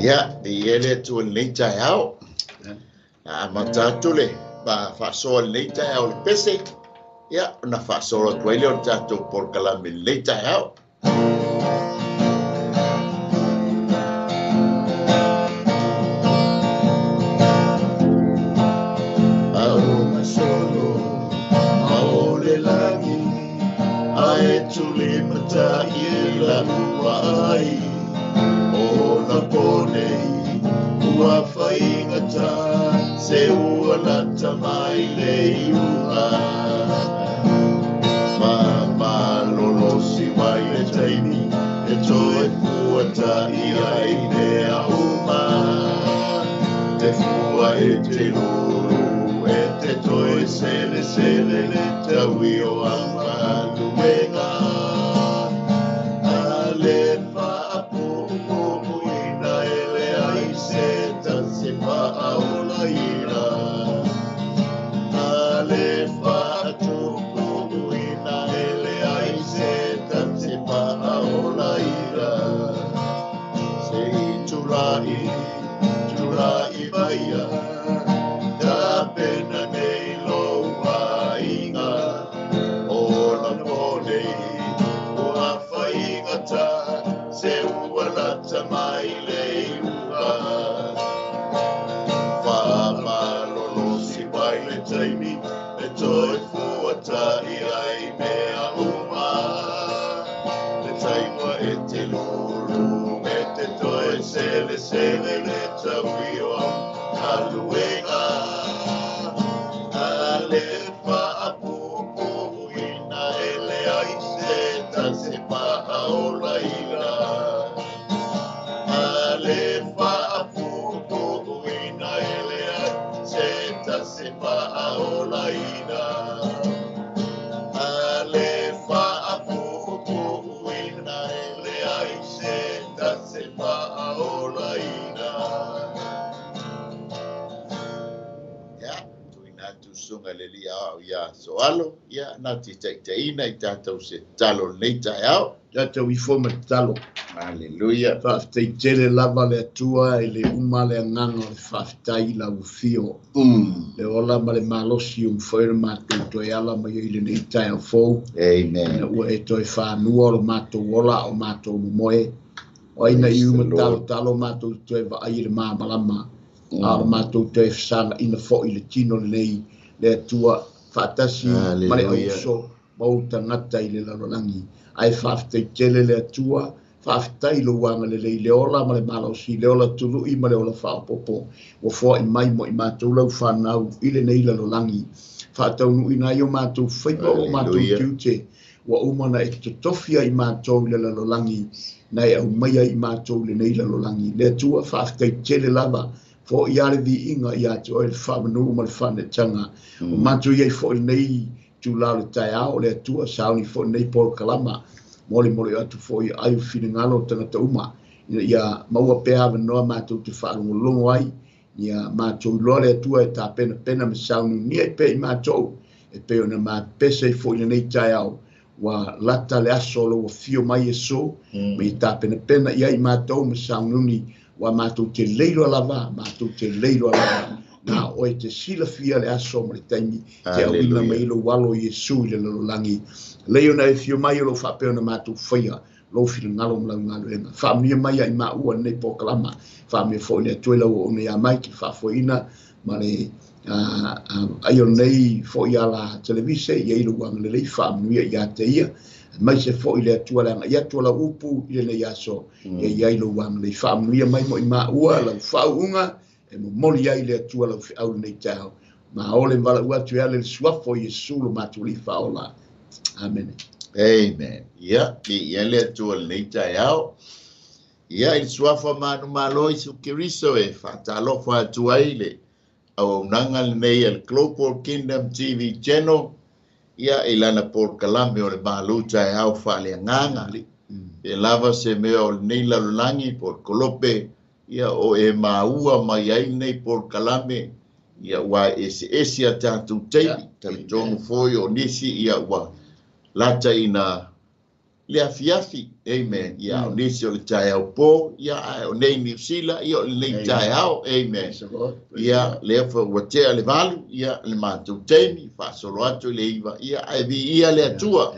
Ia, viia le Atua i lenei taeao. A amata atu le faasoa i lenei taeao o le pese, ia, ona faasolo atu ai lea o le tatou polokalame i lenei taeao. Aoga solo, ao le lagi, ae tuli matai e lau ai. O na pōnei, ua whaingata, se ua lata mai le iuga. Ma malolo si mai le taimi, e toe fuata i ai mea uma. Te fua e te lulu, e te toe sele sele le taui o amaluega. Ale faapuupuuina e le ai se tasi faaolaina. Ale faatupuuina e le ai se tasi faaolaina. Se i tulai, tulai maia, tapena nei lou aiga. O na pōnei, ua faigata, se ua lata mai le iuga. Faamalolosi mai le taimi, e toe fuata i ai mea uma. Le taima e te lulu, e te toe sele sele le taui o galuega. Ale faapuupuuina e le ai se tasi faaolaina. Ale faapuupuuina e le ai se tasi faaolaina. Ale faapuupuuina e le ai se tasi faaolaina. Ia, tuuina atu susuga i le alii aoao ia Soalo, ia na te taitaiina i tatou se tatalo i lenei taeao. Tatou ifo ma tatalo. Haleluia. Faafetai tele lava le Atua i le uma le agaga o le faafetai i lau afio. Le ola ma le malosi o mafai ona matou toe ala mai ai i lenei taeao fou. Amen. Ina ua e toe fanua o lo matou ola o matou momoe. O ai na Praise iu the ma Lord. talo talo matou toe vaai i le māmalama. A o matou toe fesagaina foi le tino lenei le Atua faatasi ma le Hallelujah. auso ma ou tagata i le lalolagi. Ae faafetai tele le Atua, faafetai lou agalelei le ola ma le malosi, le ola tului ma le ola faaopoopo. Ua foai mai mo i matou lau fanau i lenei lalolagi. Faataunuuina ai o matou faiva o matou Hallelujah. tiute. Ua uma na e totofia i matou i le lalolagi, na e aumaia i matou i lenei lalolagi. Le Atua, faafetai tele lava, fo'i a le viiga ia te oe le faamanu ma le faanetaga. O matou iai fo'i lenei tula o le taeao, o le Atua, sauni fo'i lenei polokalama. Molimoli atu fo'i ai o finagalo o tagata uma. Ina ia maua pea avanoa matou te faalogologo ai. Ia matou iloa le Atua e tapenapena ma sauniunia i pea i matou. E pei ona mapese ai fo'i lenei taeao. Ua lata le aso o lou afio mai Iesu. Ma ia tapenapena ia i matou ma sauniuni. Ua matou te leiloa lava, matou te leiloa lava. Na oe te silafia le aso ma le taimi, te auina Hallelujah. mai lou alo Iesu i le lalolagi. Lei ona e fio mai o lou faapea ona matou faia, lou finagalo ma lau galuega. Faamanuia mai ai maua lenei polokalama. Faamanuia foi le Atua i lau auauna ia mai, te faafoeina ma le, ai o lenei foi ala televise, i ai lou agalelei, faamanuia ia te ia. Mai se foi le Atua le agai atu o lau upu i lenei aso, ia i ai lou agalelei. Faamanuia mai mo i maua lau faauuga, e momoli ai le Atua lau feau lenei taeao. Ma ole valaau atu e ale le suafo o Iesu lo matou alii faaola. Amen. Amen. Ia, viia le Atua lenei taeao. Ia, i le suafa manumalo Iesu Keriso e faatalofa atu ai le auaunaga lenei a le Global Kingdom TV Channel. Ia, i lana polokalame o le malu taeao faaleagaga. E lava se mea o lenei lalolagi po o le kolope, ia o e maua mai ai lenei polokalame, ia ua eseese a tatou taimi. Talitonu foi o nisi, ia ua lata ina Le afiafi, amen. Ia, o nisi o le taeao po, ia, ae o nei Niu Sila, ia, o lenei taeao, amen. Ia, lea foi ua tea le 8, ia, le matou taimi, faasolo atu i le 9, ia, ae viia le Atua.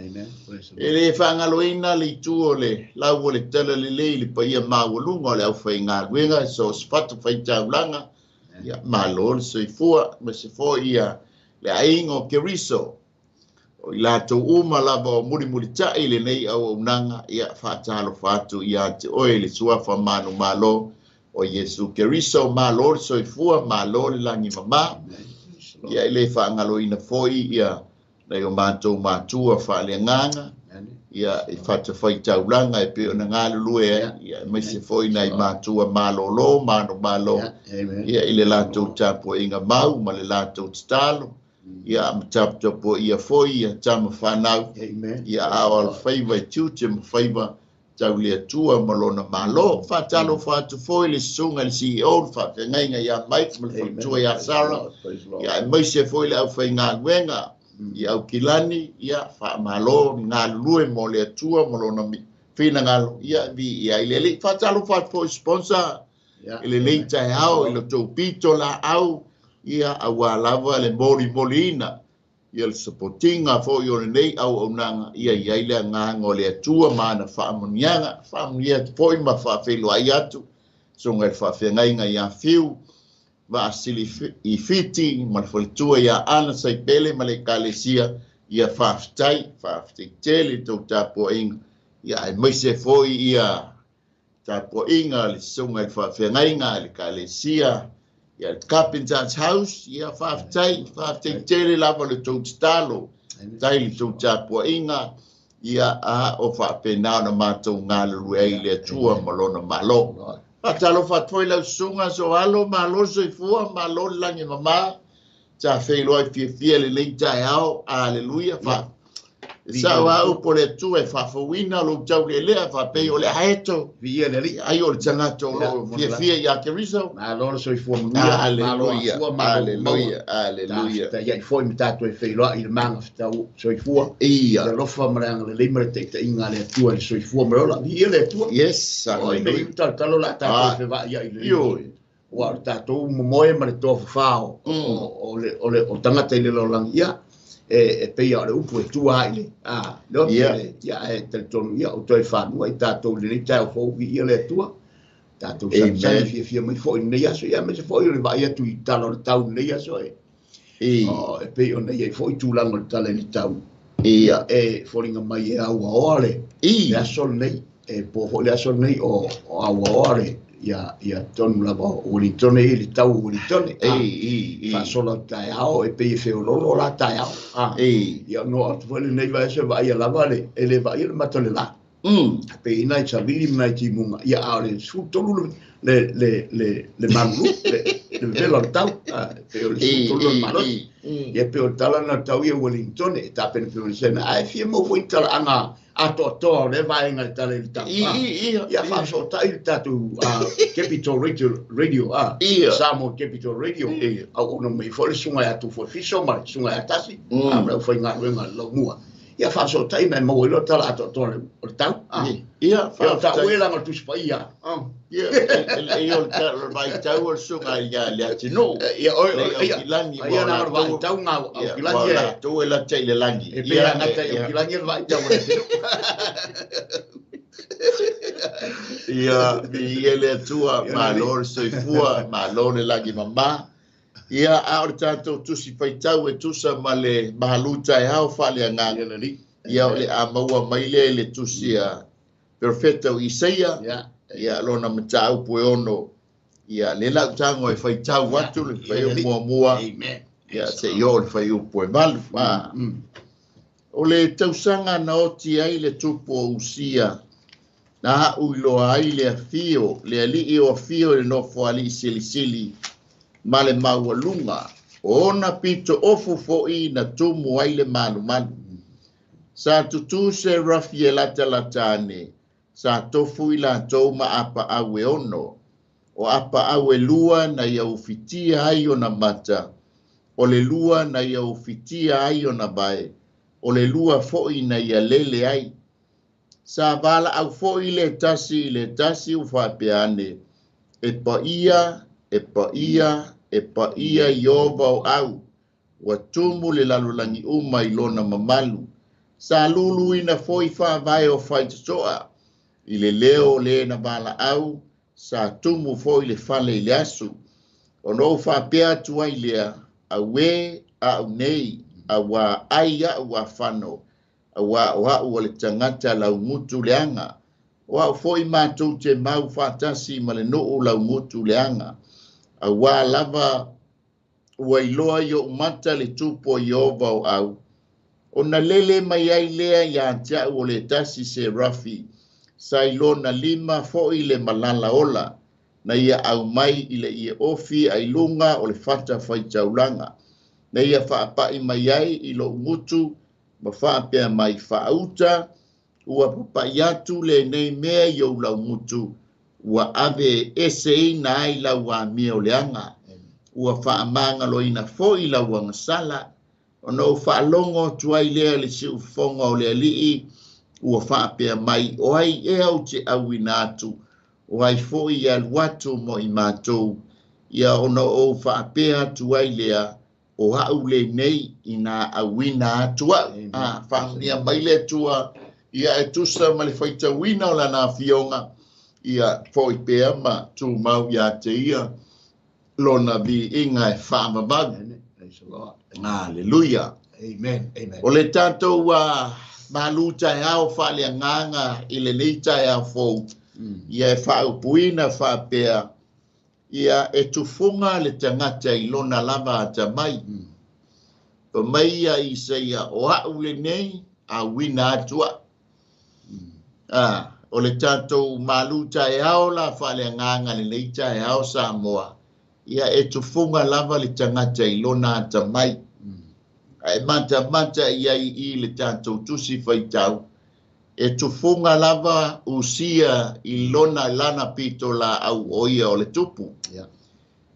E le faagaloina le itu o le lau o le tala lelei i le paia maualuga o le aufaigaluega, so o se fatu faitaulaga, ia, malo le soifua, ma se foi ia le aiga o Keriso, o i latou uma lava o mulimulitai lenei auaunaga, ia faatalofa atu ia te oe le suafa manumalo o Iesu Keriso, malo le soifua, malo le lagi mama. Ia e le faagaloina foi ia nai o matou matua faaleagaga, ia i fatafaitaulaga e pei ona galulue ai, ia aemaise foi nai matua malolo manumalo, ia i le latou tapuaiga mau ma le latou tatalo. Ia ma taputapu ia foi ia tama whanau. Ia ao alfaiva i tiute ma faiva tau le Atua ma lona malo. Whātalo whātu foi le susuga le CEO, le faafeagaiga ia Mike ma le faletua ia Sarah. Ia aemaise foi le aufaigaluega i Aukilani, ia faamalo galulue mo le Atua ma lona finagalo. Ia viia ai le Alii. Whātalo whātu foi sponsor i lenei taeao i lo tou pito laau, ia aua lava le molimoliina, ia le sapotiga foi o lenei auaunaga, ia iai le agaga o le Atua ma ana faamanuiaga. Faamanuia atu foi ma faafeiloai atu susuga i le faafeagaiga ia Fiu Vaasili i Fiti ma le faletua ia Ana Saipele ma le Ekalesia, ia faafetai, faafetai tele i tou tapuaiga, ia aemaise foi ia tapuaiga le susuga i le faafeagaiga le Ekalesia, ia le Carpenter's House, ia faafetai, faafetai tele lava le tou tatalo, tai le tou tapuaiga, ia a o faapena ona matou galulue ai le Atua ma lona malo. Faatalofa atu foi lau susuga Soalo, malo soifua, malo le lagi mama, sa feiloai fiafia lenei taeao, aleluia. Fa sao au po le Atua e faafouina lou taulelea, faapei o le aeto, Viia le Alii. Ai o le tagata o loo fiafia ia Keriso. Malo le soifua manuia, malo afua, malo Aleluia, aleluia. Faafetai ai foi ma tatou e feiloai i le magafetau soifua. Ia. Le alofa ma le agalelei ma le taitaiga a le Atua i le soifua ma le ola. Viia le Atua. Yes, Oi, aleluia. nei talotalo la tatou fevaai ai i le Ioe. Ua o le tatou momoe ma le toafafā o o tagata i le lalolagi, ia, e peia o le upu e tua ai le le ote le ia e talitonu ia o toe fanua i tatou i lenei taeao fou, viia le Atua. Tatou sagisagi fiafia mai foi i lenei aso, ia aemaise foi o le vaai atu i tala o le tau i lenei aso e e pei ona i ai foi tulaga o le tala i le tau. Ia. E foliga mai e auaoa le le aso lenei, e po foi le aso lenei o auaoa le ia ia tonu lava o Wellington i le tau o Wellington. Faasolo taeao e pei e feololo la taeao. Ia no atu foi lenei vaiaso e vaaia lava le e le vaaia le mata o le la. Pei ina i savili ma nai timuga, ia a o le 13 le malulu le vela o le tau, pei o le 13 le malosi. Ia pei o le tala na tau ia Wellington e tapena pe o sena ai fia mo foi talaaga atoatoa o le vaega i tala i le tau. Ia faasootai le tatou Capital Radio, Samoa Capital Radio. Au ona mai foi le susuga ia Tufoefiso ma le susuga ia Tasi, ma le aufaigaluega laumua. Ia faasootai mai maua ai loa tala atoatoa o le tau. Ia, Ia o faafetai. tau e laga o le Tusi Paia. Ia, e o le vaitau o le susuga ia le atunuu. Ia oi Le ia. Aukilani, Ia ua laga o le latou vaitau ngā Ia, Aukilani ua e. latou e lata i le lagi. E pei a gata i Aukilani le vaitau o le atunuu. Ia, viia le Atua, Ia, malo le soifua, malo le lagi mama. Ia, a o le tatou tusi faitau e tusa ma le malu taeao faaleagaga. Ia le Alii. Ia, o le a maua mai lea i le tusi a Perofeta o Isaia. Ia, lona mataupu e 6. Ia, le lau tago e faitau atu le Ia, faiupu le Alii. muamua. Amen. Ia, se i oo le faiupu e 8. O le tausaga na oti ai le tupu o Usia, na au iloa ai le afio, le alii o afio i le nofo alii silisili, ma le maualuga, o ona pito ofu foi na tumu ai le malumalu. Sa tutu se rafi e latalata ane, sa tofu i latou ma apaau e 6, o apaau e 2 na ia ufitia ai ona mata, o le 2 na ia ufitia ai ona vae, o le 2 foi na ia lele ai. Sa valaau foi le tasi i le tasi ua faapea ane, E paia, e paia, e paia Ieova o au, ua tumu le lalolagi uma i lona mamalu. Sa luluina foi faavae o faitotoa, i le leo o le na valaau, sa tumu foi le fale i le aso. Ona ou faapea atu ai lea, auē a'u nei, auā ai a'u afano, auā o a'u o le tagata laugutu leaga. O a'u foi matou te mau faatasi ma le nuu laugutu leaga. Auā lava ua iloa i o'u mata le tupu o Ieova o au. Ona lele mai ai lea iā te a'u o le tasi serafi, sa i lona lima foi le malala ola, na ia aumai i le ieofi ai luga o le fata faitaulaga, na ia faapa'i mai ai i lo'u gutu ma faapea mai, faauta, ua papa'i atu lenei mea i ou laugutu, ua ave eseina ai lau amio leaga, ua faamagaloina foi lau agasala. Ona ou faalogo atu ai lea i le siufofoga o le Alii, ua faapea mai, o ai ea ou te auina atu, o ai foi e alu atu mo i matou. Ia ona ou faapea atu ai lea, o a'u lenei ina auina atu a'u. Faamanuia mai le Atua, ia e tusa ma le faitauina o lana afioga, ia foi pea ma tumau iā te ia lona viiga e faavavau. Aleluia. Amen. Amen. O le tatou malu taeao faaleagaga i lenei taeao fou, ia e faaupuina faapea, ia e tufuga le tagata i lona lava atamai. Pa mai ia Isaia, o a'u lenei auina atu a'u. O le tatou malu taeao la faaleagaga lenei taeao Samoa, ia e tufuga lava le tagata i lona atamai. Ae matamata i ai i le tatou tusi faitau, e tufuga lava Usia i lona lana pito laau o ia o le tupu.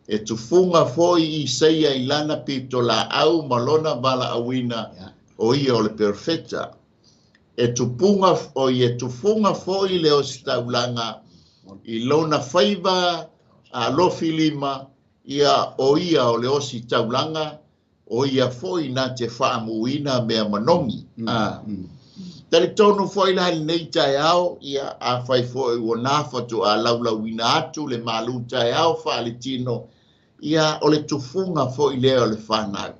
E tufuga foi Isaia i lana pito laau ma lona valaauina o ia o le perfeta. E tupuga o ia tufuga foi le ositaulaga i lona faiva a lofi lima, ia o ia o le ositaulaga, o ia foi na te faamuina mea manogi. Talitonu foi la lenei taeao, ia afai foi ua nafa a laulauina atu le malu taeao faaletino, ia o le tufuga foi lea o le fanau.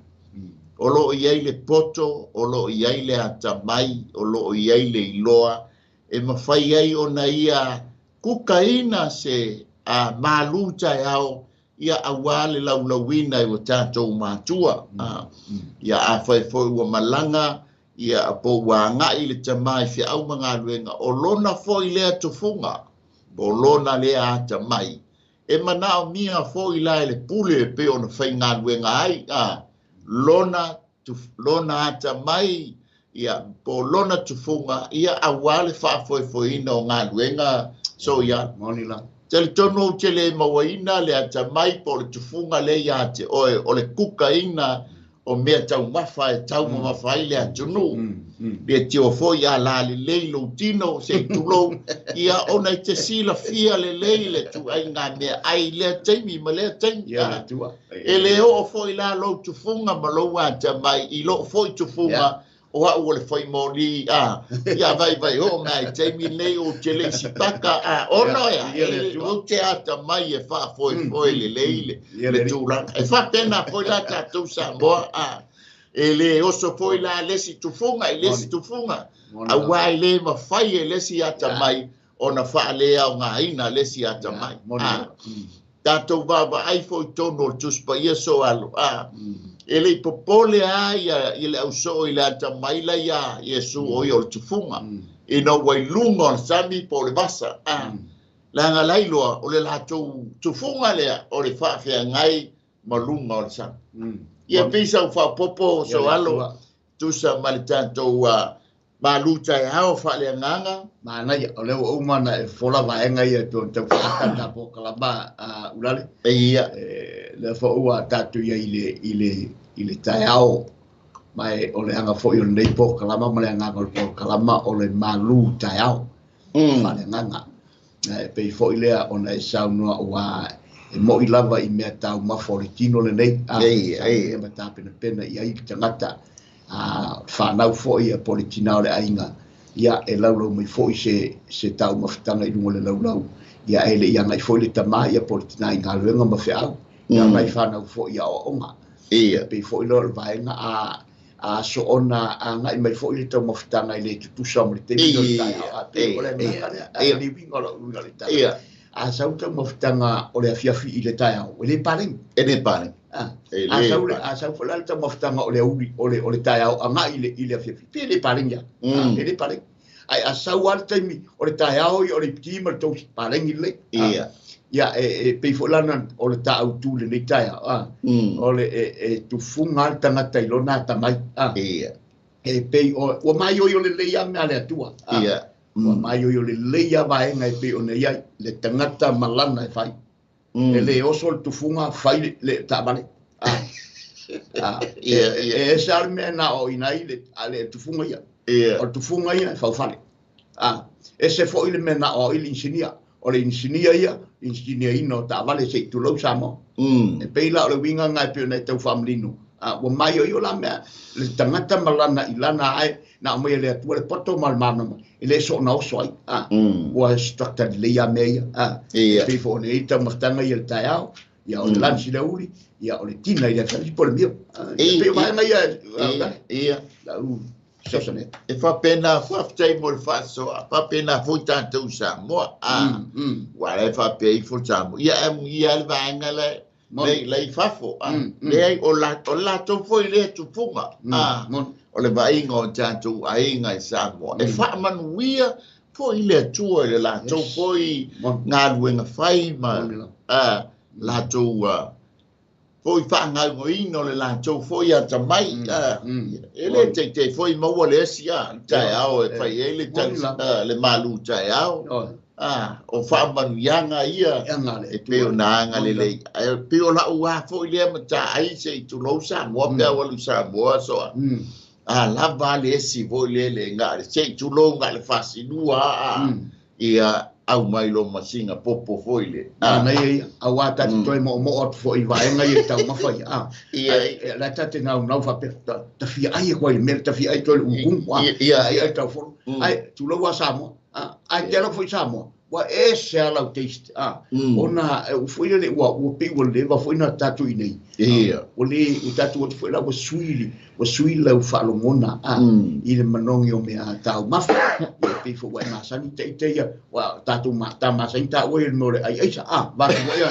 O loo i ai le poto, o loo i ai le atamai, o loo i ai le iloa, e mafai ai ona ia kukaina se malu taeao, ia auā le laulauina i ua tatou matua. Ia afai foi ua malaga, ia po ua agai le tamā i feau ma galuega, o lona foi lea tufuga, po o lona lea atamai. E manaomia foi la e le pule pei ona faigaluega ai, lona lona atamai, ia po lona tufuga, ia auā le faafoefoeina o galuega so ia. Moni la. Talitonu ou te le mauaina le atamai po o le tufuga lea iā te oe, o le kukaina o mea taumafa e taumamafa ai le atunuu. Le tio foi a la lelei lou tino se tulou, ia ona e te silafia lelei le tuaiga mea ai lea taimi ma lea taimi. Ia le Atua. E le oo foi la lou tufuga ma lou atamai i loo foi tufuga, o a'u o le faimoli, ia vai vai oo mai taimi nei ou te le isi paka, ona ia Ia le Atua. ou te atamai e faafoefoe lelei le Ia le le tulaga. E faapena foi la tatou Samoa, e le oso foi la le isi tufuga i le isi tufuga, Moni la. auā e le mafai e le isi atamai ona faaleaogaina le isi atamai. Moni la. Tatou vaavaai foi tonu o le Tusi Paia so alo, e le i popole a ia i le ausoo i le atamai la ia Iesu o ia o le tufuga, ina ua i luga o le sami po o le vasa, leaga la iloa o le latou tufuga lea o le faafeagai ma luga o le sami. Ia pei sau faapopo Ia so le alo, Atua. tusa ma le tatou malu taeao faaleagaga. Manaia, o lea ua uma ona e fola vaega ia e pei ona tau faata ta polokalama, Ulale. Ia. Lea foi ua tatou i ai i le taeao Mai o le aga foi o lenei polokalama ma le agaga o le polokalama o le malu taeao. Faaleagaga. E pei foi lea ona e saunoa ua e mo'i lava i mea taumafa o le tino lenei. Ei, ei. Ma tapenapena i ai le tagata. Whanau foi ia po le tina o le aiga. Ia e laulau mai foi se taumafataga i luga o le laulau. Ia e le i agai foi le tamā ia po le tina i galuega ma feau. Ia nai whanau foi ia oaoga. Pei foi lea o le vaega a soona agai mai foi le taumafataga i le tutusa ma le taimi o le taeao. Pei o le agaga lea. Le uiga o lau uiga o le tala. A sau taumafataga o le afiafi i le taeao, e le paleni. E le paleni. E A le sau le paleni. A sau foi la le taumafataga o le aoauli o le taeao agai i le afiafi, pe le paleni lava. E le paleni. Ae a sau lava le taimi o le taeao ia o le ipiti ma le tosi, paleni lelei. Ia e pei foi la o le taautu lenei taeao. O le e tufuga le tagata i lona atamai. E pei o ua maioio lelei lava mea a le Atua. Ua maioio lelei lava vaega e pei ona i ai le tagata ma lana e fai. E le oso le tufuga fai le taavale. E ese lava le mea na aoaoina ai le tufuga ia. O le tufuga ia e faufale. Ese foi le mea na aoaoi le inisinia. O le inisinia ia, inisiniaina o taavale se i tulou Samoa. E pei la o le uiga lena e pei ona e tau faamanino. Ua maioio la mea le tagata ma lana i lana ae na aumai e le Atua le poto ma le malamalama e le soona oso ai. Ua structure lelei lava mea ia. E pei foi ona i ai taumafataga ia i le taeao, ia o le lunch i le aoauli, ia o le dinner i le afiafi po o le meal. E pei o vaega ia, lau fesoasoani atu. E faapena, faafetai mo le faasoa, faapena foi tatou Samoa. Ua la e faapea ifo Samoa. Ia e amuia le vaega la la i fafo. Leai, o latou foi lea tupuga. O le vaaiga o tatou aiga i Samoa. E faamanuia foi le Atua i le latou foi galuega fai ma latou foi faagaogoina o le latou foi atamai. E le teitei foi maua le esi le taeao e fai ai le malu taeao. O faamanuiaga ia e pei ona agalelei. Ae pei o lau a foi lea mataai se i tulou Samoa pe a ua alu i Samoa soa. A lava le esi foi lele le se i tulou ga le fasilua ia au mai lo masina popo foi le. Manaia ia, auā ta te toe moomoo atu foi i vaega ia taumafa ia. La ta te naunau faapea ta fia ai e koa i le mea ta fia ai toe le ulukugu. Fia ai taufolo. Ae tulou a Samoa. Ae te alofa foi Samoa. Ua ese lava lau taste. Ona foi lele ua pei ua leva foi na tatou i nei. Ua le ua tatou atu foi la ua sui ua sui lau faalogona i le manogi o mea taumafa. Ia pei foi ua e masani ita ia ua tatou ta masani taua i le mea o le ai aisa. Vatu foi ia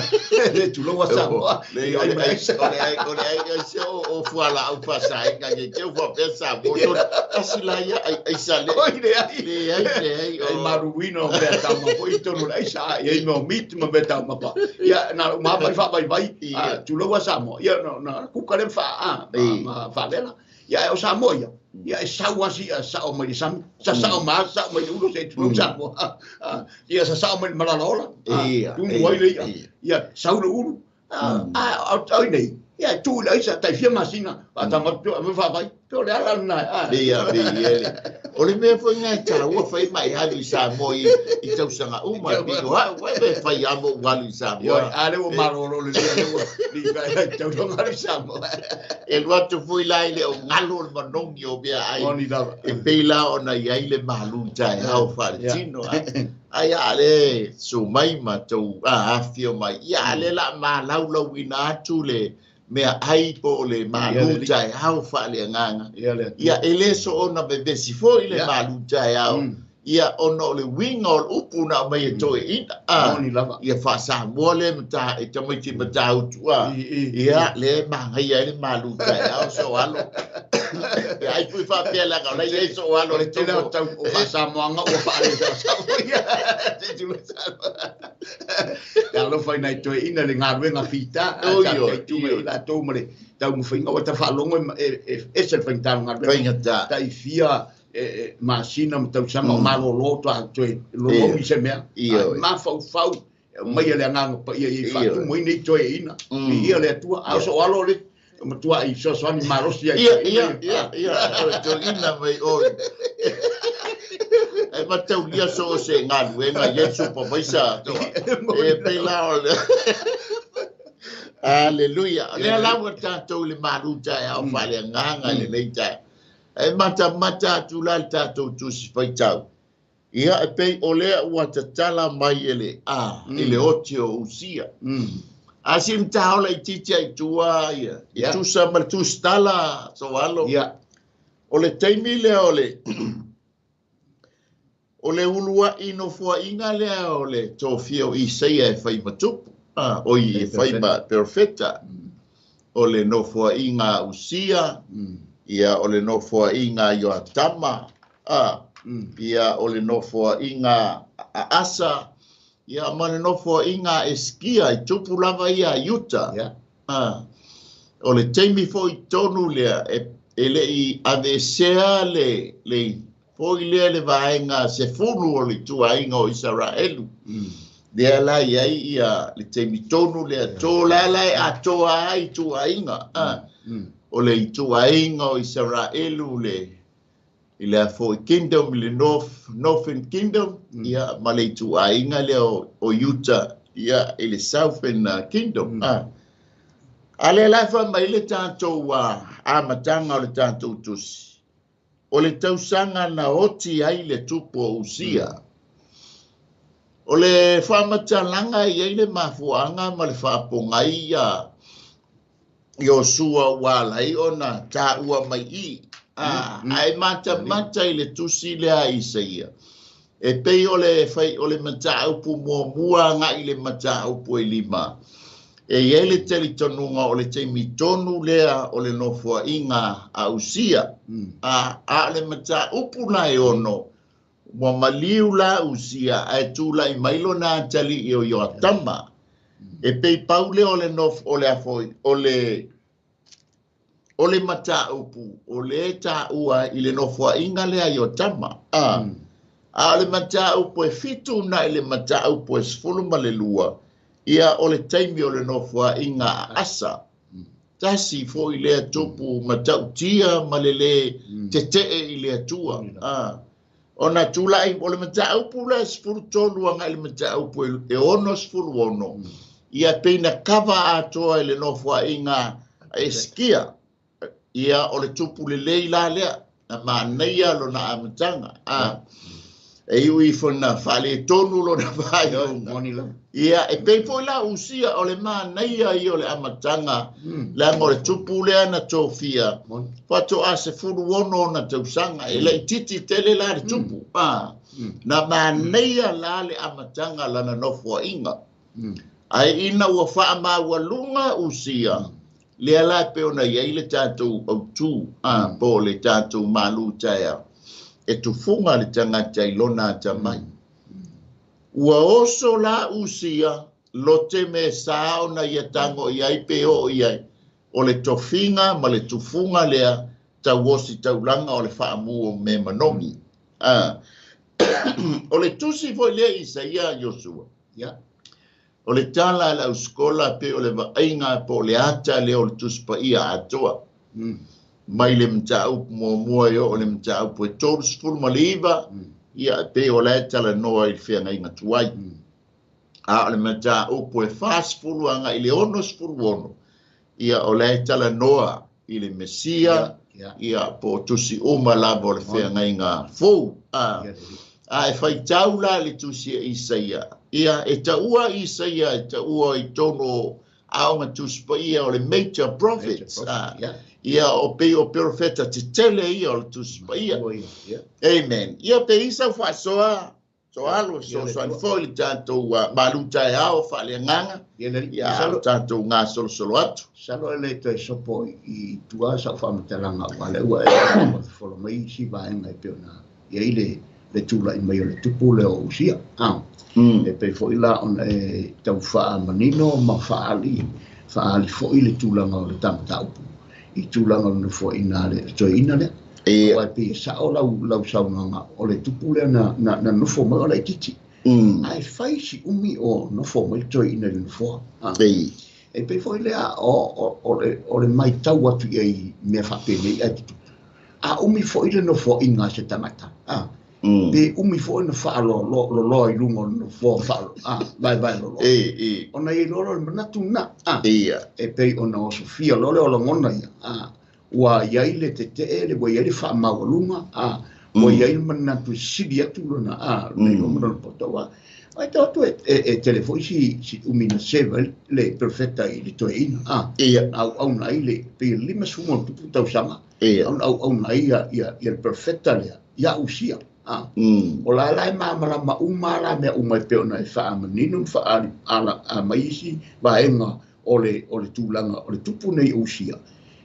le tulou a Samoa. Le o le ai o le ai o le ai aisa o fualaau faasaina ke te faapea Samoa tasi la ia ai aisa le. Oi le ai. Le ai le ai o. Ai maluina o mea taumafa foi i totonu o le aisa. Ia i mea o meat ma mea taumafa. Ia na uma faavaivai tulou a Samoa. Ia na kuka le ma faavela. Ia o Samoa ia. Ia e sau asi ia sao mai le sami. Sa sao ma sao mai le ulo se tulou Samoa. Ia sa sao mai le malalaola. Tumu ai le ia. Ia sau le ulu. A nei. Ia tu le aisa tai fia masina. A tanga tu a faavai. Pe o le ala lena. Ia ia o le mea foi ngai taua fai mai alu i Samoa i tausaga uma e pei o au e fai a mo alu i Samoa. A le ua malolo le le ua li kai tausaga alu i Samoa. E lua atu foi la i le o galo le manogi o mea ai. Moni lava. E pei la ona i ai le malu taeao faaletino. Ai a le sumai ma tou afio mai. Ia le la malaulauina atu le mea ai po o le malu taeao faaleagaga. Ia e le soona vevesi foi le malu taeao. Ia ona o le uiga o le upu na aumai e toeaina. Moni lava. Ia faasamoa le mata e tamaiti matautu. Ia le magaia ai le malu taeao so alo. Ia ai foi faapea laga o la i ai so alo O le tele o tau o faasamoaga ua faale Samoa ia. Se tulou Samoa. Ia alofa i nai toeaina le galuega fita. Oi, Sa taituga i latou ma le taumafaiga ua tafaalogo e ese le faigata o galuega. Faigata. Tai fia masina ma tausaga o malolo toa toe lologi se mea. Mafaufau aumaia le agaga paia i faatumu ai nei toeaina. Viia le Atua. A o so alo le Matuai fesoasoani malosi ai. Ia, ia, ia, ia, o le toeaina mai o. E mataulia so o se galuega i ai supervisor toa. E pei la o le. Aleluia. O lea la ua tatou i le malu taeao faaleagaga i lenei taeao. E matamata atu la le tatou tusi faitau. Ia e pei o lea ua tatala mai e le a i le oti o Usia. A si mtaola i titi ai tua ia. I tusa ma le tusitala soalo. O le taimi lea o le uluai nofoaiga lea o le tofia o Isaia e fai ma tupu. O i e fai ma perofeta. O le nofoaiga a Usia, ia o le nofoaiga a Ioatama, ia o le nofoaiga a Asa, ia ma le nofoaiga a Eskia, i tupu lava ia a Iuta. O le taimi foi tonu lea, e lei aveesea le foi lea le vaega sefulu o le ituaiga o Isaraelu. Lea la i ai ia le taimi tonu lea, tō la la e atoa ai ituaiga. O le ituaiga o Isaraelu le i le foi kingdom, le Northern Kingdom, ia ma le ituaiga lea o Utah, ia i le Southern Kingdom. A le la fa mai le tatou amataga o le tatou tusi. O le tausaga na oti ai le tupu o Usia. O le faamatalaga i ai le mafuaaga ma le faapogai ia Iosua ua ala ai ona taua mai i. Ae matamata i le tusi lea a Isaia. E pei o le fai o le mataupu muamua agai i le mataupu e 5. E i ai le talitonuga o le taimi tonu lea o le nofoaiga a Usia. A o le mataupu la e 6, ua maliu la Usia ae tulai mai lona atalii o Ioatama. E pei pau lea o le nof o le afoi o le mataupu o le taua i le nofoaiga lea Ioatama. A o le mataupu e 7 na i le mataupu e 12, ia o le taimi o le nofoaiga a Asa. Tasi foi lea tupu matautia ma le le tetee i le Atua. Ona tulai o le mataupu lea 13 agai i le mataupu e 66, ia pei na kava atoa i le nofoaiga a Eskia. Ia o le tupu lelei la lea, na manaia lona amataga. E iu ifo na faaletonu lona faaiuga. Ia e pei foi la Usia o le manaia ia o le amataga, leaga o le tupu lea na tofia, faatoa 16 ona tausaga, e laitiiti tele la le tupu. Na manaia la le amataga lana nofoaiga. Ae ina ua faamaualuga Usia, lea la e pei ona i ai le tatou autu, po o le tatou malu taeao, e tufuga le tagata i lona atamai. Ua oso la Usia, lote me sa ona ia tago i ai pe oo i ai, o le tofiga ma le tufuga lea tauosi taulaga o le faamu o me manogi. O le tusi foi lea Isaia Iosua. O le tala a le ausikola pe o le vaaiga po o le ata lea o le tusi paia atoa. Mai le mataupu muamua e oo i le mataupu e 39, ia pe o la e talanoa i le feagaiga tuai. A o le mataupu e 40 agai i le 66, ia o la e talanoa i le Mesia, ia po o tusi uma lava o le feagaiga fou. A e faitau la le tusi a Isaia, ia e taua Isaia e taua i tonu o aoga tusi paia o le major prophets. Ia o pei o profeta tetele ia o le tusi paia. Amen. Ia pe isa faasoa soalo sosoani foi le tatou malu taeao faaleagaga. Ia o tatou gasolosolo atu. Salo e le toe sopo i tua sa faamatalaga aua lea ua e folo mai isi vaega e pei ona i ai le tula'i mai o le tupu lea o Usia. E pei foi la ona e tau faamanino ma faaali foi le tulaga o le tamataupu i tulaga o le nofoaiga a le toeaina lea. Aua e pei e sao lau saunoaga o le tupu lea na nofo mai o laitiiti. Ae fai si umi o nofo mai le toeaina i le nofoa. E pei foi lea o le maitau atu i ai mea faapenei ae tutupu. A umi foi le nofoaiga a se tagata, pe umi foi na faaloloa i luga o le nofoa vaevae loloa. Ona i ai loa le manatu lena. E pei ona osofia loa le o lagona ia. Ua i ai le tetee, le ua i ai le faamaualuga, ua i ai le manatu e sili atu lona, le iloa ma lona poto. Ai tau atu e tele foi si umi na seva le perfecta i le toeaina. Auauna ai le pei 50 tausaga. Ona auauna ai ia le perfecta lea, ia Usia. O la la e malamalama uma la mea uma e pei ona e faamanino ma faaala mai isi vaega o le tulaga o le tupu nei o Usia.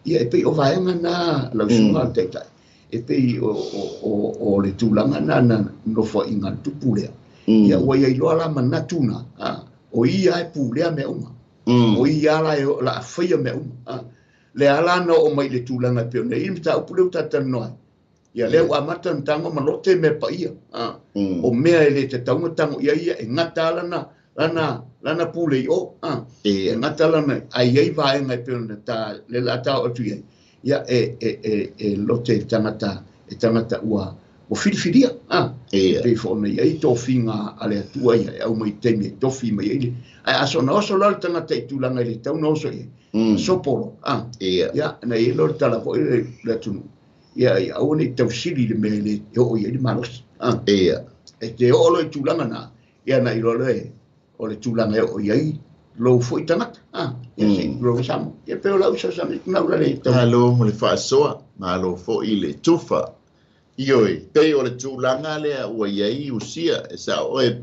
Ia e pei o vaega na lau susuga le taitai. E pei o le tulaga na na nofoaiga le tupu lea. Ia ua iai loa la manatu na, o ia e pulea mea uma. O ia la e la faia mea uma. Le ala na o mai le tulaga e pei ona i le mataupu lea ua tatalanoa ai. Ia lea ua amata ona tago ma lote mea paia. O mea e le tatau tago i ai ia, e gata lana pule i o. E gata lana, ai ai vaega e pei ona ta, le la tao atu i ai. Ia e lote i tagata, e tagata ua filifilia. Pei foi ona i ai tofiga a le Atua ia, e aumai taimi e tofi mai ai le. Ae a soona oso loa le tagata i tulaga i le tatau ona oso i ai. Sopolo. Ia, na i ai loa le tala foi le atunuu. Ia, ia aua ne i tausili le mea e le oo i ai le malosi. E te oo loa i tulaga na, ia na iloa loa o le tulaga e oo i ai lou foi tagata. Ia se i tulou Samoa. Ia pei o lau fesoasoani atu na ula le tau. Malo mo le faasoa, malo foi le tufa. Ioe, pei o le tulaga lea ua i ai Usia, e sao oe,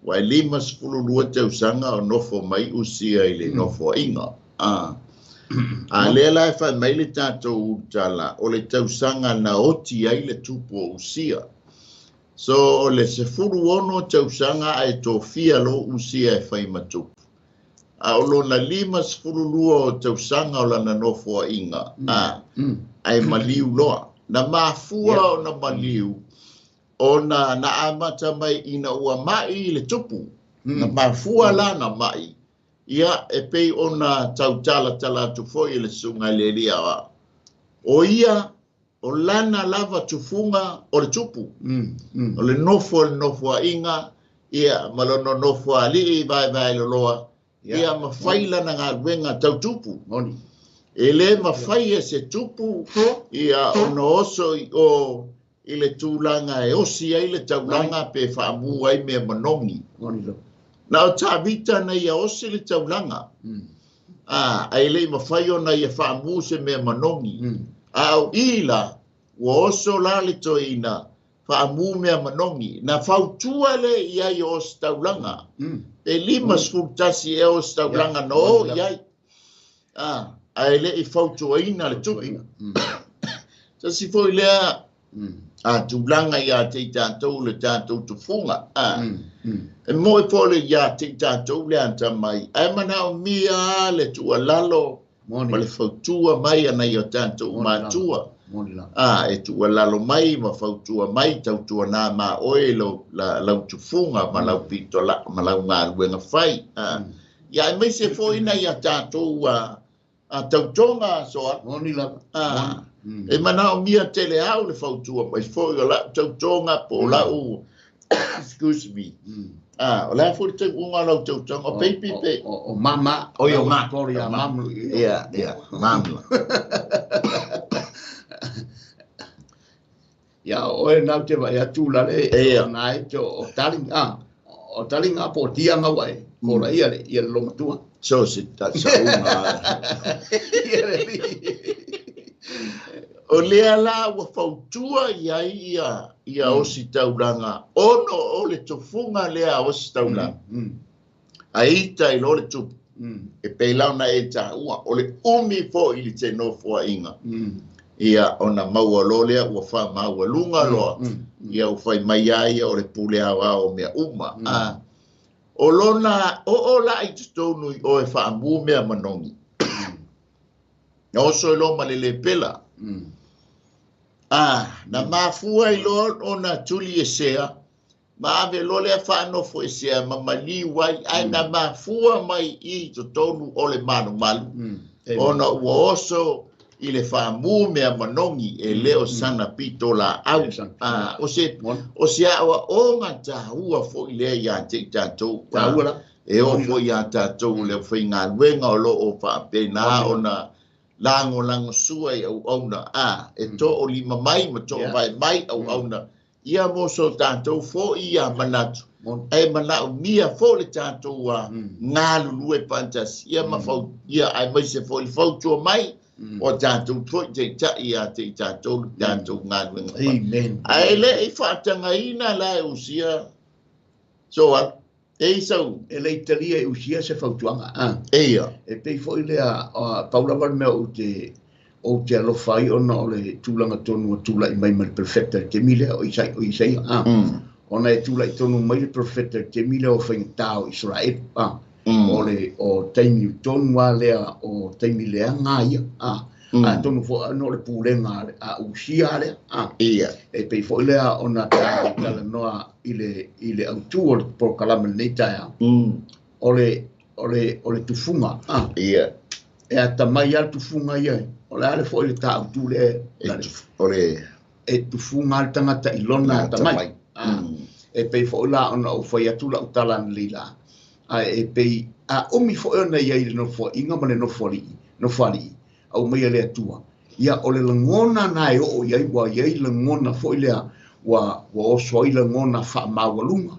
ua e 52 tausaga o nofo mai Usia i le nofoaiga. A lea la e fai mai le tatou ulutala, o le tausaga na oti ai le tupu o Usia. So o le 16 tausaga ae tofia lo Usia e fai ma tupu. A o lona 52 o tausaga o lana nofoaiga, ae maliu loa. Na mafua ona maliu, ona na amata mai ina ua mai le tupu. Na mafua la na mai. Ia, e pei ona tautalatala atu foi e le susuga i le alii aoao. O ia, o lana lava tufuga o le tupu. O le nofo o le nofoaiga, ia, ma lona nofo alii vaevae loloa, ia, ma fai lana galuega tau tupu. E le mafai e se tupu, ia, ona oso i o i le tulaga e osi ai le taulaga pe faamu ai mea manogi. Na o Tavita na ia osi le taulaga. Ae le i mafai ona ia faamu se mea manogi. A o i la, ua oso la le toeaina faamu mea manogi. Na fautua le i ai o osi taulaga. E 51 e osi taulaga na o i ai. Ae le i fautuaina le tupu. Tasi foi lea a tulaga ia te i tatou le tatou tufuga. E moe po le ia te i tatou le ata mai. Ae manaomia le tuualalo ma le fautua mai ana i o tatou matua. E tuualalo mai ma fautua mai tautua nā ma oe lau tufuga ma lau pito la, ma lau galuega fai. Ia e maise foi na ia tatou a tautoga soa. E manaomia tele au le fautua mai foi o lau tautoga po o lau, excuse me. O le a foi le tauuga o lau tautoga, o peipi pe. O mama. O i o ma. Ia, mama. Ia, ia, mama. Ia, oe nau te vai atu la le, nā e te o talinga, o talinga po tia ngau ai, ko la ia le, ia le lomatua. So se ta saunga. Ia le li. O lea la ua fautua i ai ia osi taulaga, ono o le tufuga lea osi taulaga. A ita i lo le tupu. E pei lau na e tāua, o le umi foi i le te nofoaiga. Ia, ona maua loa lea ua faamaualuga loa. Ia, ua fai mai ai ia o le pule aoao o mea uma. O lona, o la i totonu i oe faamu mea manogi. Na oso i loa ma le lepela. Na mafua i loa ona tuli e sea, Ma ave loa lea faanofo esea ma maliu ai, ae na mafua mai i totonu o le malumalu. Ona ua oso i le faamu mea manogi e le o sana pito laau. O se aoaoga taua foi lea ia te i tatou. E oo foi ia tatou le aufaigaluega o loo faapena ona lagolagosua i auauna e toolima mai ma toovae mai auauna ia mo so tatou foi ia manatu ae manaomia foi le tatou galulue faatasi ia ma fau ia aemaise foi le fautua mai o tatou foi taitai ia te i tatou le tatou galuega. Ae le i faatagaina la e usia so e isau e le italia e usia se fautuaga eia e pei foi lea pau lava le mea ou te alofa ai ona o le tulaga tonu o tula'i mai ma le profeta i taimi lea o Isaia ona e tula'i tonu mai le profeta i taimi lea o faigatā o Israeli o le o taimi tonu a lea o taimi leaga ia atonu foi ona o le pulega a usia lea e pei foi lea ona talanoa i le autū o le polokalame lenei taeao o le tufuga e atamai lava le tufuga ia o le a le foi le tāutu lea e tufuga le tagata i lona atamai e pei foi la ona ou fai atu lau tala analeila la ae e pei a umi foi ona iai le nofoaiga ma le nofoalii au mai e le Atua ia o le lagona na e oo iai ua iai lagona foi lea ua oso ai lagona faamaualuga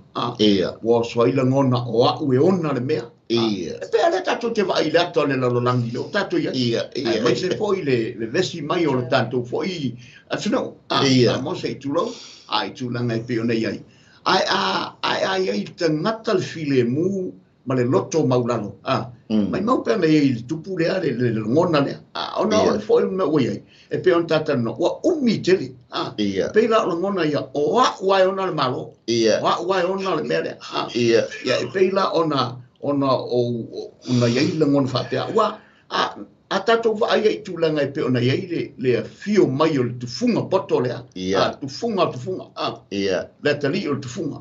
ua oso ai lagona o a'u e ona le mea e pei lea tatou te vaai i le ata o le lalolagi lea o tatou iai aemaise foi le vevesi mai o le tatou foi atunuu mo se i tulou a i tulaga e pei ona iai ae a iai le tagata le filemu ma le loto maulalo mai mau pe ana iai le tupu lea le lagona lea ona o le foi mea ua iai e pei ona tatalanoa ua umi tele pei la o lagona ia o a'u ae ona le malo o a'u ae ona le mea lea ia e pei la ona ona iai lagona faapea ua a tatou vaai ai i tulaga e pei ona iai le afio mai o le tufuga poto lea tufuga le atalii o le tufuga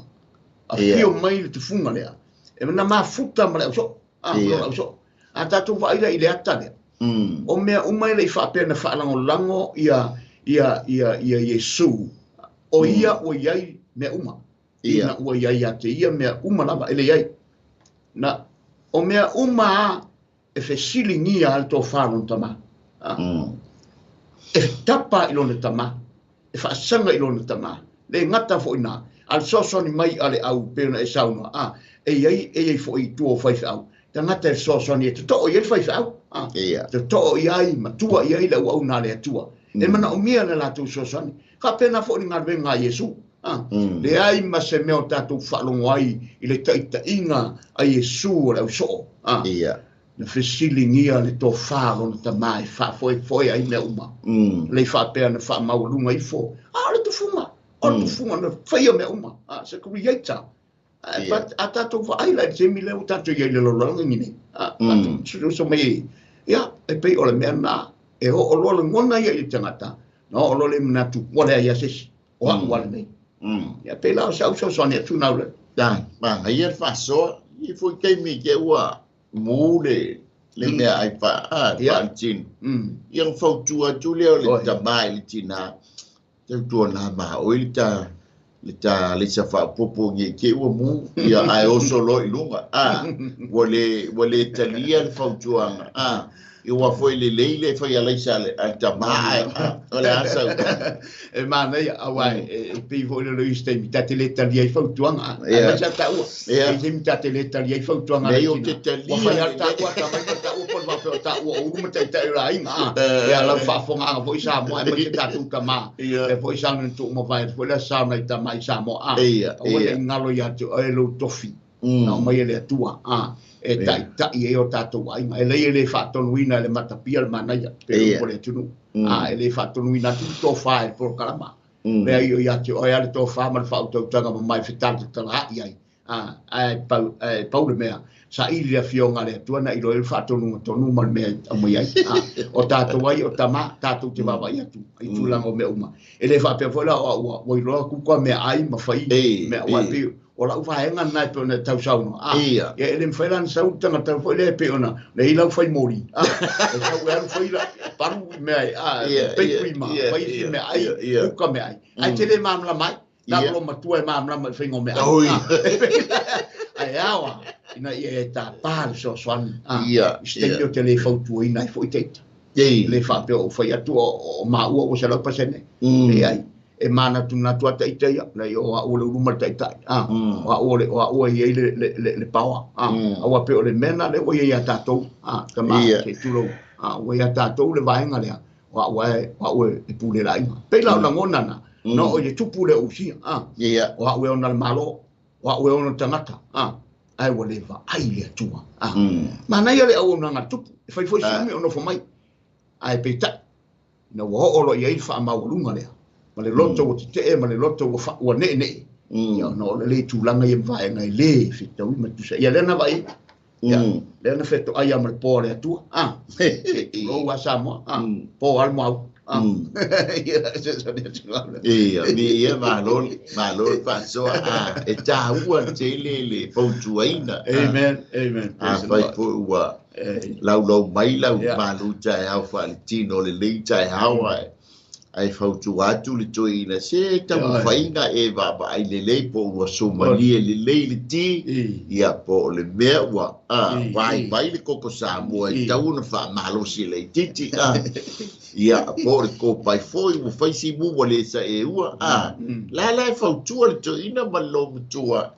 afio mai le tufuga lea e na mafuta ma le ausoo a tatou vaai la i le ata lea o mea uma e le i faapea na faalagolago ia Iesu o ia ua iai mea uma ina ua iai ia te ia mea uma lava e le iai na o mea uma e fesiligia a le tofā lona tamā e tapa i lona tamā e faasaga i lona tamā le gata foi na a le fesoasoani mai a le au pei ona e saunoa e iai foi i tua o faifeau tagata e fesoasoani e totoo i ai le faifeau totoo i ai matua i ai le auauna a le Atua e manaomia le latou fesoasoani faapena foi le galuega a Iesu leai ma se mea o tatou faalogo ai i le taitaiga a Iesu o le ausoo na fesiligia le tofā lona tamā e faafoefoe ai mea uma le i faapea na faamaualuga ifo o le tufuga o le tufuga na faia mea uma se creator a tatou vaai la i le taimi lea ua tatou iai le lalolagi nei tatou uso mai ia e pei o le mea na e oo loa lagona ia i le tagata na oo loa le manatu ua leai a se isi o a'u a lenei ia pei la o se au fesoasoani atu nau le manaia le faasoa i foi taimi ke ua mu le mea ai faaletino ia na fautua atu lea o le tamā i le tinā tautua nā maʻoi le ta leisa faapopo nei ke ua mu ia ae oso loa i luga ua le talia le fautuaga ia ua foi lelei le fai alaisa a le tamā ae o le a sau e manaia auā e pei foi le isi taimi ta te lē talia ai fautuaga aemaise a taua e taimi ta te lē talia ai fautuaga lei o te talia ua fai a le taua tamai ma taua po le faapea o taua o ulu ma taitai o le aiga ia lau faafofogaaga foi Samoa aemaise tatou tamā e foi sauna tuumavae foi lea sauna i tamā i Samoa aua le galo ia te oe lou tofi na aumai e le Atua e taitai ai o tatou aiga e lei e lē faatonuina e le matapia le manaia pe upu o le atunuu e lē faatonuina atu le tofā e le polokalama lea i o ia te oe a le tofā ma le faautautaga mamae fetalatalaai ai Ae pau le mea, saili le afioga a le Atua na iloa ai le faatonuga tonu ma le mea e aumai ai. O tatou ai o tama, tatou te vaavaai atu i tulaga o mea uma. E le faapea foi la ua iloa kuka mea ai ma fai mea aua e pei o lau vaega lena e pei ona tausaunoa. Ia e le mafai la ona sau le tagata foi lea e pei ona le i lau fai moli. E sau e alu fai la palu i mea e bakery ma fai isi mea ai, kuka mea ai. Ae te le malamalama ai. Na lo matua e malamalama i faiga o mea ai. Ae aoa ina ia e tāpā le fesoasoani. I se taimi o te le fautuaina ai foi teita. Le faapea o fai atu o maua ua 100%. Leai. E manatunatu a taita ia, leai o au o le uluma le taitai. O au o i ai le paoa. Aua pe o le mea na le ua ia ia tātou. Tama, se tulou. Ua ia tātou le vaega lea. O au e pule laiga. Pei la o lagona na. No o le tupu le usia. O au e ona le malo. O au e ona tagata. Ai ua le vaai le Atua. Manaia le auaunaga a le tupu. E fai foi si umi o nofo mai. Ae peitai, ina ua oo loa i ai le faamaualuga lea. Ma le loto ua tetee ma le loto ua ne'ene'e. Ia ona o le le tulaga ia ma vaega e le fetaui ma tusa. Ia lea na vaai. Ia lea na fetoai ia ma le po a le Atua. Tulou a Samoa. Po a le moau. Ia se sone atu. Ia, mi ia malo malo le faasoa. E tāua tele le fautuaina. Amen. Amen. Afai foi ua laulau mai lau malu taeao faaletino o lelei taeao ae fautua atu le toeaina se taumafaiga e vaavaai lelei po ua somalie lelei le ti, ia po o le mea ua vaivai le koko Samoa e tau ona faamalosi laitiiti. Ia po o le kopai foi ua fai simu ua le saeua. La la e fautua le toeaina ma le lomatua.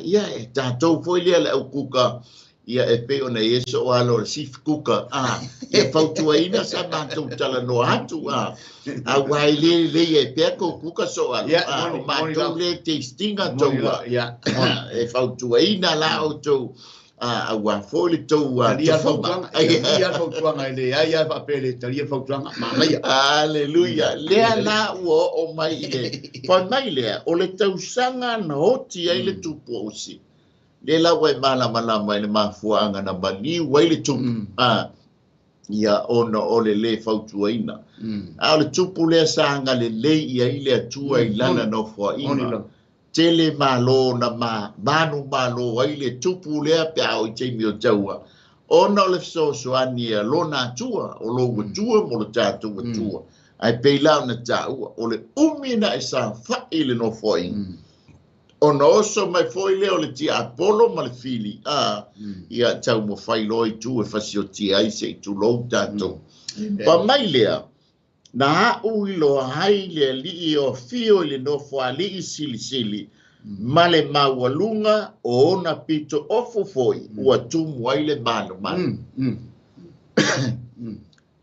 Ia e tatou foi lea le aukuka. Ia e pei ona i ai so o alo o le sifi kuka. Ia fautuaina sa matou talanoa atu. Aua e le lelei ai pea kou kuka so alo. O matou le tastinga taua. E fautuaina la outou aua foi le tou Talia le fautuaga. Talia le fautuaga e leai lava faapea e le talia le fautuaga. Manaia. Aleluia. Lea la ua oo mai i le fai mai lea o le tausaga na oti ai le tupu o Usi. Le la ua e malamalama i le mafuaaga na maliu ai le tupu. Ia ona o le le fautuaina. A o le tupu lea sa agalelei i ai le Atua i lana nofoaiga. Tele malo na manu malo ai le tupu lea pe a o i taimi o taua. Ona o le fesoasoani a lona Atua, o lou Atua mo le tatou Atua. Ae pei la ona taua, o le umi na e saofai i le nofoaiga. Ona oso mai foi lea o le tiapolo ma le fili. Ia taumafai loa i tu e fasiotia ai se i tulou tatou. Pa mai lea, na au iloa ai le alii o afio i le nofoalii silisili, ma le maualuga o ona pito ofu foi ua tumu ai le malumalu.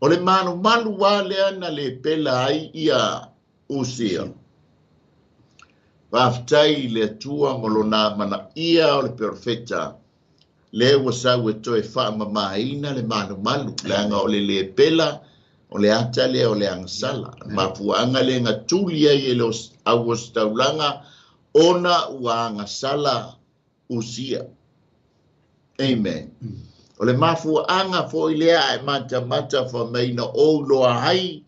O le malumalu a lea na le pela ai ia Usia. Faafetai i le Atua ma lona amanaia o le perofeta. Lea ua sau e toe faamamaina le malumalu, leaga o le le pela o le ata lea o le agasala. Mafuaaga le na tuli ai e le auositaulaga ona ua agasala Usia. Amen. O le mafuaaga foi lea ae matamata fai mai na ou iloa ai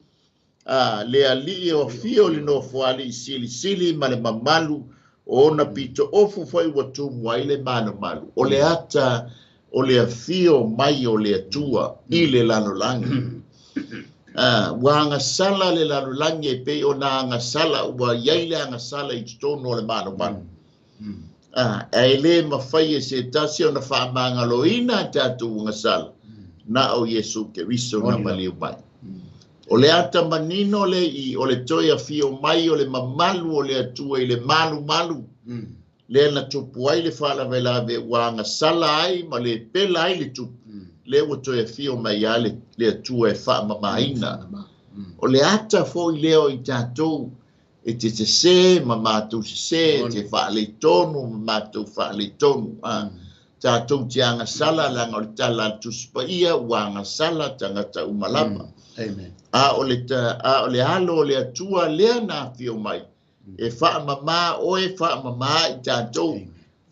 le alii o afio i le nofoalii silisili ma le mamalu o ona pito ofu foi ua tumu ai le malumalu. O le ata o le afio mai o le Atua i le lalolagi. Ua agasala le lalolagi e pei ona agasala ua iai le agasala i totonu o le malumalu. Ae le mafai e se tasi ona faamagaloina a tatou agasala na o Iesu Keriso na maliu mai. O le ata manino le i o le toe afio mai o le mamalu o le Atua i le malumalu. Lea na tupu ai le faalavelave ua agasala ai ma le pela ai le tupu. Lea ua toe afio mai a le Atua e faamamaina. O le ata foi lea o i tatou e te sesē ma matou sesē, e te faaleitonu ma matou faaleitonu. Tatou te agasala leaga o le tala a le Tusi Paia ua agasala tagata uma lava. Amen. A o le alo o le Atua lea na afio mai e faamama oe, faamama i tatou,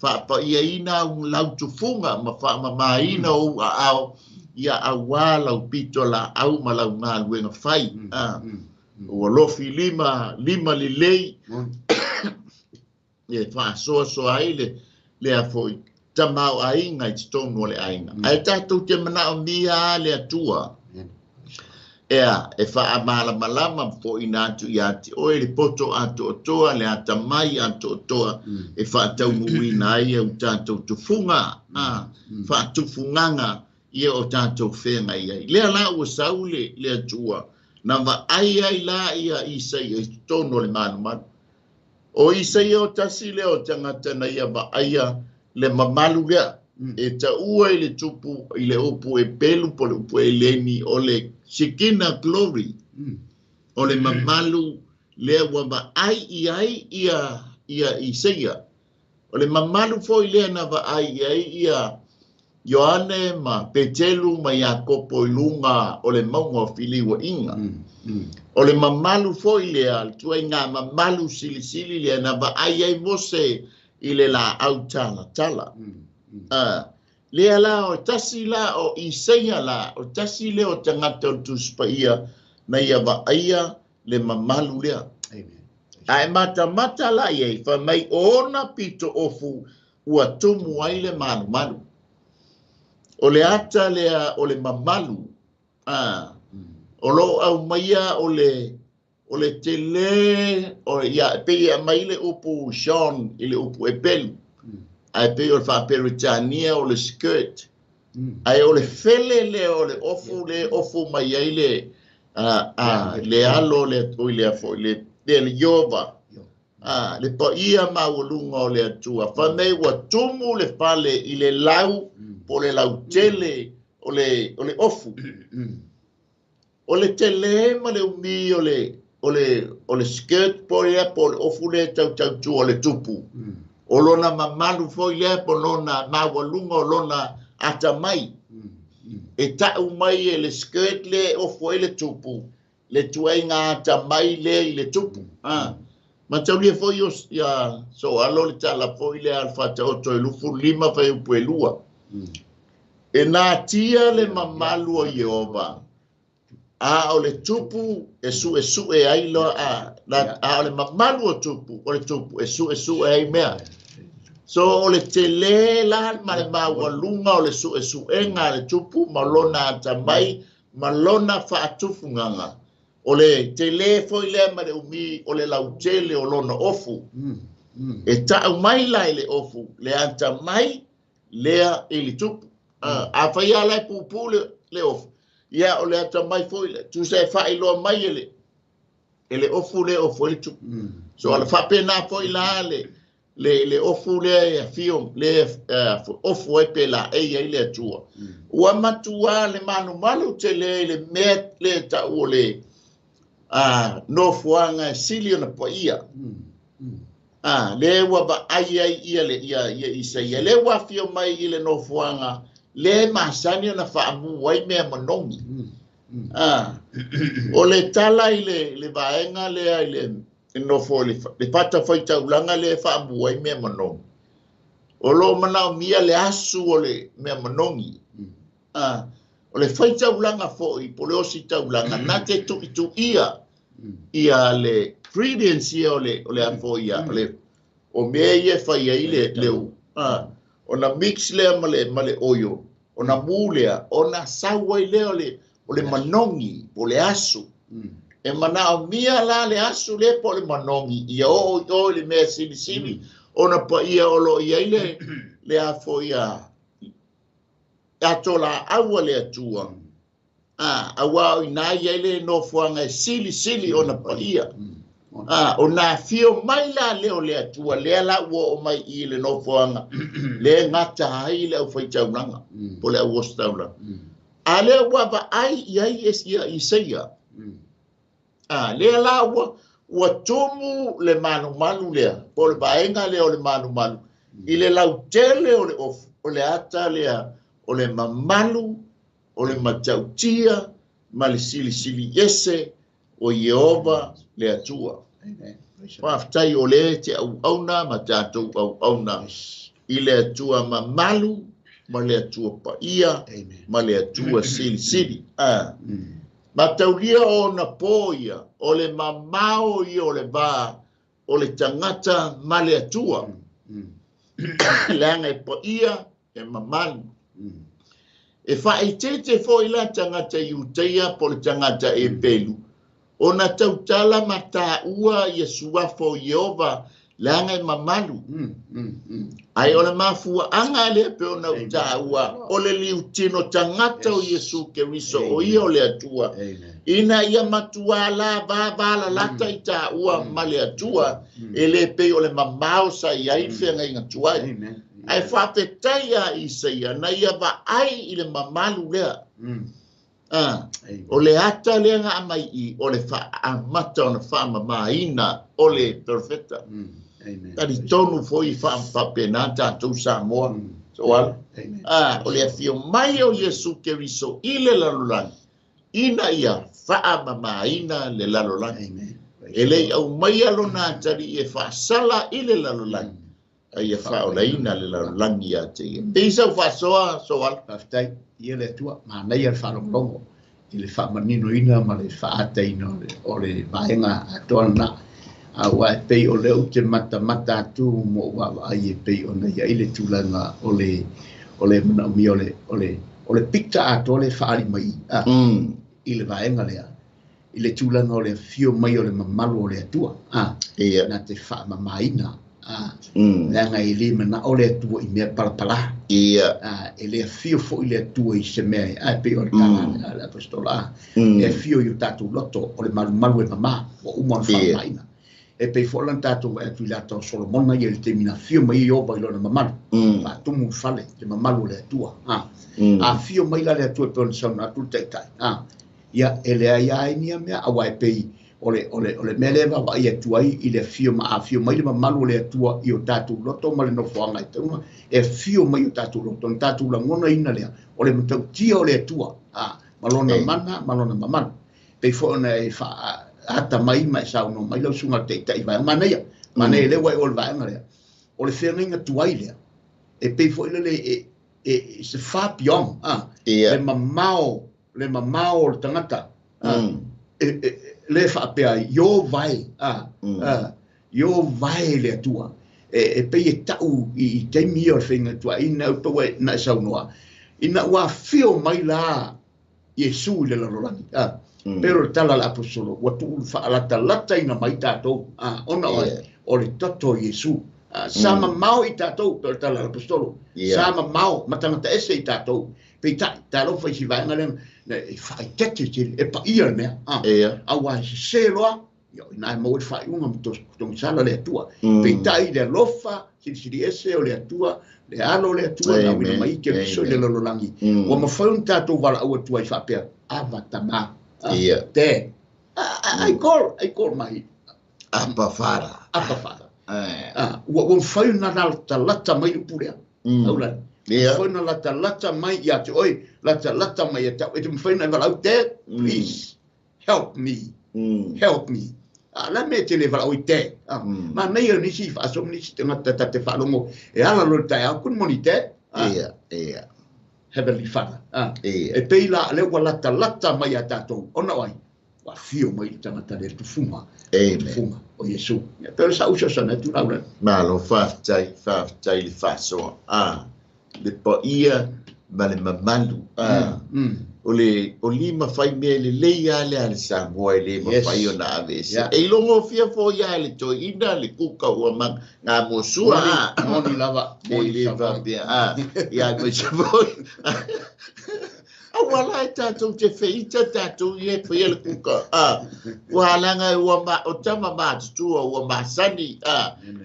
Faapaiaina au lautufuga ma faamamaina ou aao ia auā lau pito laau ma lau galuega fai. Ua lofi lima lima lelei e faasoasoa ai le lea foi tamaoaiga i totonu o le aiga. Ae tatou te manaomia a le Atua ea e faamalamalama foʻina atu iā te oe le poto atoatoa le atamai atoatoa e faataunuuina ai au tatou tufuga faatufugaga ia o tatou feagai ai. Lea la ua sau le Atua na vaai ai la ia Isaia i totonu o le malumalu. O Isaia o tasi lea o tagata na ia vaaia le mamalu lea e taua i le tupu i le upu e pelu po le upu e leni o le Shekinah glory. O le mamalu lea ua vaai i ai ia Isaia. O le mamalu foi lea na vaai i ai ia Ioane ma Petelu ma Iakopo i luga o le mauga o Filiuaiga. O le mamalu foi lea, le tuaiga mamalu silisili lea na vaai ai Mose i le laau talatala. Lea la o tasi la o Isaia la, o tasi lea o tagata o le Tusi Paia na ia vaaia le mamalu lea. Ae matamata la i ai, fai mai ona pito ofu ua tumu ai le malumalu. O le ata lea o le mamalu, o loo aumaia o le tele, o ia pei e aumai le upu Sean i le upu e pelu. Ae pei o le faaperetania o le skirt. Ae o le fele lea o le ofu le ofu mai ai le le alo le oi lea foi le le Iova. Le paia maualuga o le Atua. Fai mai ua tumu le fale i le lau po le lautele o le ofu. O le tele ma le umi o le skirt po lea po le ofu le tautautua o le tupu. O lona mamalu foi lea po lona maualuga o lona atamai. E tau mai e le skirt le ofu ai le tupu, le tuaiga atamai lea i le tupu. Mataulia foi o ia so alo le tala foi lea al fataoto e lufu lima fai upu e lua. E natia le mamalu o Ieova. A o le tupu e sue sue ai loa a o le mamalu o tupu o le tupu e sue sue ai mea. So o le tele la ma le maualuga o le suesuega le tupu ma lona atamai ma lona faatufugaga. O le tele foi lea ma le umi o le lautele o lona ofu. E tau mai la i le ofu le atamai lea i le tupu. A fai ala e pupu le ofu. Ia o le atamai foi le tusa e faailoa mai e le ofu le ofu e le tupu. So ala faapena foi la le ofu lea e afio le ofu e pe la e ia i le Atua. Ua matua le malumalu tele i le mea le tau o le nofoaga e sili ona paia. Le ua vaai ai ia le ia Isaia. Le ua afio mai i le nofoaga le masani ona faamu ai mea manogi. O le tala i le vaega lea i le nofo le fata faitaulaga le faamu ai mea manogi. O loo manaomia le asu o le mea manogi. O le faitaulaga foi po le osi taulaga na te tuituia ia le ingredients ia o le afo ia o le o mea ia fai ai le ona mix lea ma le oio ona mu lea ona sau ai lea o le manogi po le asu. E manaomia la le asu le po le manogi ia oo i o le mea silisili ona paia o loo i ai le afo ia atola aua le Atua. Aua o ina ia le nofoaga e silisili ona paia. O na afio mai la lea o le Atua lea la ua oo mai i le nofoaga le gata ai le aufaitaulaga po le auositaulaga. A lea ua vaai i ai ia Isaia. Lea la ua tumu le malumalu lea po le vaega lea o le malumalu i le lautele o le ofu o le ata lea o le mamalu o le matautia ma le silisili ese o Ieova le Atua. Faafetai o le te auauna ma tatou auauna I le Atua mamalu ma le Atua paia ma le Atua silisili. Mataulia ona po ia, o le mamao ia o le va o le tagata ma le Atua. Leaga e paia e mamalu. E faaeteete foi la tagata Iutaia po o le tagata Epelu, ona tautala ma taua ia suafa o Ieova leaga e mamalu. Ae o le mafuaaga lea pe ona ou taua, o le liutino tagata o Iesu Keriso, o ia o le Atua, ina ia matua la vavalalata i taua ma le Atua, e le pei o le mamao sa i ai feagaiga tuai. Ae faafetai ia Isaia na ia vaai i le mamalu lea. O le ata lea na aumai i o le faaamata ona faamamaina o le perofeta. Talitonu foi faapena tatou Samoa. Soala. O le afio mai o Iesu Keriso i le lalolagi, ina ia faamamaina le lalolagi. E le aumaia lona atalii e faasala i le lalolagi, a ia faaolaina le lalolagi ia te ia. Pei sau faasoa, Soala. Faafetai ia le Atua, manaia le faalogologo i le faamaninoina ma le faataina o le vaega atoa lena. Aua e pei o lea ou te matamata atu mo ou vaavaai e pei ona i ai le tulaga o le manaomia o le picture atoa le faali mai i le vaega lea, i le tulaga o le afio mai o le mamalu o le Atua, na te faamamaina. Leaga e le manao le Atua i mea palapala. E le afio foi le Atua i se mea e pei o le tala a le apostola, e afio i o tatou loto o le malumalu e mama ua uma ona faamamaina. E pei foi lana tatou vaai atu i le ata o Solomona ia i le taimi na afio mai ai Ieova i lona mamalu, faatumu le fale le mamalu o le Atua. Afio mai la le Atua e pei ona saunoa atu le taitai. Ia e leai ai nia mea aua e pei o le mea lea vaavaai atu ai i le afio ma afio mai le mamalu o le Atua i o tatou loto ma le nofoaga e tauna, e afio mai o tatou loto, na tatou lagonaina lea o le matautia o le Atua, ma lona mana ma lona mamalu. Pei foi ona e ata mai ma e saunoa mai lau susuga taitai vaega manaia, manaia lea ua e o le vaega lea o le feagaiga tuai lea, e pei foi lele e se far beyond, le mamao o le tagata, le faapea io vai, io vai le Atua, e pei e tau i taimi o le feagaiga tuai ina ua na e saunoa ina ua afio mai la Iesu i le lalolagi. Pero le tala le aposolo ua tuu faalatalataina mai tatou, ona o le toto o Iesu. Sa mamao i tatou, pero le tala le aposolo, sa mamao ma tagata ese i tatou. Peitai talofa i si vaega lea e faaitete tele, e paia le mea, aua e sese loa ia ina e maua le faaiuga ma togisala le Atua. Peitai le alofa silisili ese o le Atua, le alo o le Atua na auina mai Keriso i le lalolagi. Ua mafai ona tatou valaau atu ai faapea, Ava tama, te I call my Abba Father. Abba Father. Ua mafai ona latalata mai upu lea. Aulani. Mafai ona latalata mai ia te oe, latalata mai ia te au. E te mafai ona e valaau, Dad, please, help me. Help me. La mea te le valaau i Dad. Manaia nisi faasoa ma nisi tagata ta te faalogo e ala loa le taeao, good morning Dad. Heavenly Father. E pei la lea ua latalata mai ia tatou, ona o ai, ua afio mai le tagata le tufuga, tufuga o Iesu. Ia pei o le sausosoga atu lau lea. Malo, faafetai, faafetai le faasoa. Le paia ma le mamalu. O le o lima fai mea lelei lava lea a le Samoa e le mafai ona aveese. E ilogofia foi lava le toeaina le kuka ua gamosua. Moni lava. E le faapea. Ia aemaise foi. Aua la e tatou te feita tatou ia e faia le kuka. Ua alaga ua o tama matutua ua masani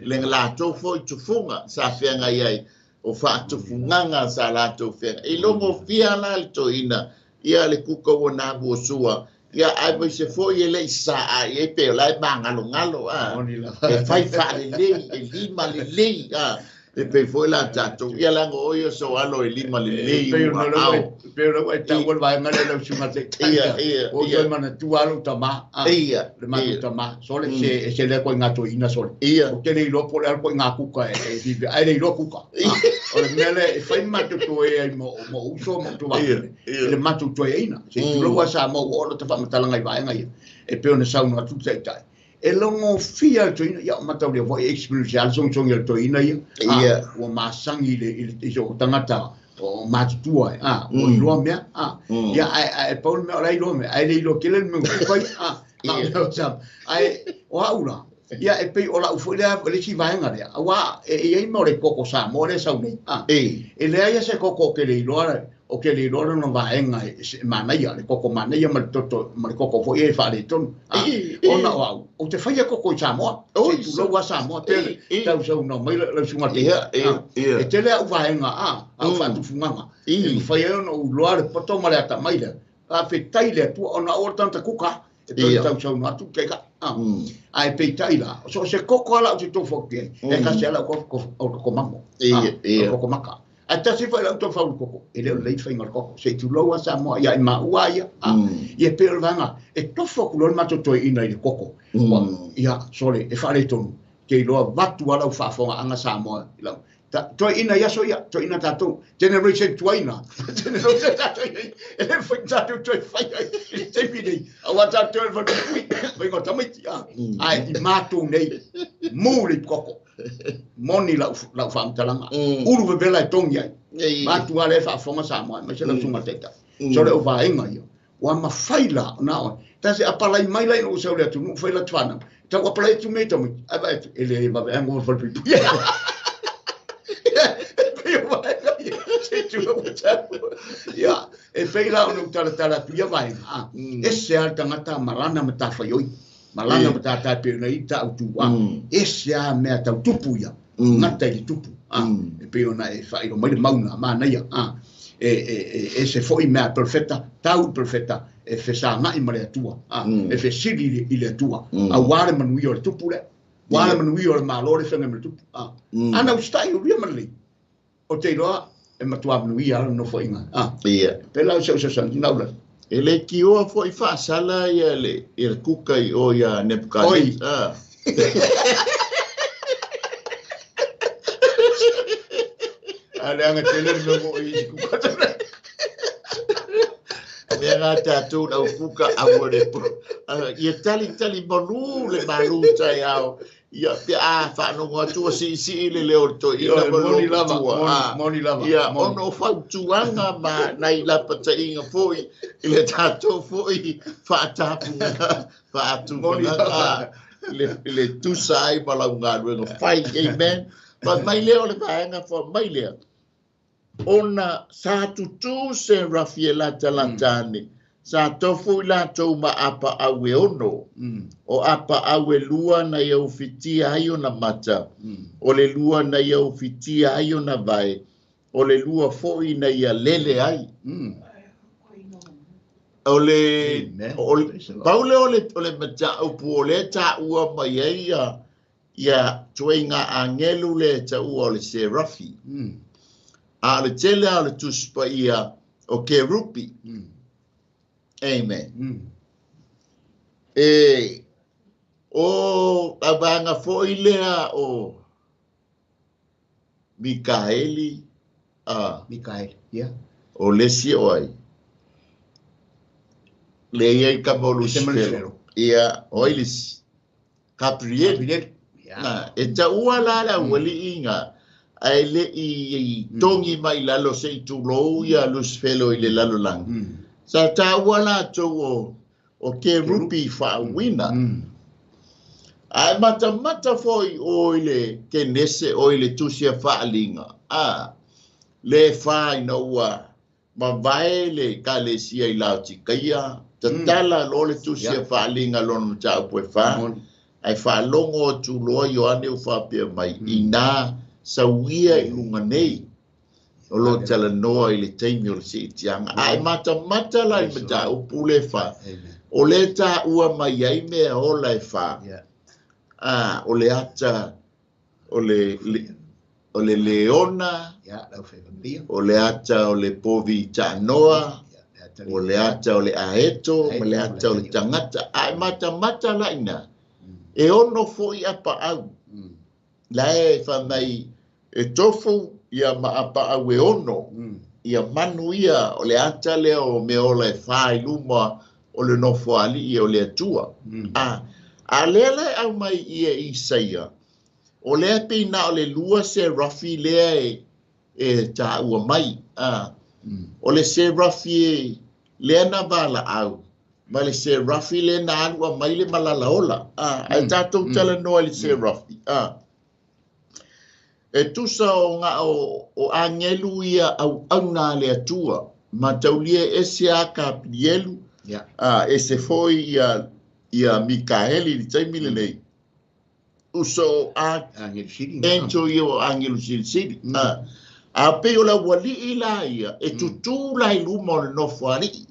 le latou foi tufuga sa feagai ai. O faatufugaga sa latou feagai. E ilogofia la le toeaina ia le kuka ua namosua. Ia aemaise foi e le i saa i ai pe o la e magalogalo. E fai faalelei, e lima lelei. E pei foi la tatou ia leaga o ia so alo e lima lelei ua ao. Pe o e tau le vaega lea lau susuga taitai. Ia, ia, O ia. Toe manatua lou tamā. Le matou tamā. Sole se se lea koe toeaina sole. O te le iloa po o le a le koe kuka e vive ai le iloa kuka. O le mea lea e fai matou toe ai mo uso mo tuvafine. I le matou toeaina. Se tulou a Samoa ua oo lata faamatalaga i vaega ia. E pei ona saunoa atu le taitai. E logofia le toeaina, ia o mataulia foi e experience lava le sogisogi o le toeaina ia. Ua masagi i so tagata o matutua e, ua iloa mea. Ia, ae pau le mea o la e iloa mea, ae le iloa tele le mea ua fai. Na o mea o sa. Ae o au la, ia e pei o lau foi lea le isi vaega lea, aua e i ai mea o le koko Samoa lea e sau nei. E leai se koko o ke le iloa o ke le iloa lona vaega e manaia, le koko manaia ma le toto ma le koko foi e faaletonu. Ona o au, ou te faia koko i Samoa. Oi, Se tulou a Samoa tele. Tau saunoa mai lau susuga te. Ia, ia, ia. E tele au vaega au faatufugaga. E mafai ai ona ou iloa le poto ma le atamai lea. Faafetai le Atua ona o le tagata kuka. E pei ona tau saunoa atu te ka. Ae peitai la, so o se koko ala o te tofu atu ai, e tasi ala o koko mamo. O koko maka. Ae tasi foi lau tofu au koko, e le o lelei faiga o le koko. Se i tulou a Samoa ia i maua ia. Ia e pei o le vaega, e tofu atu loa le matou toeaina i le koko. Ia, sole, e faaletonu. Ke iloa vatu ala u faafogaaga Samoa i lau. Toeaina i aso ia, toeaina tatou, generation tuaina. Generation tatou ia, e le fai tatou toe fai ai i le taimi nei. Aua tatou e fai faiga o tamaiti. Ae i matou nei, mu le koko. Moni lau faamatalaga. Ulu vevela e togi ai. Matu ale e faafofoga Samoa, aemaise lau susuga taitai. Sole o vaega ia. Ua mafai la, na o. Tasi apalai mai la ina ua sau le atunuu fai la tfanau. Tau apalai atu mea i tamaiti. Ai vaai atu, e le vaveaga o le falepuipui. E pei o vaega ia, se tulou ua taua. Ia, e pei la ona ou talatala atu ia vaega. Ese lava le tagata ma lana matafaioi. Ma lana matata e pei ona i ai tautu. Ese lava mea tau tupu ia. Gata i le tupu. E pei ona e faailo mai le mauna manaia. E ese foi mea perofeta, tau i perofeta, e fesagai ma le Atua. E fesili i le Atua. Aua le manuia o le tupu lea. Aua le manuia o le Malo le feagai ma le tupu. Ana usitai o lia ma lelei. O te iloa e matua manuia le nofoaiga. Pela o se fesoasoani naula. E le tioa foi faasala ia le kuka i o ia Nebuchadnezzar. Oi. A leaga tele le mea mo i kuka. Mea ngā tātou lau kuka aua le po. Ia tali tali malu le malu tai ao. Ia pe a whaanongo atu o si si le leo to ina Ioe, ma moni lou lava, tua. Moni, moni lava, Ia, moni. Ono fautuaga ma nai lapataiga foi i le tatou foi faatapuga Moni faatufugaga lava. le tusa ai ma lau galuega fai. Amen. Fa mai lea o le vaega fa mai lea. Ona sa tutū se Rafiela talatane. Sa tofu i latou ma apa au e 6. O apa au e 2 na ia ufitia ai ona mata. O le 2 na ia ufitia ai ona vae. O le 2 foi na ia lele ai. O le, Amen. o le, Praise the Lord. paule o le mataupu o le tāua mai ai ia tuaiga angelu le taua o le Serafi. A o le tele a o le tusipa ia o Kerupi. Amen. E o avanga foi lea o Mikaeli, Mikaeli, ia. O le si o ai. Le ia i kama o Ese ma Lucifero. Lucifero. Ia, o ai le si. Gabriel. Gabriel. Ia. Na, e taua la la uali inga. Ai le i tongi mai lalo se i tulou ia Lucifero i le lalo langi. Sa taua la tau o Kerupi whaawina. Ai mata mata foi o i le kenese o i le tusia whaalinga. Le whai na ua mavae le kalesia i Laotikaia. Tatala lo le tusia whaalinga lona mataupu e wha. Moni. Ai whaalongo o tūloa Ioane o whapea mai. Ina sauia i lunga nei. O lo talanoa i le taimi o le siitianga. Ai mata mata la i Praise the Lord. mataupu le wha. Amen. O le tā ua mai ai mea ola e wha. O le ata, o le o le leona, o le ata o le povi ta'anoa, o le ata o le aeto, ma le ata o le tagata. Ae matamata la ina, e ono fo'i apa'au. La e fa'amai e tofu ia ma apa'au e ono, ia manu ia o le ata lea o mea ola e fā i luma o le nofo ali'i o le Atua. A lea la e aumai ia Isaia, o lea pei na o le lua serafi lea e tāua mai. O le serafi lea na valaau, ma le serafi lea na alu a mai le malala ola. Ae tatou talanoa i le serafi. E tusa o nga o agelu ia auauna a le Atua, mataulia ese a Kapilielu, ese foi ia Mikaeli i le taimi lenei. Uso a angel ia o agelu silisili. A pei o le auali'i la ia, e tutū la i luma o le nofo ali'i.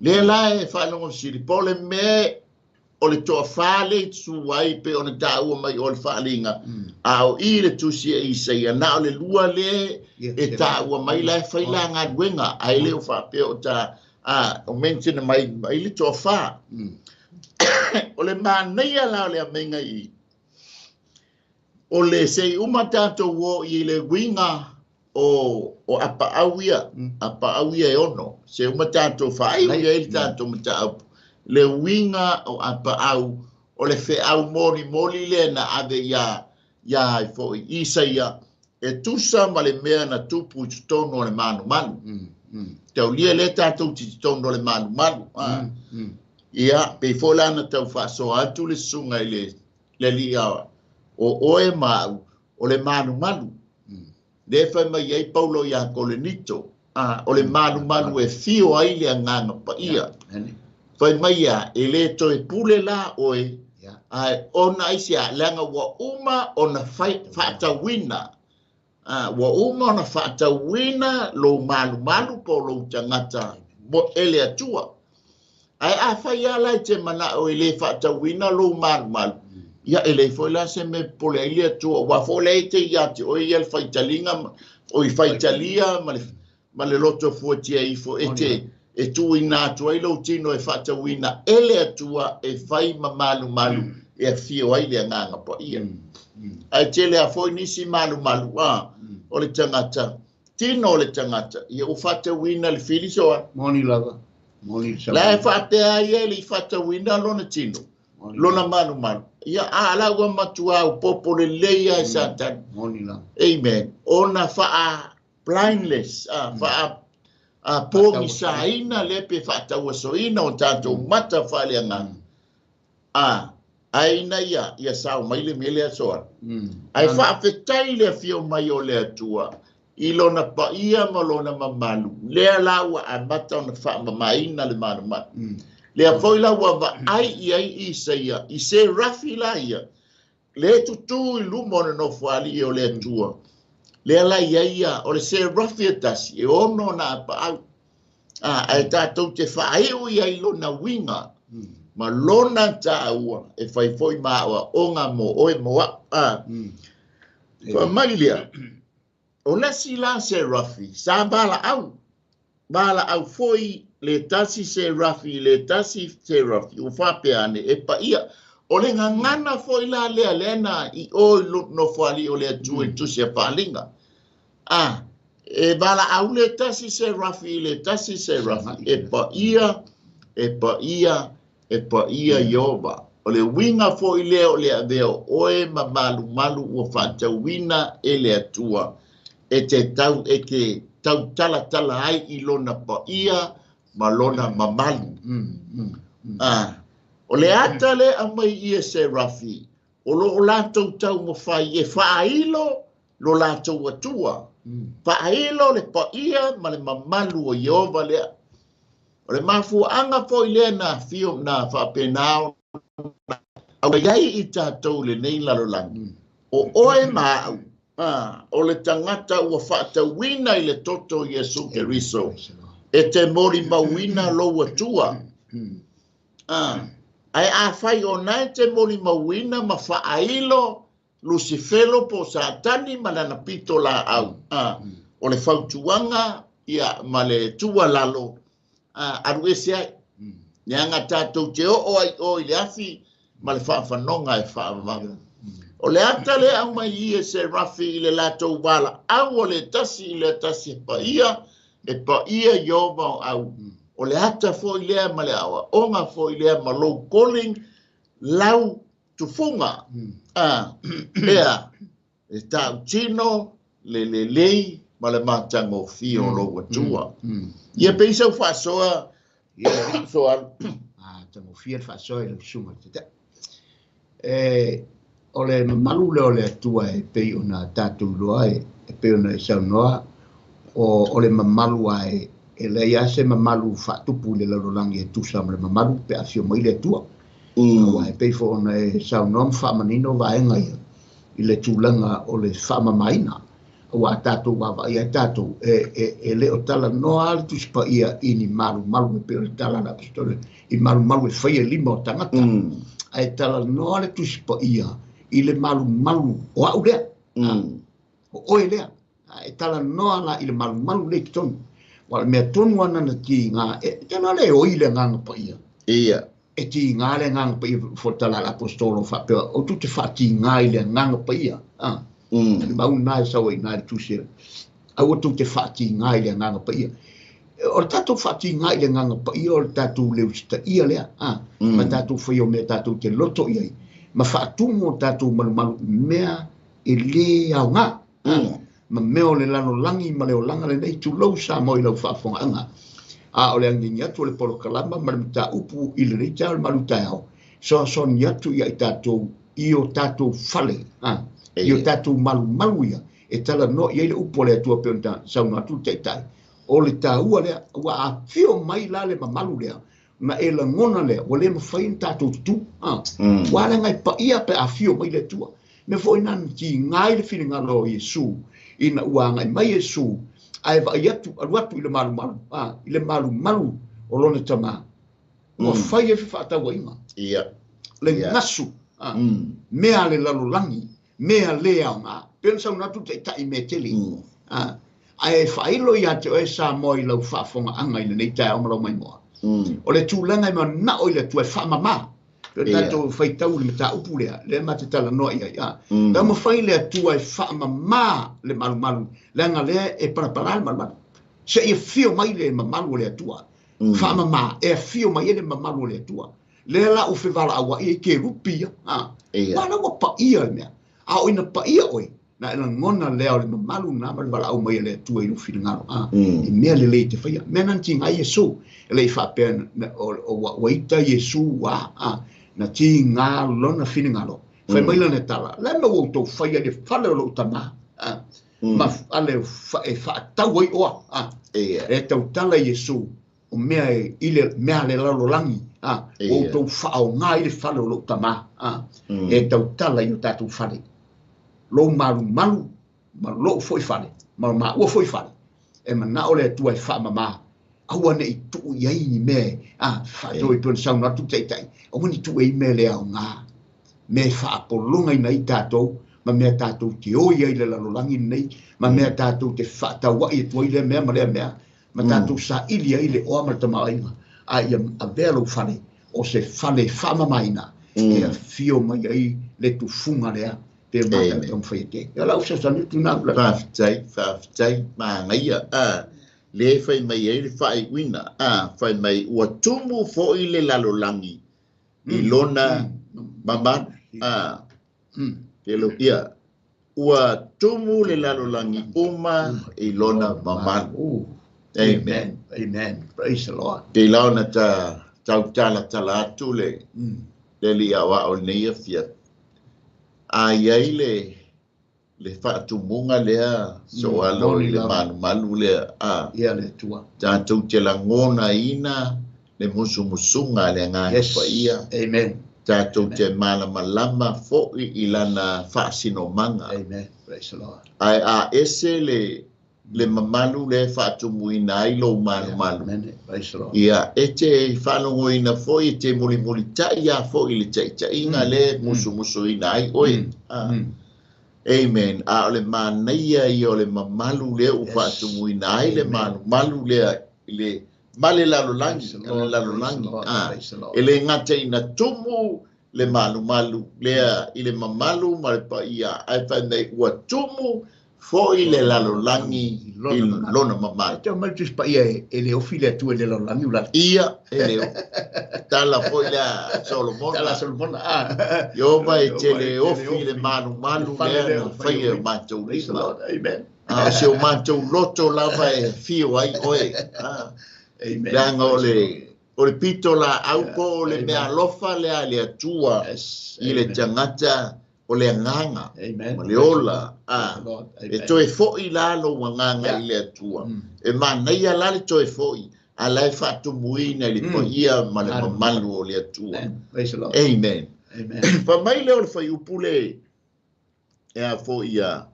Lea la e faalogosili, po o le mea o le toafā le i su ai pe ona tāua mai o le faaliga. A o i le tusi e Isaia, na o le lua le e tāua mai la e fai la galuega, ae le o faapea o ta o mention mai mai le toafā. O le manaia la o le amaiga i o le sei uma tatou o i le uiga o apa'au ia, apa'au ia e ono, se uma tatou faaiu ia i le tatou mataupu. Le uiga o apa'au o le fe'au molimoli lea na ave ia ai fo'i Isaia, e tusa ma le mea na tupu i totonu o le malumalu. Taulia lea tatou te totonu o le malumalu. Ia, pei foi la na tau faasoa atu le susuga i le alii o oe ma au, o le malumalu. Le fai mai ai Paulo ia Korinito, o le malumalu e fio ai le agaga paia. Fai mai ia, e le toe pule la oe, ae ona aisia, leaga ua uma ona fa'atauina. Ua uma ona fa'atauina lou malumalu po o lou tagata mo e le Atua. Ae afai lava la e te mana'o e lē fa'atauina lou malumalu, ia e lē foi la se mea popole ai le Atua, ua foi lea e te iā te oe ia le faitaliga o i faitalia ma le loto fuatia ifo e te e tuuina atu ai lou tino e fa'atauina e le Atua e fai ma malumalu e afio ai le agaga paia. Ae tele a foi nisi malumalu o le tagata, tino o le tagata, ia ua fa'atauina le filisoa. Moni lava. Moni La e fa'apea ai e le i fa'atauina lona tino, lona malumalu. Ia a la ua matuā upopo lelei a e Satani. Moni lava. Amen. Ona fa'a blindless, fa'a pogisaina le pe fa'atauasoina o tatou mata faaleagaga. Ae ina ia sao mai le mea lea soa. Ae fa'afetai le afio mai o le Atua i lona paia ma lona mamalu. Lea la ua amata ona fa'amamaina le malumalu. Lea foi la ua va'ai i ai Isaia, i se rafi la ia, le tutū i luma o le nofo ali'i o le Atua. Lea la ia ia, o le se rafi e tasi, e ono na apa'au. Ae tatou te fa'ai'u ia i lona uiga, ma lona tāua, e fai foi ma a'oa'oga mo oe mo a'u. Fa'amai lea, o lesi la serafi, sa valaau, valaau foi le tasi serafi, le tasi serafi, ua faapea ane, e paia. O le gagana foi la lea lea na i o i nofo ali'i o le Atua i tusi a Faaliga. E valaau le tasi serafi i le tasi serafi, e paia, e paia, e paia Ieova. O le uiga foi lea o le avea o oe ma malumalu ua fa'atauina e le Atua, e te tau e te tautalatala ai i lona paia ma lona mamalu. O le ata le aumai ia serafi, o lo'o latou taumafai e fa'ailo lo latou Atua. Fa'ailo le paia ma le mamalu o Ieova lea. O le mafua'aga foi lea na afio na fa'apenā auai ai i tatou lenei lalolagi. O oe ma a'u, o le tagata ua fa'atauina i le toto o Iesu Keriso, e te molimauina lou Atua. Ae afai ona e te molimauina ma fa'ailo Lusifelo po Satani ma lana pito laau. O le fautuaga ia ma le tuualalo, alu ese ai. Leaga tatou te oo ai o i le afi ma le faafanoga e faavavau. O le ata le aumai i e Serafi i le latou valaau o le tasi i le tasi e paia Ieova o au. O le ata foi lea ma le aoaoga foi lea ma lou calling lau tufuga. Lea e tautino le lelei ma le matagofie o lou Atua. Ia pei sau faasoa soa. Tagofie le faasoa i lau susuga i le Taitai. O le mamalu lea o le Atua e pei ona tatou iloa e pei ona e saunoa, o le mamalu a e leai lava se mamalu faatupu i le lalolagi e tusa ma le mamalu pe afio mai le Atua. Aua e pei foi ona e saunoa ma faamanino vaega ia i le tulaga o le faamamaina. Aua tatou vaavaai ai tatou e le o talanoa le Tusi Paia i ni malumalu e pei o le tala a le Aposetolo i malumalu e faia i lima o tagata. Ae talanoa le Tusi Paia i le malumalu o au lea. O oe lea. E talanoa la i le malumalu le i totonu. Ua le mea tonu ana na tiga, e tala le oi le Agaga Paia. Ia. E tiga le Agaga Paia fo tala a le Aposetolo faapea, o tu te faatiga i le Agaga Paia. Le mau na e sau ai na i le tusi. Aua tu te faatiga i le Agaga Paia. O le tatou faatiga i le Agaga Paia o le tatou le usitaia lea. Ma tatou faia o mea tatou te loto i ai. Ma faatumu o tatou malumalu mea e le aoga. Ma mea o le lalolagi ma le olaga lenei tulou Samoa i lau faafofogaaga. A o le agiagi atu o le polokalama ma le mataupu i lenei taeao le malu taeao, soasoani atu ia i tatou i o tatou fale, i o tatou malumalu ia, e talanoa i ai le upu o le Atua pei ona saunoa atu le Taitai. O le taua lea, ua afio mai la le mamalu lea, na e lagona lea, ua le mafai ona tatou tutū. Ua leaga e paia pe afio mai le Atua. Mea foi na tiga ai le finagalo o Iesu, ina ua agai mai Iesu, ae vaai atu, alu atu i le malumalu, i le malumalu o lona tamā. Ua fai e fefaatauaiga. Ia. Le gasu, mea le lalolagi, mea le aoga. Pei ona saunoa atu le Taitai mea tele. Ae faailo ia te oe Samoa i lau faafofogaaga i lenei taeao ma lau maimoa. O le tulaga e manao i le Atua e faamama. Pe tatou faitau i le mataupu lea, lea ma te talanoa i ai. Taumafai le Atua e faamama le malumalu, leaga lea e palapala le malumalu. Se i afio mai le mamalu o le Atua. Faamama, e afio mai ai le mamalu o le Atua. Lea la ua fevalauai ai kerupi ia. Ua la ua paia le mea. A o ina paia oe, na e lagona lea o le mamalu na ma le valaau mai e le Atua i lou finagalo. E mea lelei te faia. Mea na tiga ai Iesu. E le i faapea ua ita Iesu na tiga lona finagalo. Fai mai lana tala, le mea ua outou faia i le fale o lou tamā. Ma fale e faatau ai oa. E tautala Iesu o mea i le mea le lalolagi. Ua outou faaoga i le fale o lou tamā. E tautala i o tatou fale. Lou malumalu ma lou foi fale, ma maua foi fale. E manao le Atua e faamama. Aua nei tuu i ai ni mea, faatau i pei ona saunoa atu le Taitai. Aua ni tuu ai mea le aoga. Mea e faapologa ina ai tatou, ma mea tatou te oi ai le lalolagi lenei, ma mea tatou te faatauai atu ai lea mea ma lea mea, ma tatou saili ai le oa ma le tamaoaiga. A ia avea lou fale, o se fale faamamaina, e afio mai ai le tufuga lea, pe mata taumafai atu ai. Ia lau fesoasoani atu na. Faafetai, faafetai, magaia. Le fai mai ai le faaiuina. Fai mai ua tumu foi le lalolagi i lona mamalu. Ia, ua tumu le lalolagi uma i lona mamalu. Amen. Amen. Praise the Lord. Te lau na ta tautala tala atu le le lia wa o nei afia. A iai le faatumuga lea so alo i le malumalu lea. Ia le Atua. Tatou te lagonaina le musumusuga le Agaga Paia. Amen. Tatou te malamalama foi i lana faasinomaga. Amen. Praise the Lord. Ae a ese le mamalu le faatumuina ai lou malumalu. Amen. Praise the Lord. Ia, e te faalogoina foi, e te mulimulitai ia foi i le taitaiga le musumusuina ai oe. Amen. A o le manaia ia o le mamalu lea ua faatumuina ai le malumalu lea i le ma le lalolagi, le lalolagi. E le gata ina tumu le malumalu lea i le mamalu ma le paia, ae fai mai ua tumu foi le lalolagi i lona mamalu. Te mai Tusi Paia e le ofi le Atua i le lalolagi ula. Ia, e le ofi. Tala foi lea Solomona. Tala Solomona. Ieova e te le ofi le malumalu lea na faia e o matou lima. Amen. A o si o matou loto lava e fio ai oe. Amen. Leaga o le pito laau po o le mea alofa lea a le Atua i le tagata o le agaga ma le ola. E toe foi la lou agaga i le Atua. E manaia la le toe foi, a la e faatumuina i le paia ma le mamalu o le Atua. Amen. Fai mai lea o le fuaiupu le e a foi ia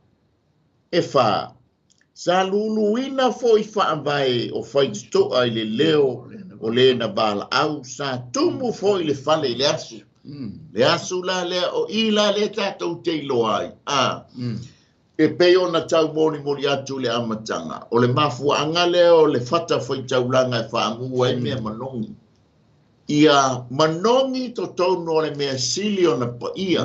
e fa. Sa luluina foi faavae o faitotoa i le leo o le na valaau, sa tumu foi le fale i le aso. Le aso la lea o i la lea tatou te iloa ai. E pei ona tau molimoli atu le amataga. O le mafuaaga lea o le fata faitaulaga e faamu ai mea manogi. Ia manogi totonu o le mea sili ona paia.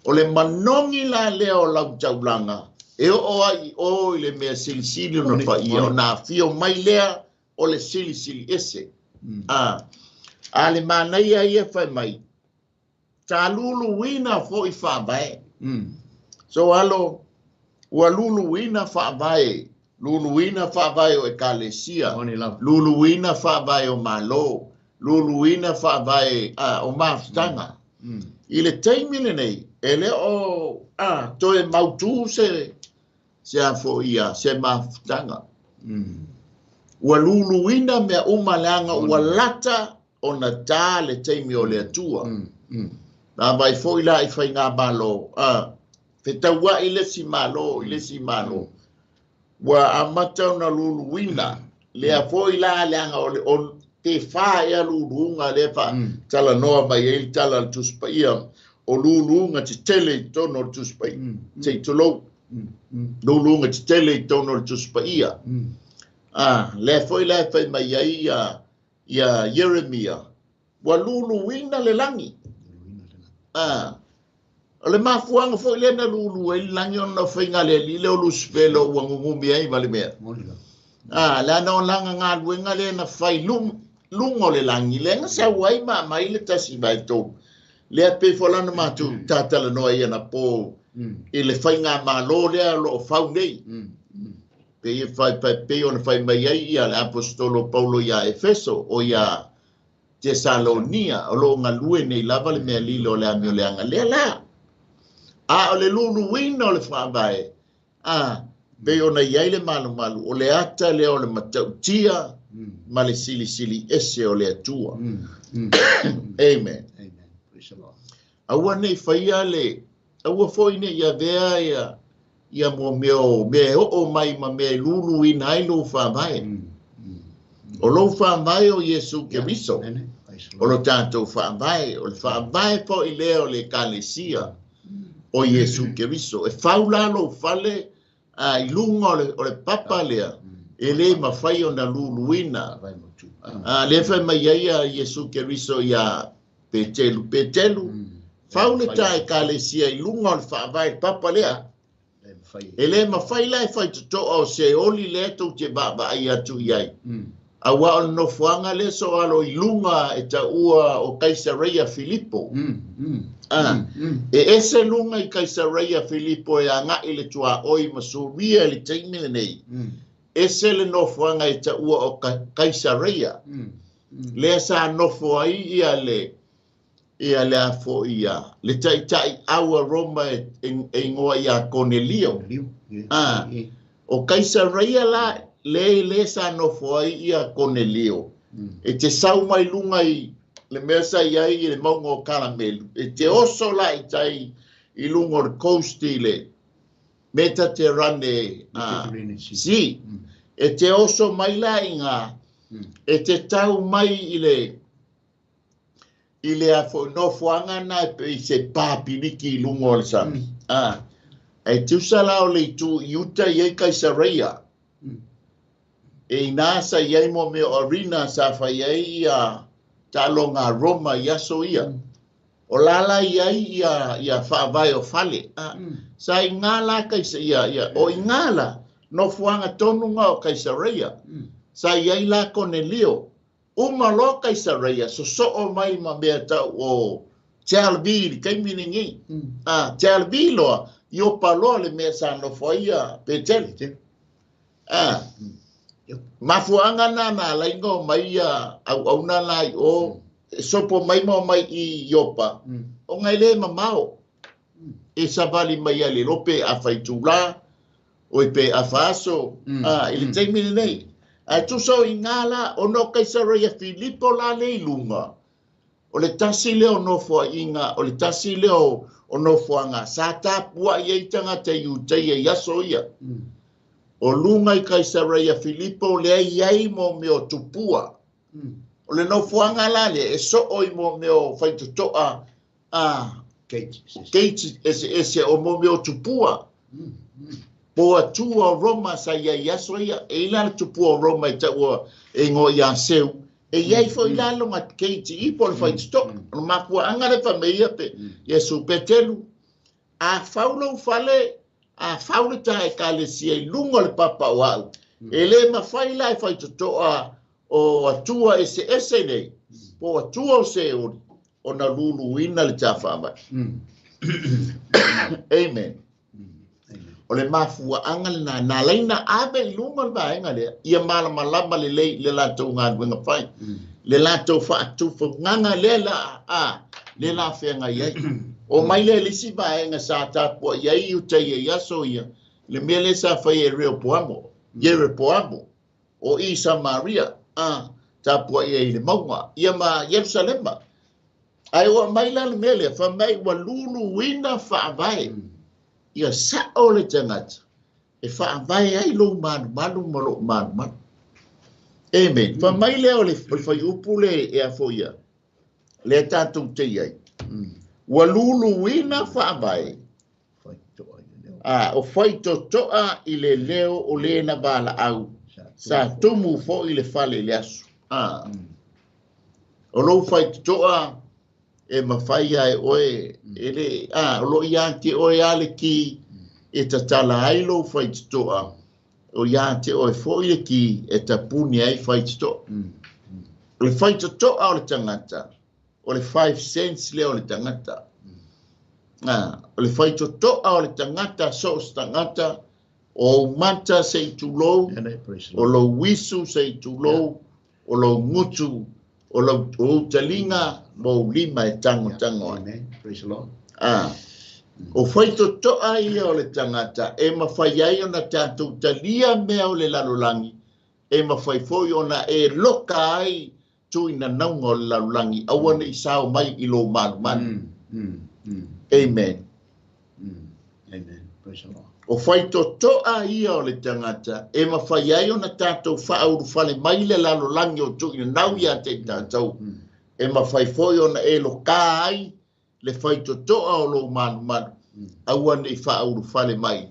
O le manogi la lea o lau taulaga, e oo ai i o i le mea silisili ona paia, ona afio mai lea o le silisili ese. A le manaia ia fai mai, ta luluina foi faavae. So alo, ua luluina faavae, luluina faavae o ekalesia, luluina faavae o malo, luluina faavae o mafutaga. I le taimi lenei, e le o toe mautu se a foi ia, se mafutaga. Ua luluina mea uma leaga ua lata ona tā le taimi o le Atua. Na vai foi la i whainga malo, fetauai i le si malo, i le si malo. Ua amata ona luluina, lea foi la leaga o le o te wha ea luluunga lea fa tala noa mai e le tala le Tusi Paia, o luluunga te tele i totonu o le Tusi Paia, te tulou, luluunga te tele i totonu o le Tusi Paia. Lea foi la e fai mai ai ia Ieremia, ua luluina le lagi. O le mafuaaga foi lea na lulu ai le lagi ona faiga le alii lea o Lusifelo ua gugumi ai ma le mea. Leaga o lana galuega lea na fai luga o le lagi, lea na sau ai ma aumai le 1 ma 3. Lea pei foi la ona matou tatalanoa ai anapo i le faigamalo lea o lo o fau nei. Pei e fai pei ona fai mai ai ia le Aposetolo Paulo ia Efeso o ia Tesalonia, o lo o galue nei lava le mea lilo o le amioleaga lea la. A o le luluina o le faavae, pei ona i ai le malumalu, o le ata lea o le matautia ma le silisili ese o le Atua. Amen. Amen. Praise the Lord. Aua nei faia le, aua foi nei avea ia mo mea o mea e oo mai ma mea e luluina ai lou faavae. O lou faavae o Iesu Keriso. Amen. Praise the O Lord. lo tatou faavae, o le faavae foi lea o le ekalesia o Iesu Keriso. E fau la lou fale i luga o le papa lea, e le mafai ona luluina. Faavae mautu. Lea fai mai ai ia Iesu Keriso ia Petelu, Petelu, fau le ta ekalesia i luga o le faavae le papa lea. Le mafai. E le mafai la e fai totoa o se oli lea tou te vaavaai atu i ai. Aua o le nofoaga lea so alo i luga e taua o Kaisareia Filipo. E ese luga i Kaisareia Filipo e agai le tuaoi ma Suria i le taimi lenei. Ese le nofoaga e taua o Kaisareia. Lea sa nofo ai ia le a foi ia le taitai au a Roma e igoa ia Konelio. Liu. Yeah. O Kaisareia la le sa nofo ai ia Konelio. E te sau mai luga i le mea sa i ai i le mauga o Karamelu. E te oso la i tai i luga o le coast i le Metaterane Mediterranean Sea. Sea. E te oso mai la i ngā, e te tau mai i le a foi nofoaga na e pei se pā piliki i luga o le sami. Ae tusa la o le itu i uta i ai Kaisareia. E ina sa i ai mo mea o arena sa fai ai ia taaloga a Roma i aso ia. O la i ai ia faavae o fale. Sa i ngā la Kaisa, ia, o i ngā la, nofoaga tonu ngā o Kaisareia. Sa i ai la Konelio. Uma loa Kaisareia, sosoo mai ma mea tau o Tel Aviv, i taimi lenei. Tel Aviv loa, Iopa loa le mea sa nofo ai ia Petelu. Mafuaaga na na ala ai ona omai ia auauna la i o, sopo mai ma omai i Iopa, ona e le mamao. E savali mai ai le lope afa itulā, oi pe afa aso, i le taimi lenei. Ae tusa o i ngā la, ona o Kaisareia Filipo la le i luga, o le tasi lea o nofoaiga, o le tasi lea o nofoaga, sa tapuai ai tagata Iutaia i aso ia. O luga i Kaisareia Filipo lea i ai mo mea o tupua. O le nofoaga la lea, e soo i mo mea o faitotoa, keiti ese o mo mea o tupua. Po atua o Roma sa i ai aso ia, e ila le tupua o Roma i taua e ingoa ia Seu, e iai foi la longa keiti i po le faitotoa. O le mafuaaga le fai pe Iesu Petelu, a fau lou fale, a fau le ta ekalesia i luga o le papa o au. E le mafai la e faitotoa o atua ese ese nei, po atua o Seoli, ona luluina le ta faavae. Amen. O le mafuaaga lena, na laina ave i luga o le vaega lea, ia malamalama lelei le latou galuega fai. Le latou faatufugaga lea la, le la feagai ai. O mai le lisi vaega sa tapuai ai i uta i aso ia, le mea lea sa fai e Rehoboamo, Jeroboamo, o i Samaria, tapuai ai i le mauga, ia ma Ierusalema. Ae ua mai la le mea lea, fai mai ua luluina faavae. Ia sao le tagata, e faavae ai lou malumalu ma lou malumalu. Amen. Fai mai lea o le faiupu le e afo ia, lea tatou te i ai. Ua luluina faavae, o faitotoa i le leo o le na valaau, sa tumu foi le fale i le aso. O lou faitotoa e mafai ai oe, e le, o lo ia te oe a le ki, e tatala ai lou faitotoa, o ia te oe foi le ki, e tapuni ai faitotoa. O le faitotoa o le tagata, o le 5 cents lea o le tagata. O le faitotoa o le tagata, so o se tagata, o mata se i tulou, o lou isu se i tulou, o lou gutu, o lou taliga ma ou lima e tagotago ai. Praise the Lord. O faitotoa ia o le tagata, e mafai ai ona tatou talia mea o le lalolagi, e mafai foi ona e loka ai tuina nauga o le lalolagi, aua nei sao mai i lou malumalu. Amen. Amen. Praise the Lord. O faitotoa ia o le tagata, e mafai ai ona tatou faaulufale mai le lalolagi o tuina nau ia te tatou, e mafai foi ona e loka ai le faitotoa o lou malumalu, aua nei faaulufale mai.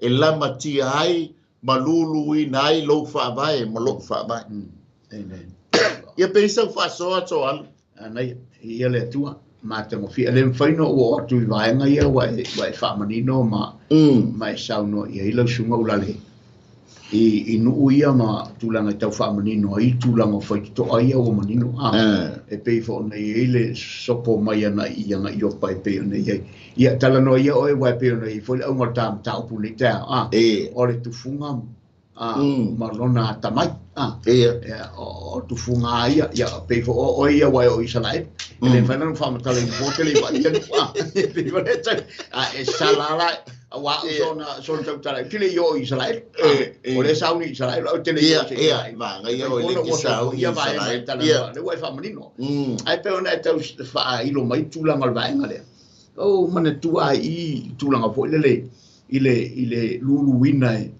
E lamatia ai ma luluina ai lou faavae ma lou faavae. Amen. Ia pe isa faasoa soalu. Anai, ia le atua. Matagofie. Le mafai ona ou oo atu i vaega ia ua e faamanino ma ma e saunoa i ai lau susuga Ulale i nuu ia ma tulaga e tau faamanino ai tulaga o faitotoa ia ua manino e pei foi ona i ai le sopo mai ana i ana Iopa e pei ona i ai. Ia talanoa ia oe ua e pei ona i ai foi le auga o le ta mataupu nei taeao o le tufuga ma lona atamai. O tufuga ia, ia pei foi o ia ua e o Isaraelu. E le mafai ona faamatala i nofoa te le i vaai tanu. E pei foi le tau, e sala la, aua au sona tautala, te le i o Isaraelu. O le sauni i Isaraelu, au te le i o se Isaraelu. Ia, o le te sauni i Isaraelu. Le ua e faamanino. Ae pei ona e tau faailo mai tulaga o le vaega lea. O manatua ai i tulaga foi lele i le luluina e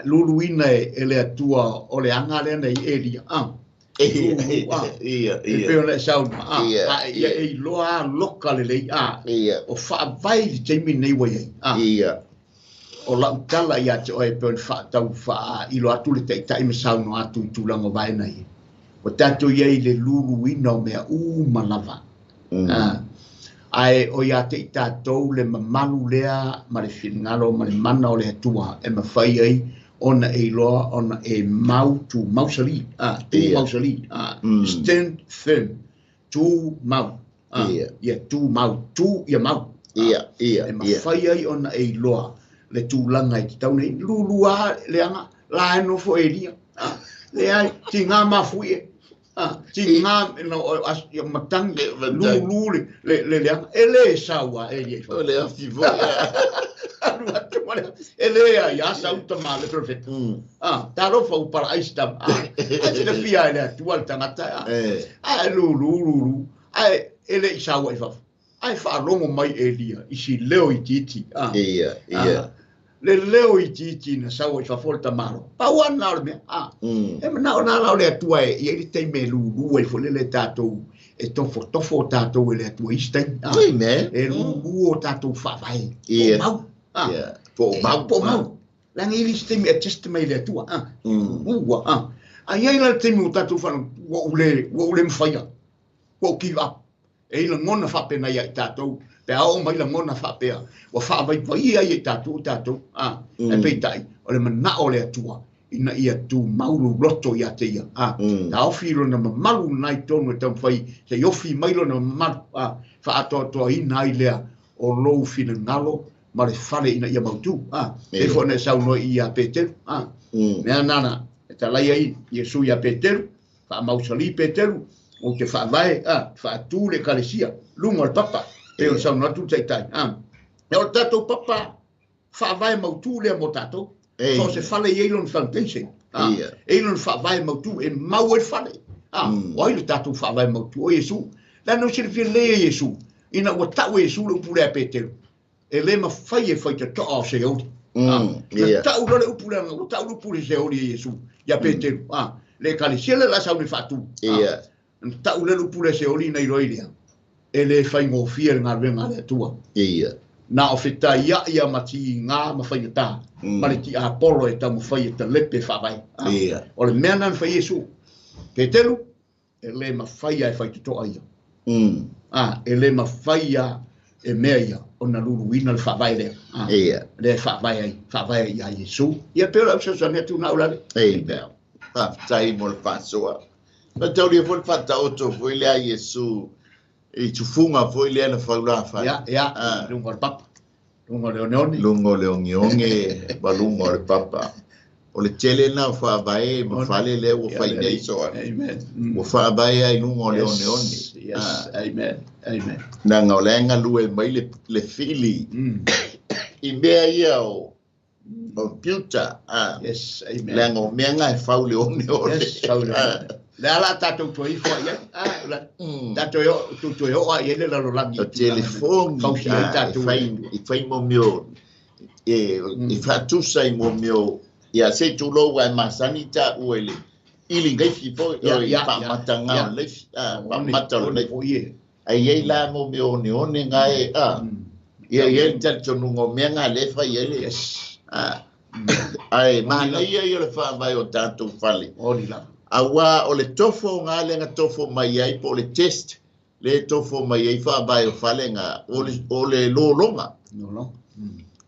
luluina e le atua o le aga lea na i Elia. Ia, E ia. pei ona e saunoa, a, Ia, a ia ia. e iloa loka lelei, a, Ia. o faavae i le taimi lenei ua i ai, a. Ia. O lau tala ia te oe e pei ona faatau faailo atu le taitai ma saunoa atu i tulaga o vaega ia. Ua tatou i ai i le luluina o mea uma lava. A, ae o ia te i tatou le mamalu lea ma le finagalo ma le mana o le Atua e mafai ai ona e iloa ona e mau tu mausali, a, tu mausali, a, stand firm, tu mau, a, ia tu mau, tu ia mau. A, Ia, ia, e ia. mafai ai ona e iloa le tulaga e tatau nei lulua leaga la e nofo e lia. A, leai, tiga mafui e. A, tiga no, o, as, ia matangi, E, matangi. lulu le, le, le leaga. E le saua e lia i O le afi foi, a. Alu atu ma le, e le ai, a sau ta ma le profeta. A, talofa u para ai stam. A, a se le fia e le atua le tagata, a. E. A, e lulu, lulu. A, e, e le i saua i fafo. A, e faalogo mai e lia, i si leo i titi. A. Ia, ia. A, le leo i titi na saua i fafo le tamalo. Pau ana o le mea. A. E manao nā la o le atua e, i ai le taimi e lulu ai fo le le tātou, e tofo tofo o tātou e le atua i se taimi. A. Amen. E lulu o tātou faavae. Ia. Po mau. A. Ia. Po mau. Po mau. Langa i le se taimi e test mai le atua. A. Ua, a. A iai la le taimi o tātou whanau, ua ule, ua ule mwhaia. Ua u give up. E i langona whapena ia i tātou. Pe ao mai langona whapea. Ua whaavaivai ia i tātou, tātou. A. E peitai. O le manao le atua. Ina ia tu maulu loto ia te ia. A. Ta ofi lona mamalu nai tonu e taumawhai. Se i ofi mai lona mamalu. A. Whaatoatoa ina ai lea o lou finangalo ma le fale ina ia mautu. A. E fo na saunoa i ia Peteru. A. Mea nana, e talai ai Iesu ia Peteru, whaamausali Peteru, o te whaavae, a, whaatū le kalesia, lunga o le papa, pe o le saunoa atu taitai. A. E o le tātou papa, whaavae mautu lea mō tātou. So se fale i eilon foundation. A. Eilon whaavae mautu, e mau e fale. A. O ai le tātou whaavae mautu, o Iesu. La no se le fia lea Iesu, ina ua tau e Iesu le upu lea Peteru. E le mawhai e whai te toa o se ori. A, na tau le upu lea, ua tau le upu le se ori e Iesu, ia Peteru. A, le kalesia le la sau le whaatu. A, na tau le upu le se ori nei roi lea. E le whai ngōwhia le ngā renga le atua. Nā o whita ia ia ma ti ngā ma whai ngā Ma le ti Apollo e tau mawhai e ta lepe whawai. A, o le mea nana whai Iesu. Peteru, e le mawhai e whai te toa ia. A, e le mawhai ia e mea ia o na luluina le whawai lea. A, le whawai ai, whawai ai ia Iesu. Ia pera au sa mea tū nā ulale. Amen. Whawhai mo le whasoa. Ma tauria fo le whataoto fo i lea Iesu. I tufunga fo i lea na whaura whai. Ia, ia, A. lunga o le papa. Lunga o le oneone. Lunga o le ongeonge, ma lunga o le papa. O le tele na whaavae, ma whale lea ua Ia, whai le nei alii. soa. Amen. Ua whaavae ai lunga o le Yes, oneone. yes, A. amen, amen. Nanga o le anga lue mai le fili. I mea ia o computer. A. Yes, amen. Le anga o mea ngai whau le oneone. Yes, whau le A. oneone. Le ala tātou toi ifo ai, a, la, tātou i o, tū toi o ai, ele lalo langi. O telefoni, Kausi ai a, tātou. e whai, e whai mo meo, e, e whatusa i mo meo, ia se tūlou ai masani tā ue le, ili ngaifi po, Ia, o i ia, whamata ia, ngā ia. o leifi, a, One, whamata o one, leifi. o ie. Ai ei la mo meo one one ngā e, a, ia, ia, le talitonu ngō mea ngā le whai ele. Yes. A, ai, mana ia i o le whaamai o tātou whale. Oni la. Aua o le tofo o ngā lenga tofo mai ai, po o le test, le tofo mai ai whaamai o whale ngā, o le lolonga. No, no.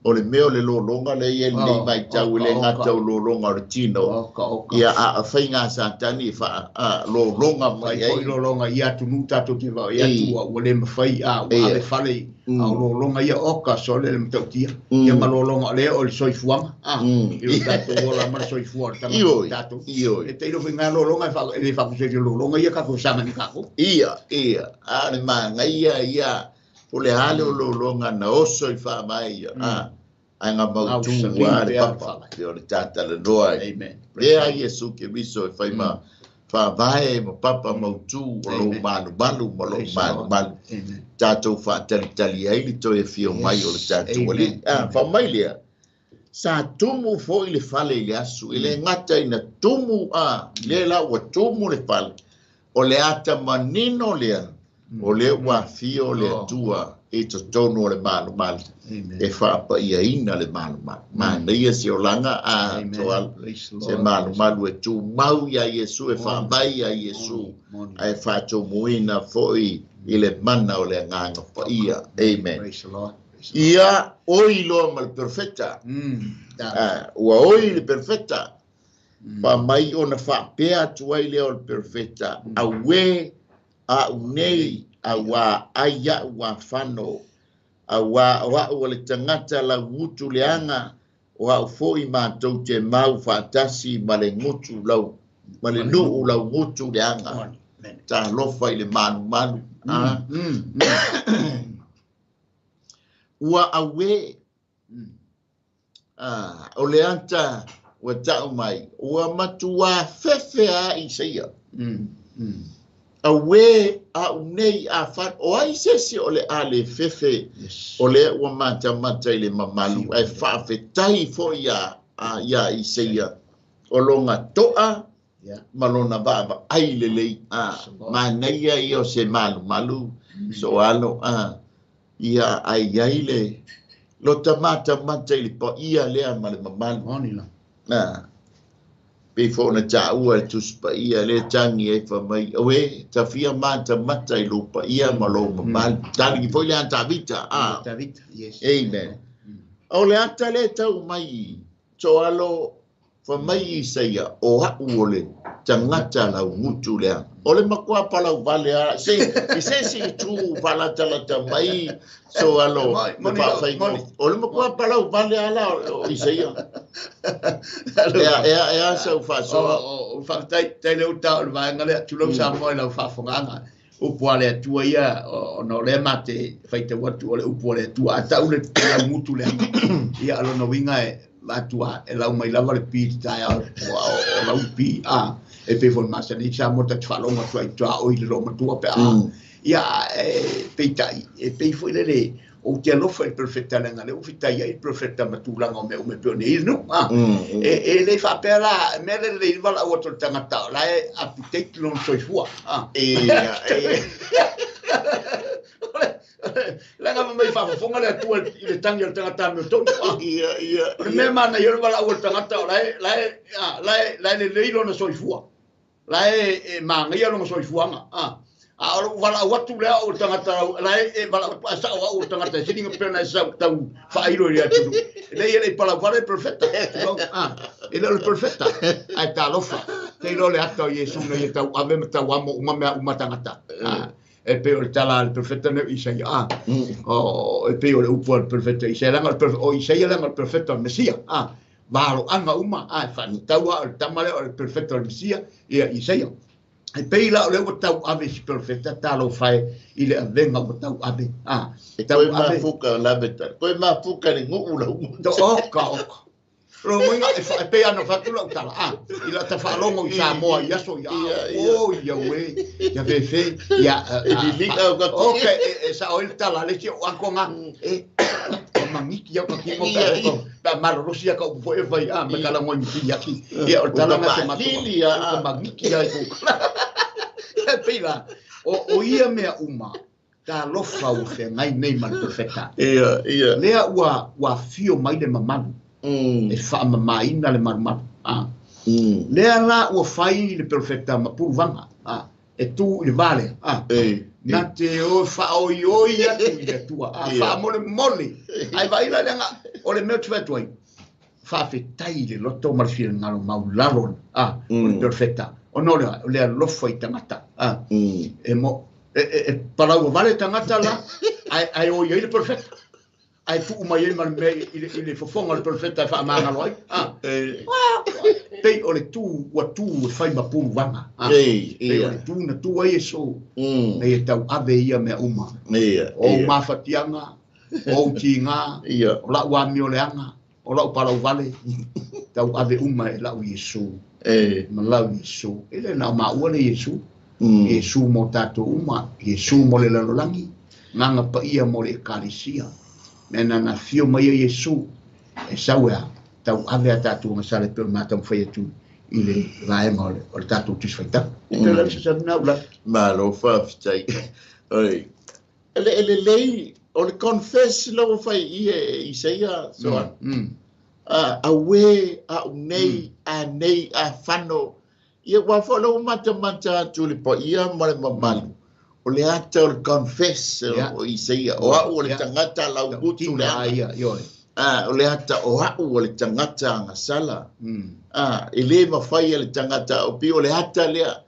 O le mea o le lolonga le ia Oh, nei mai tau oka, le ngā oka. tau lolonga o le tino. Oka, oka. Ia, a whai ngā sātani e wha, a, lolonga mai Mai ai. foi lolonga ia atu nu tātou te vao, ia Ei. atu ua le mawhai, a, ua Ia. ale whale, a, o lolonga ia oka, so le le matautia. Ia ma lolonga le o le soifuanga, a, i o tātou ola ma le soifua o le tangata Ioi, tātou. ioi. E te iro whai ngā lolonga e e le whakuseri lolonga ia kako sanga ni kako. Ia, ia. A, le maanga ia, ia. O le hale o lolonga na oso i wha mai ia. A, ai ngā mautu Au, ua le salim, papa. pea, Te o le tātala noa ai. Amen. Lea Iesu ke riso e whai ma whaavae ma papa mautu o lou Amen. malu malu ma lou Praise the malu Lord. malu. Amen. Tātou whaatalitali ai le toe whio mai o le Yes. tātou Amen. ali. A, Amen. wha mai lea. Sa tumu fo'i le fale i le aso, e le gata ina tumu a, lea la ua tumu le fale, o le ata manino lea, o lea ua afio le Atua i totonu o le malumalu, e faapa'iaina le malumalu. Manaia se olaga a toala, se malumalu e tumau iā Iesu, e faavai iā Iesu, ae faatumuina fo'i i le mana o le Agaga Paia. Amen. Ia oi loa ma le perofeta. Ua oi le perofeta. Fa mai ona faapea atu ai lea o le perofeta, auē a'u nei auā ai a'u afano, auā o a'u o le tagata laugutu leaga, o a'u fo'i matou te mau fa'atasi ma le gutu lau ma le nu'u laugutu leaga. Talofa i le malumalu. Ua auē. O le ata ua ta'u mai, ua matuā fefe a Isaia. Auē a'u nei afano, o ai se isi o le a le fefe, o lea ua matamata i le mamalu, ae faafetai fo'i iā Isaia o lona to'a ma lona vaavaai lelei. Manaia ia o se malumalu soalo ia ai ai le lota matamata i le paia lea ma le mamalu. Pei fo'i ona tāua le Tusi Paia lea tagi ai fai mai, auē tafia matamata i lou paia ma lou mamalu. Taligi foi le a Tavita. Amen. O le ata lea tau mai soalo fai mai Isaia, o a'u o le tagata laugutu leaga. O le matua palauvale a se i se isi itu faalatalata mai soalo le faafaiga. O le matua palauvale a la o Isaia. Ea ea sau faasoa. Faafetai tele uta o le vaega lea, tulou Samoa i lau faafofogaaga. Upu a le Atua ia, ona o lea ma te faitau atu o le upu a le Atua. A ta'u le laugutu leaga, ia o lona uiga e atua e lau mai lava le pi te taeao o lau pi a e pei foi masani Samoa ta te faalogo atu ai tuaoi le loomatua pe a ia e peitai e pei foi lele ou te alofa i le perofeta leaga lea ua fetai ai le perofeta ma tulaga o mea uma e pei ona i ai le nuu a e le faapea la mea le lelei le valaau atu o le tagata o la e update lona soifua a leaga ma mai faafofoga le Atua i le tagi o le tagata me tonu a Ia ia. O le mea manaia o le valaau o le tagata o la e la e la e la e lelei lona soifua, la e magaia lona soifuaga a a o lou valaau atu lea o le tagata la e valaau atu ae sa'o au o le tagata e siliga pe ona e sau tau faailo i le atunuu e le ia le palau vale profeta a e le o le profeta ae talofa te iloa le ata o Iesu na ia tau ave ma tau amo uma mea uma tagata a e pei o le tala a le profeta nei o Isaia a o e pei o le upu a le profeta Isaia leaga o Isaia leaga o le profeta o le Mesia a valoaga uma a e faatatau a o le tama lea o le profeta o le Mesia ia Isaia. E pei la o lea ua tau ave i si profeta talofa e i le avega ua tau ave a E tau koe ave mafuka lave tala. Koe mafuka le nu'u lau. Oka oka Logoina e pei ana fatu lau tala a i la ta faalogo i Samoa i aso ia o ia ue ia fefe ia E lili'a o ka oka e sa'o ai le tala le isi o akoga e o mangiki au ka kimo pe pe malolosi ia ka upu foi e fai a me kala ngoi miti aki ia o le tala na se matua o mangiki ai ko e pei la o ia mea uma talofa ua feagai nei ma le profeta. Ia ia. Lea ua afio mai le mamalu e faamamāina le malumalu a. Lea la ua fai le profeta ma puluvaga a e tu i le va lea a. Na te o faaoioi atu i le Atua a faamolemole ae vaai la leaga o le mea ou te fai atu ai faafetai i le loto ma le finagalo maulalo a o le profeta ona o le alofa i tagata a e mo e palau vale tagata la ae o i ai le profeta ae tuu mai ai ma le mea i le fofoga o le profeta e faamagalo ai a pei o le tu ua tu e fai ma puluvaga a pei o le tu na tu ai Iesu na ia tau ave ia mea uma o mafatiaga o utiga o la'u amio leaga o la'u palauvale tau ave uma e la'u Iesu ma lau Iesu e le na o maua le Iesu Iesu mo tatou uma Iesu mo le lalolagi gaga paia mo le Ekalesia mea na na fio mai ai Iesu e sau e a Tauave a tatou agasala e pei ona mataumafai atu i le vaega o le tatou Tusi Faitau. E pei o le fesoasoani lena ua lava. Malo faafetai. Oi. E lelei o le confess lau fai i e Isaia so. Awe a unei a nei a fano. Ia ua fo lau matamata atu le paia ma le mamalu. O le ata o le confess o Isaia. O au o le tagata lau gutu le anga. O le ata o au o le tagata agasala. E le mafai e le tagata o pi o le ata lea.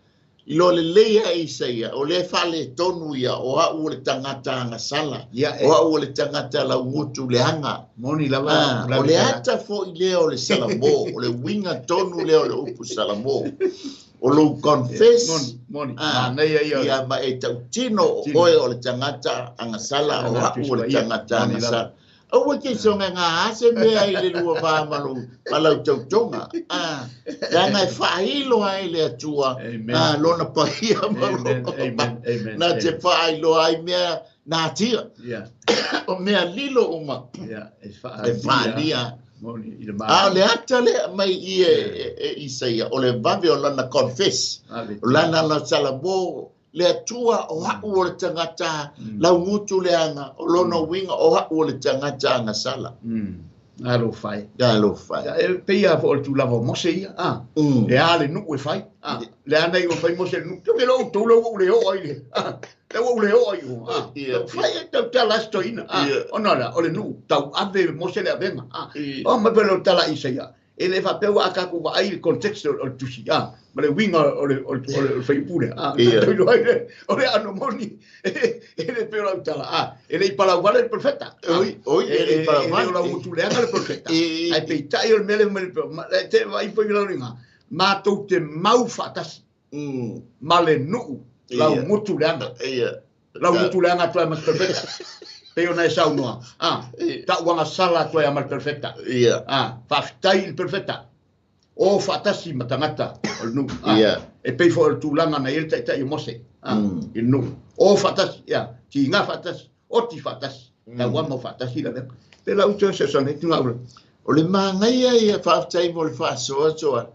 I lo le leia Isaia, o le fale tonu ia, o au o le tagata agasala. O au o le tagata lau gutu le anga. Moni lava. O le ata foi lea o le Salamo, o le winga tonu lea o le upu Salamo. O lou confess. Moni. Ia ma e tautino oe o le tagata agasala, o au o le tagata agasala. Aua ke songa ngā ase mea i le lua vā malau tautonga. Leaga e faailo ai le Atua, lona paia ma lona. Nā te faailoa ai mea nā tia. O mea lilo uma. E faalia. A o le ata lea mai i e Isaia, o le vave o lana confess. O lana la Salamo, le Atua o au o le tagata, lau gutu le anga, o lona uiga o au o le tagata agasala. Alo fai. Alo fai. E peia fo o le tulaga o Mose ia. E a le nuu e fai. Le ana i o fai Mose le nuu. Te lo tau lau le o ai le. Le o le o ai o. Fai e tau tala asto ina. Ona la o le nuu tau ave Mose le avenga. O ma pe lo tala Isaia. E le fa peu a ka ku ai le context o le tusi. Ma le winga o le faipule. O le ano moni. E le pe lau tala. E le palau vale le perfecta. Oi, oi, e le palau vale. E le lau mutu leanga le perfecta. Ai peitai o le mele mele pe. Te vai foi lau linga. Mātou te mau whaatasi. Ma le nuu. Lau mutu leanga. Lau mutu leanga tua mas perfecta. Pe ona e saunoa. Ta uanga sala tua ia mal perfecta. Whaafitai il perfecta. O whaatasi matangata o le nuu. E pei fo o le tūlanga na i le taitai o Mose. I le nuu. O whaatasi. Ti ngā whaatasi. O ti whaatasi. Ta uama o whaatasi la veka. Pe lau teo se sone tunga ula. O le māngaia ia whaaftai mo le whaasoa soa.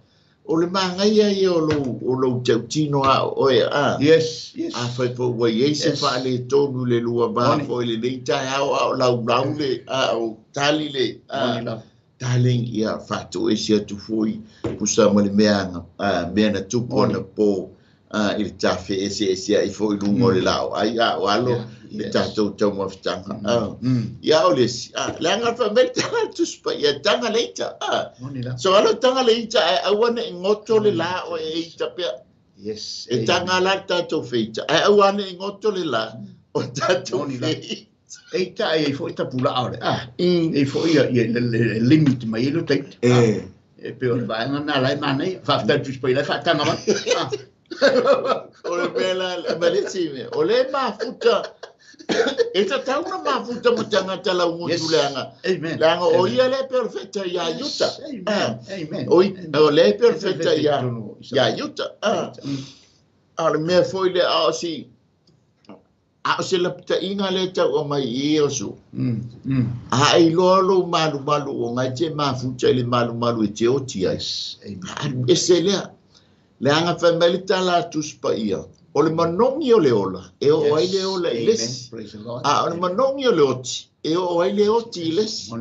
O le māngaia ia o lou tautino a oe a. Yes, yes. A whai po wai ei se whaale tonu le lua vā fo i le leita ao a o lau lau le a o tali le. Darling ia whātu e si atu fui pusa ma le mea mea na tupu ana po i le tāwhe ese ese ai fo i lunga o le lao ai a o alo le tātou tau mawhitanga. Ia o le si, le anga wha mele tanga tuspa ia tanga leita. So alo tanga leita ai awane i ngoto le lao e eita pea. Yes. E tanga la tātou feita. Ai awane i ngoto le la o tātou feita. Eita ai foi tapula aure. E foi ia le limit mai lo teit. E pe o vai na lai manai. Fa fa tu spoi lai fa tanga ma. O le mela malesi me. O le mafuta. E ta tauna mafuta mutanga tala ngutu leanga. Amen. Leanga o ia le perfecta ia Yuta. Amen. Amen. O le perfecta ia ia Yuta. A le mea foi le a si a o se lapita inga le tau o mai i o su. A i loa lo malu malu o ngai te mafuta i le malu malu e te oti ai. E se lea. Le anga whai mai le tala tuspa ia. O le manongi o le ola. E o ai le ola i lesi. A o le manongi o le oti. E o ai le oti i lesi.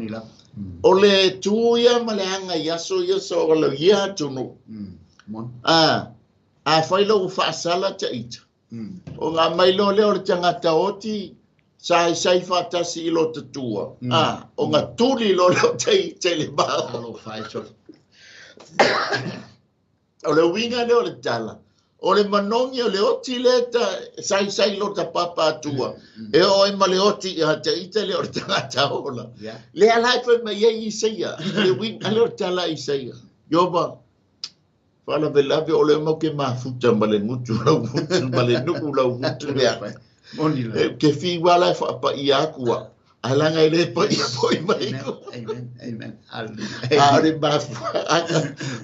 O le tuia ma le anga i aso ia so o le ia atunu. A whai lo whaasala te ita. O ngā mai lo leo le tangata oti, sai sai whatasi i lo te tua. O ngā tuli lo leo te i te le bao. O le winga leo le tala. O le manongi o le oti le ta, sai sai lo ta papa atua. E o e ma le oti i hata i te leo le tangata ola. Le alai pe mai e Isaia. Le winga leo le tala Isaia. Ioba. Wala velawe o le mau ke mafuta ma le ngutu lau ngutu ma le nuku lau ngutu lea. Ke fi wala e whaapa ia akua. Alanga i le pa ia poi mai ko. Amen, amen. A le mafuta,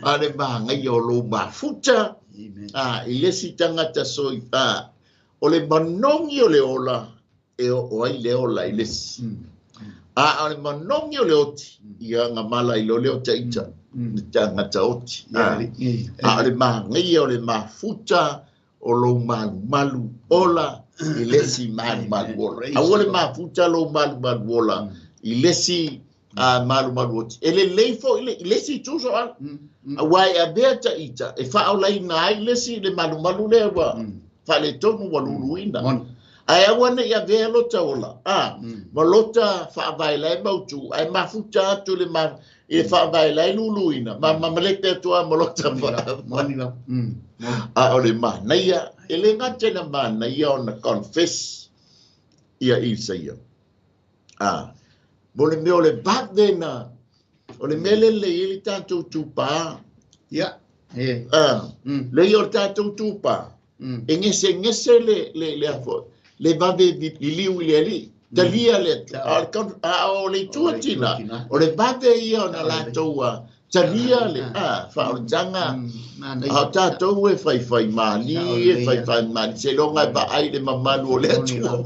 a le mahangai o lo mafuta. I le si tangata soi. O le manongi o le ola, e o ai le ola i le si. A o le manogi o le oti ia gamala i lo lea o taʻita le tagata oti. A o le magaia o le mafuta o lou malumalu ola i le isi malumalu ola. Aua le mafuta lou malumalu ola i le isi malumalu oti. E lelei foʻi i le isi itu soala. Auā e avea taʻita e faaolaina ai le isi le malumalu lea ua faaletonu ua luluina. Ae aua neʻi avea lota ola ma lota faavaelae mautū ae mafuta atu le i le faavaelae luluina ma mamalepe atu a ma lota a o le manaia e lē gata ina manaia ona confess ia Isaia mo le mea o le vave na o le mea lelei ai le tatou tupā leia o le tatou tupā e gesegese le afo le vave liliu i le alii talia le a o le itu atina o le vave ia ona latou talia le faaolataga a o tatou e faifai mali e faifai mali seiloga e vaai le mamalu o le Atua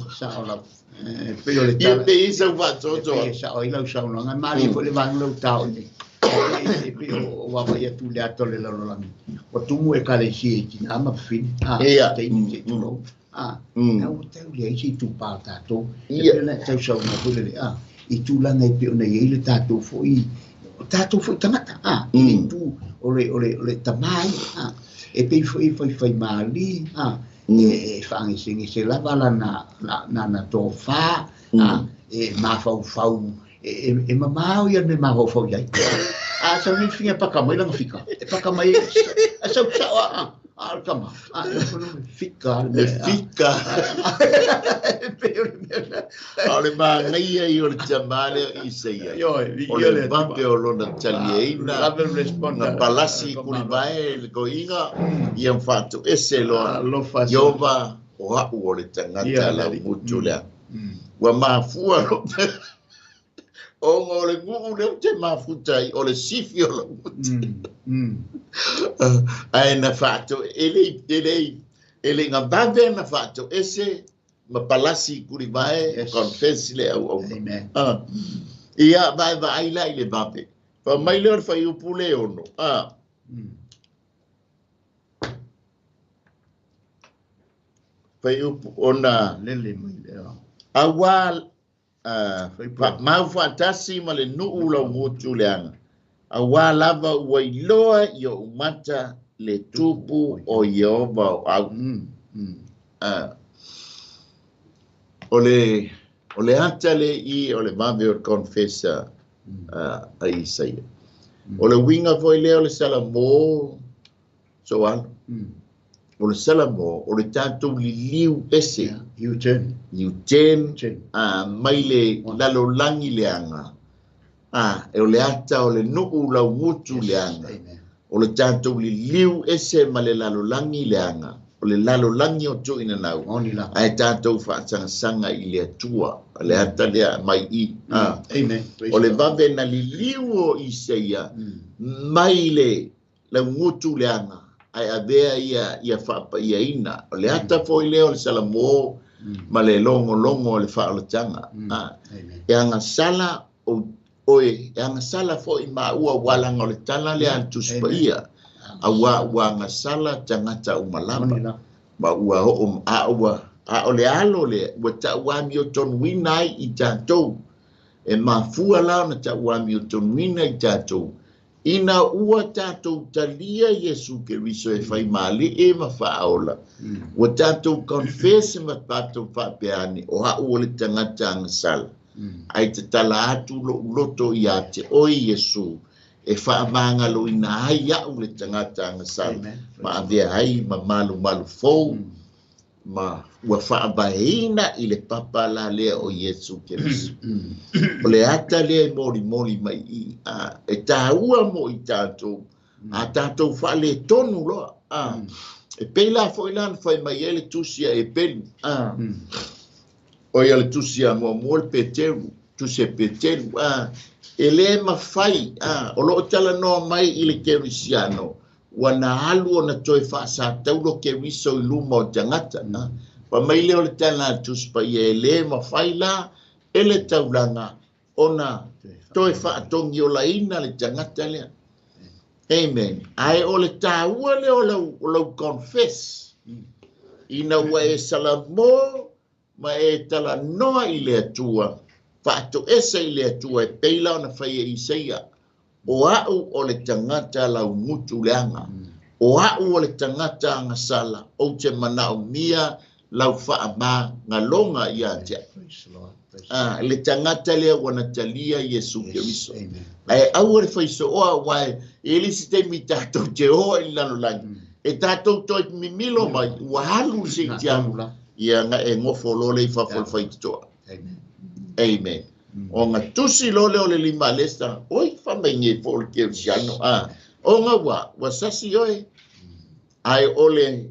ia pei sau faatoatoa sao ai lau saunoaga mali foi le vaega lau tao nei e pei o vaavaai atu le ata o le lalolagi ua tumu ekalesia i tinā ma fafine taimi se tulou ua tau leai se itupā o tatou e pei ona e tausaunoa foi lele i tulaga e pei ona iai le tatou foi o tatou foi tagata i le itu o le tamā ia e pei foi faifai mali e faagesegese lava lana tofā e mafaufau e mamao ia le mafaufau iai a sau nei figa paka mai lana fika e paka mai e sau sao a le tama fika le fika o le magaia i o le tamā lea Isaia o le vape o lona taliaina na palasi kulivae le koiga ia faatoese loa Ieova o aʻu o le tagata laugutu lea ua mafua lo ona o le guu lea ou te mafuta ai o le sifi o laugutu ae na faato e le gavave na faatoese ma palasi kulivae confess le auauna ia vaevaai la i le vave faamai lea o le faiupu le ono faiupu ona lele mai lea auā mau faatasi ma le nuu laugutu leaga auā lava ua iloa i oʻu mata le tupu o Ieova o au. O le ata le i o le vave o le confessa a Isaia. O le uiga foi lea o le Salamo soalo. O le Salamo o le tatou liliu ese U-turn mai le lalolagi leaga o le ata o le nuu laugutu leaga o le tatou liliu ese ma le lalolagi leaga o le lalolagi o tuuinanau ae tatou faasagasaga i le Atua le ata lea mai i o le vave na liliu o Isaia mai le laugutu leaga ae avea ia faapaiaina o le ata foi lea o le Salamo ma le logologo o le faaolataga e agasala oe e agasala foi maua ualaga o le tala lea a le Tusi Paia auā ua agasala tagata uma lava ma ua oo a o le alo lea ua taʻuamiotonuina ai i tatou e mafua la ona taʻuamiotonuina i tatou ina ua tatou talia Iesu Keriso e faimaaliʻi ma faaola ua tatou confess ma tatou faapeane o aʻu o le tagata agasala ae tatala atu loʻu loto iā te oe Iesu e faamagaloina ai aʻu le tagata agasala ma avea ai ma malumalu fou ma ua faavaeina i le papa la lea o Iesu Keriso. O le ata lea e molimoli mai i e tāua mo i tatou a tatou faaletonu loa e pei la foi la na fai mai ai le tusi a Epelu o ia le tusi a muamua le Peteru tusi e Peteru e lē mafai o loo talanoa mai i le Kerisiano ua na alu ona toe faasataulo Keriso i luma o tagata fa mai lea o le tala a le Tusi Paia e lē mafai la e le taulaga ona toe faatogiolaina le tagata lea. Amen. Ae o le taua lea o lau confess. Ina ua e salamo ma e talanoa i le Atua, faatoesa i le Atua e pei la ona fai e Isaia. O au o le tagata laugutu leaga. O au o le tagata agasala, ou te manaomia lau faamagaloga ia te au. Le tagata lea ua natalia Iesu Keriso. Ae aua le faisooa ua e le isi taimi tatou te oa i le lalolagi. E tatou toe mimilo mai, ua alu le seitiamu. Ia nga e gofo loa le i fafo le faitotoa. Amen. O nga tusi loa lea o le lima lesa, oi faamaige po o le kerisiano. O nga ua sasi oe. Ae o le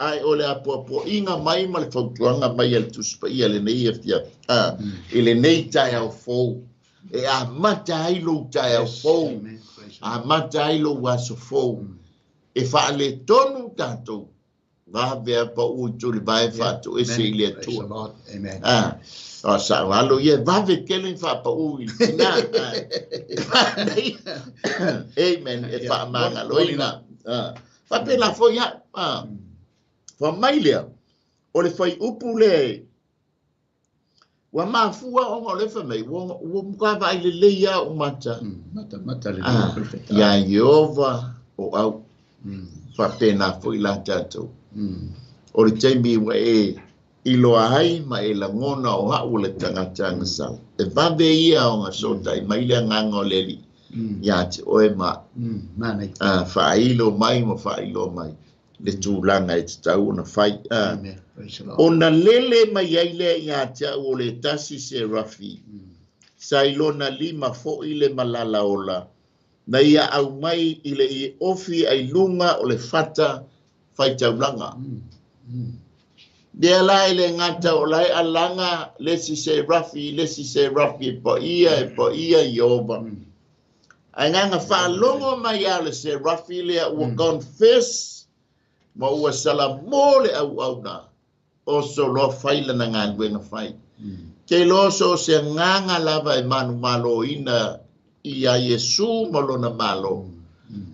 ai o le apoapoaiga mai ma le fautuaga mai a le Tusi Paia lenei afiafi, i lenei taeao fou, e amata ai lou taeao fou, amata ai lou aso fou, e faaletonu tatou vave a pau i tuli vae faatoese i le Atua. O sa'o ia vave tele faapau i le tina. Amen. E faamagaloina faapena foi a'u fa mai lea o le faiupu lea ua mafua ona o le fai mai ua mukavaai lelei a'u mata ia Ieova o au faapena foi la tatou. O le taimi ua e iloa ai ma e lagona o a'u le tagata agasala, e vave ia ona sotai mai le agaga o le Alii ia te oe ma faailo mai ma faailoa mai le tulaga e tatau ona fai. Ona lele mai ai lea ia te au o le tasi serafi sa i lona lima fo'i le malala ola na ia au mai i le ofi ai luga o le fata faitaulaga. Lea la e le gata o lae alaga le si serafi e paia Ieova. Ae gaga faalogo mai a le serafi lea ua confess ma ua salamo le auauna o soloa fai lana galuega fai. Ke loa so o se agaga lava e manumaloina ia Iesu ma lona malo.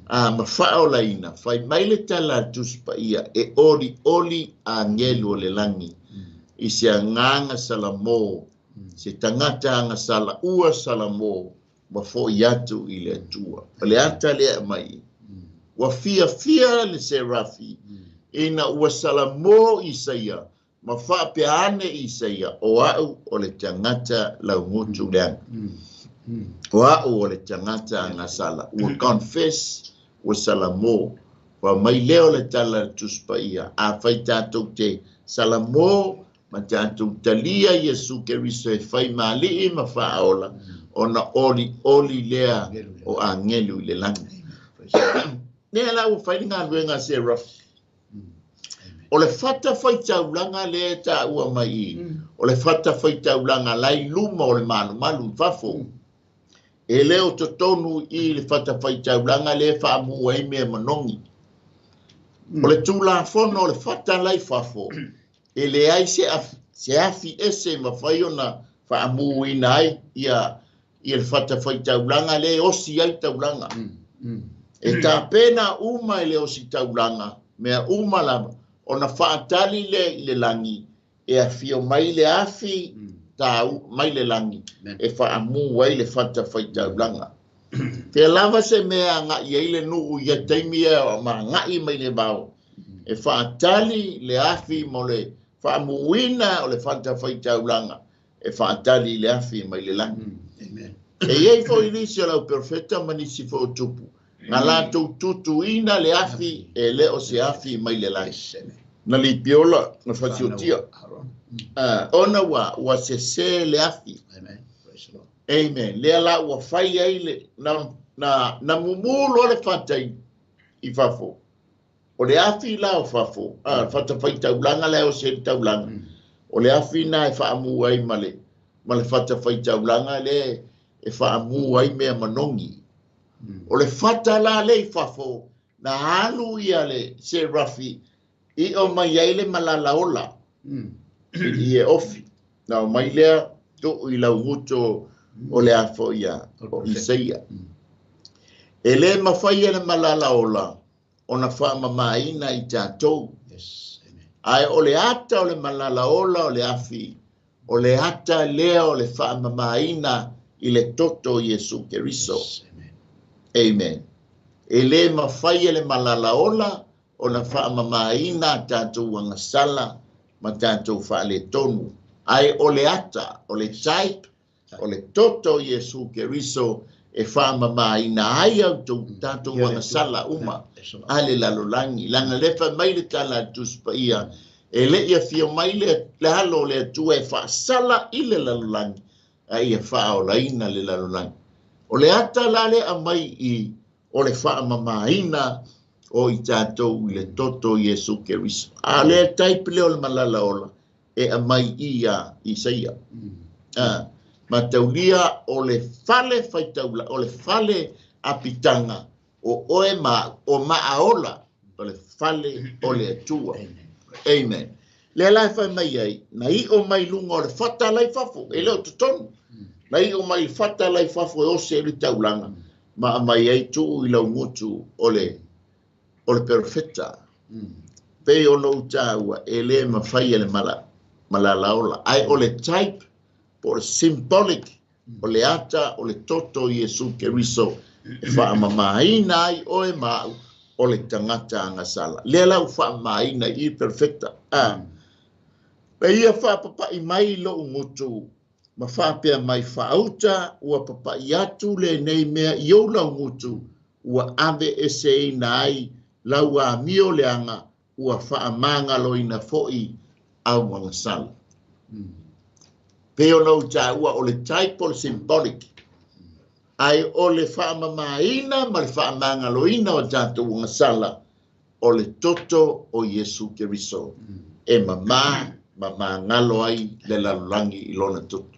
Ma faaolaina fai mai le tala a le Tusi Paia e olioli agelu o le lagi i se agaga salamo, se tagata agasala ua salamo ma fo'i atu i le Atua. O le ata lea mai ua fiafia le serafi ina ua salamo Isaia ma faapea ane Isaia, o a'u o le tagata laugutu leaga. O a'u o le tagata agasala ua confess ua salamo. Ua mai lea o le tala a le Tusi Paia, afai tatou te salamo ma tatou talia Iesu Keriso e fai maali'i ma faaola, ona olioli lea o agelu i le lagi. Lea la ua fai le galuega a serafi. O le fata faitaulaga lea e taua mai i, o le fata faitaulaga lai luma o le malumalu i fafo. E le o totonu i le fata faitaulaga lea e faamu ai mea manogi. O le tulafono o le fata lai fafo, e leai se afi ese mafai ona faamuina ai ia le fata faitaulaga lea e osi ai taulaga. E tapena uma i le osi taulaga, mea uma lava, ona faatali lea i le lagi, e afio mai le afi tau mai le lagi, e faamu ai le fata faitaulaga. Fea lava se mea aga'i ai le nuu ia taimi e maga'i mai le vao, e faatali le afi mo le faamuina o le fata faitaulaga, e faatali le afi mai le lagi. E iai foi nisi o lau profeta ma nisi foi o tupu, na latou tutuina le afi e le o se afi mai le lagi. Na lipiola na fasiotia. Ona ua sese le afi. Amen. Lea la ua fai ai le na mumu loa le fata i fafo. O le afi la o fafo, fata faitaulaga la o se taulaga. O le afi na e faamu ai ma le fata faitaulaga le e faamu ai mea manogi. O le fata la le i fafo, na alu ia le serafi i o mai ai le malala ola. I e ofi. Na o mai lea tuu i lauguto o le a foi ia o Isaia. E lē mafai e le malala ola ona faamamāina i tatou. Ae o le ata o le malala ola o le afi, o le ata lea o le faamamāina i le toto o Iesu Keriso. Amen. E lē mafai e le malala ola ona faamamāina tatou agasala ma tatou faaletonu. Ae o le ata, o le type, o le toto o Iesu Keriso e faamamāina ai au tatou agasala uma a le lalolagi. Leaga le fai mai le tala a le Tusi Paia, e lei afio mai le alo o le Atua e faasala i le lalolagi, a ia faaolaina le lalolagi. O le ata la le aumai i o le faamamāina o i tatou i le toto o Iesu Keriso. A le type lea o le malala ola e aumai i ia Isaia. Mataulia o le fale faitaula, o le fale apitaga o oe ma o maaola o le fale o le Atua. Amen. Lea la e fai mai ai, na i'o mai luga o le fata la i fafo, e le o totonu. Na i'o mai le fata la i fafo e ose ai le taulaga, ma aumai ai tuu i laugutu o le perofeta. Pei ona ou taua, e lē mafai e le malala ola. Ae o le type, po o le symbolic, o le ata o le toto o Iesu Keriso e faamamāina ai oe ma au o le tagata agasala. Lea la ua faamamāina i perfecta. E ia faapapa'i mai lo'u gutu ma faapea mai faauta ua papa'i atu lenei mea i ou laugutu ua ave eseina ai lau amio leaga ua faamagaloina fo'i au agasala. Pei ona ou taua o le type o le symbolic. Ae o le faamamāina ma le faamagaloina o tatou agasala o le toto o Iesu Keriso. E mamā ma magalo ai le lalolagi i lona toto.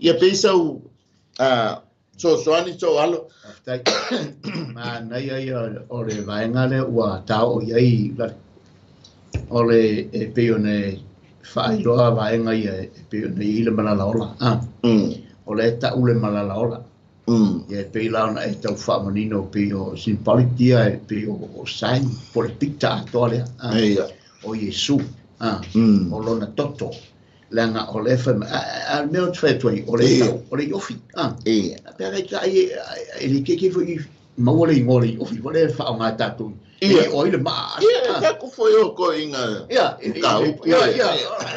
Ia pei sau soasoani so alo. Faafetai. Manaia ia o le vaega lea ua tao'o i ai o le e pei ona faailoa vaega ia e pei ona i ai le malala ola. O le ta'u le malala ola. Ia e pei la ona e tau faamanino pei o symbolic ia e pei o sign po le picture atoa lea. O Iesu. O lona toto. Leaga o le fai a le mea o te fai atu ai o le tau o le iofi. Pe ai ta e le keke foi maua le igoa o le iofi foi lea e faaaoga e tatou. E o ai le maa. Ia, e taku foi o ko inga. Ia, ka upu. Ia, ia,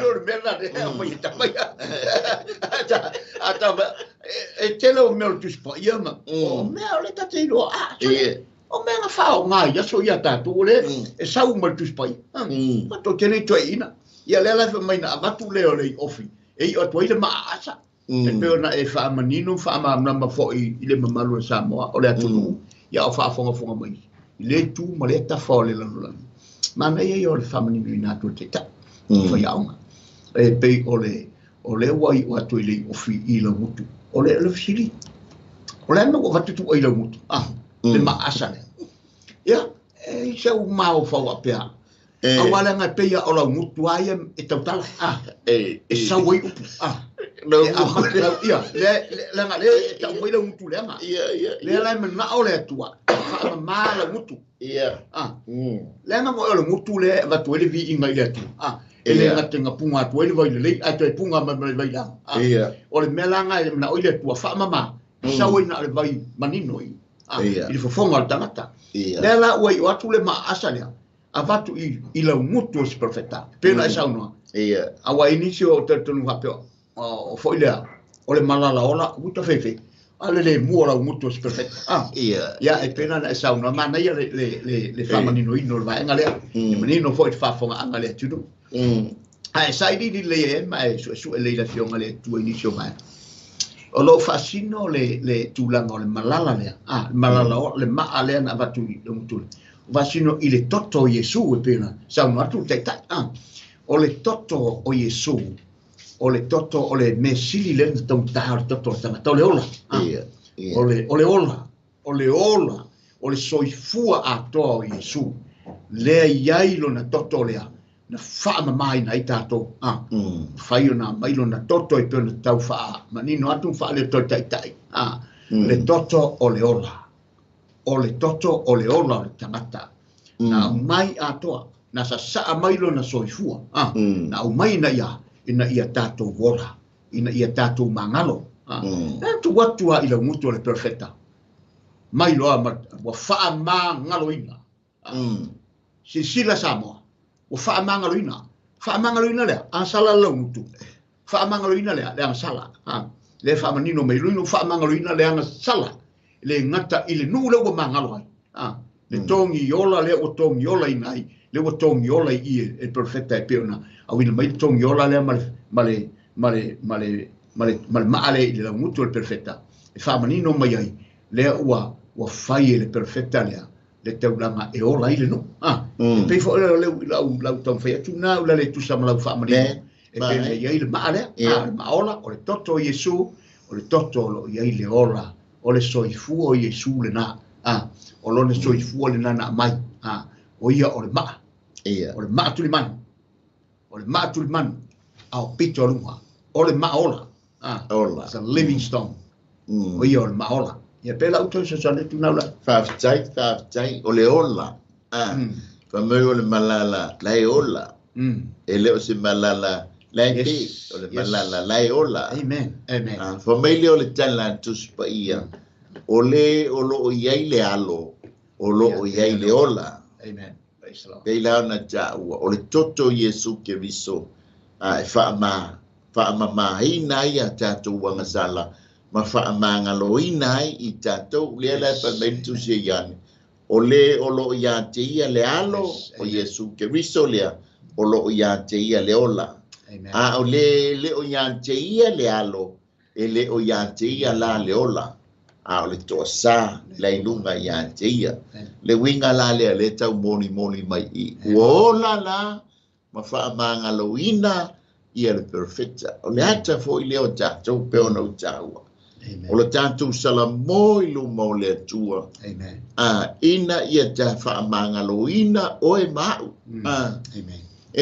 o le mea la e mai e tamai. A ta e tele o mea o le Tusi Paia ma o mea o le tate iloa. O mea na faaaoga i aso ia tatou o le e sau ma le Tusi Paia. Matou te le i toeaina. Ia lea la e fai mai na avatu lea o le iofi e i'o atu ai le maaasa. E pei ona e faamanino faamalamalama foi i le mamalu o Samoa o le atunuu ia o faafogafoga mai i le itu ma le tafa o le lalolagi. Manaia ia o le faamaninoina atu o le taitai o faiaoga. E pei o le ua i'o atu i le iofi i laugutu. O le fesili, o le a mea ua avatu tuua i laugutu? Le maasa lea. Ia, e sau mafaufau apea. Aua leaga e pei o laugutu lava ia e tautala. E sau ai upu. Ia, leaga lea e tau mai laugutu leaga. Lea la e manao le Atua, faamamā laugutu. Leaga mo o le gutu lea e avatu ai le viiga i le Atua. E le gate gapuga atu ai le vai lelei, ae toe puga mai ma le vai leaga. O le mea la e manao i le Atua, faamamā, sau ai na o le vai manino i le fofoga o le tagata. Lea la ua i'o atu le maasa lea, avatu i laugutu o se profeta. Pei ona e saunoa. Aua i nisi o talitonu faapea o foi lea, o le malala ola, uta feifei. A le le mua o laugutu o se profeta. Ia, e pei ona e saunoa, manaia le faamaninoina o le vaega lea. E manino foi le faafofogaaga a le atunuu. Ae sailiili lelei ai ma e suesue lelei le afioga i le Atua i nisi o vaega. O loo faasino le tulaga o le malala lea. Le malala o le maa lea na avatu i laugutu lea. O faasino i le toto o Iesu e pei ona saunoa atu le taitai. O le toto o Iesu, o le toto o le mea sili lea na taugata o le toto o le tagata, o le ola. O le ola, o le ola, o le soifua atoa o Iesu. Lea i ai lona toto lea, Na faamamāina ai tatou a mafai ona aumai lona toto e pei ona tau faamanino atu ma faaleo le taitai a le toto o le ola o le toto o le ola o le tagata na aumai atoa na sasaa mai lona soifua a na aumai ina ia tatou ola ina ia tatou magalo a na tuu atu a i laugutu o le perofeta mai loa ua faamagaloina silasila Samoa ua faamagaloina lea agasala le laugutu faamagaloina lea le agasala le faamanino mai lona faamagaloina le agasala le gata i le nuu lea ua magalo ai le togi ola lea ua togi ola ina ai le ua togi ola i e perofeta e pei ona auina mai le togi ola lea ma le maale i le laugutu o le perofeta e faamanino mai ai lea ua fai e le perofeta lea le taulaga e ola ai le nuu e pei foi o le lau taumafai atu na ula le tusa ma lau faamanino e pei ona i ai le maa lea le maaola o le toto o Iesu o le toto o loo i ai le ola o le soifua o Iesu lena o lona soifua lena na aumai o ia o le maa o le maa tulimanu o le maa tulimanu a o pito aluga o le maaola it's a living stone o ia o le maaola ia pe lau toe sosone tu nau la faafetai o le ola fai o le malala la e ola e le o se malala la e pe o le malala la e ola amen amen fai mai le o le tala Tusi Paia o le o loo i ai le alo o loo i ai le ola amen praise the Lord pei la ona taua o le toto Iesu Keriso e faamamaina ai a tatou agasala ma faamagaloina ai i tatou lea la fai mai le Tusi a Ioane o le o loo ia te ia le alo o Iesu Keriso lea o loo ia te ia le ola a o le le o ia te ia le alo e le o ia te ia la le ola a o le toasā la i luga ia te ia le uiga la lea le tau molimoli mai i ua ola la ma faamagaloina ia le perofeta o le ata foi lea o tatou pe ona o taua o le tatou salamo i luma o le Atua ina ia ta faamagaloina oe ma au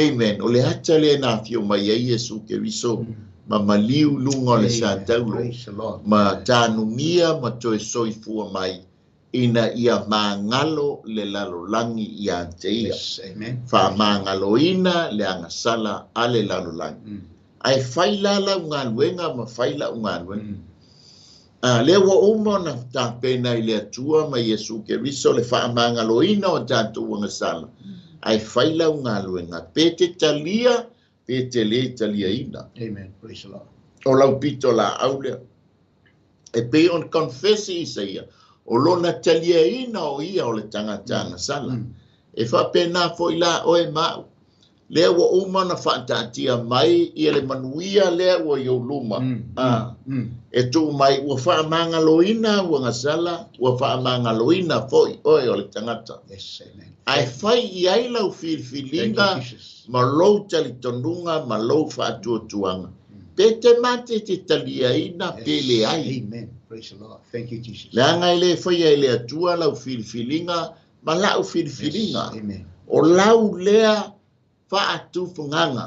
amen o le ata lea na afio mai ai Iesu Keriso ma maliu luga o le sataulo ma tanumia ma toe soifua mai ina ia magalo le lalolagi ia te ia faamagaloina le agasala a le lalolagi ae fai la lau galuega ma fai lau galuega lea ua uma ona tapena i le Atua ma Iesu Keriso le faamagaloina o tatou agasala ae fai lau galuega pe te talia pe te lē taliaina amen praise the Lord o lau pito laau lea e pei ona confess Isaia o lona taliaina o ia o le tagata agasala e faapena foi la oe ma au lea ua uma ona faataatia mai ia le manuia lea ua i ou luma e tuu mai ua faamagaloina ua agasala ua faamagaloina foi oe o le tagata ae fai i ai lau filifiliga ma lou talitonuga ma lou faatuatuaga pe te mate te taliaina pe leai amen praise the Lord thank you Jesus leaga e lē faia e le Atua lau filifiliga ma lau filifiliga o lau lea faatufagaga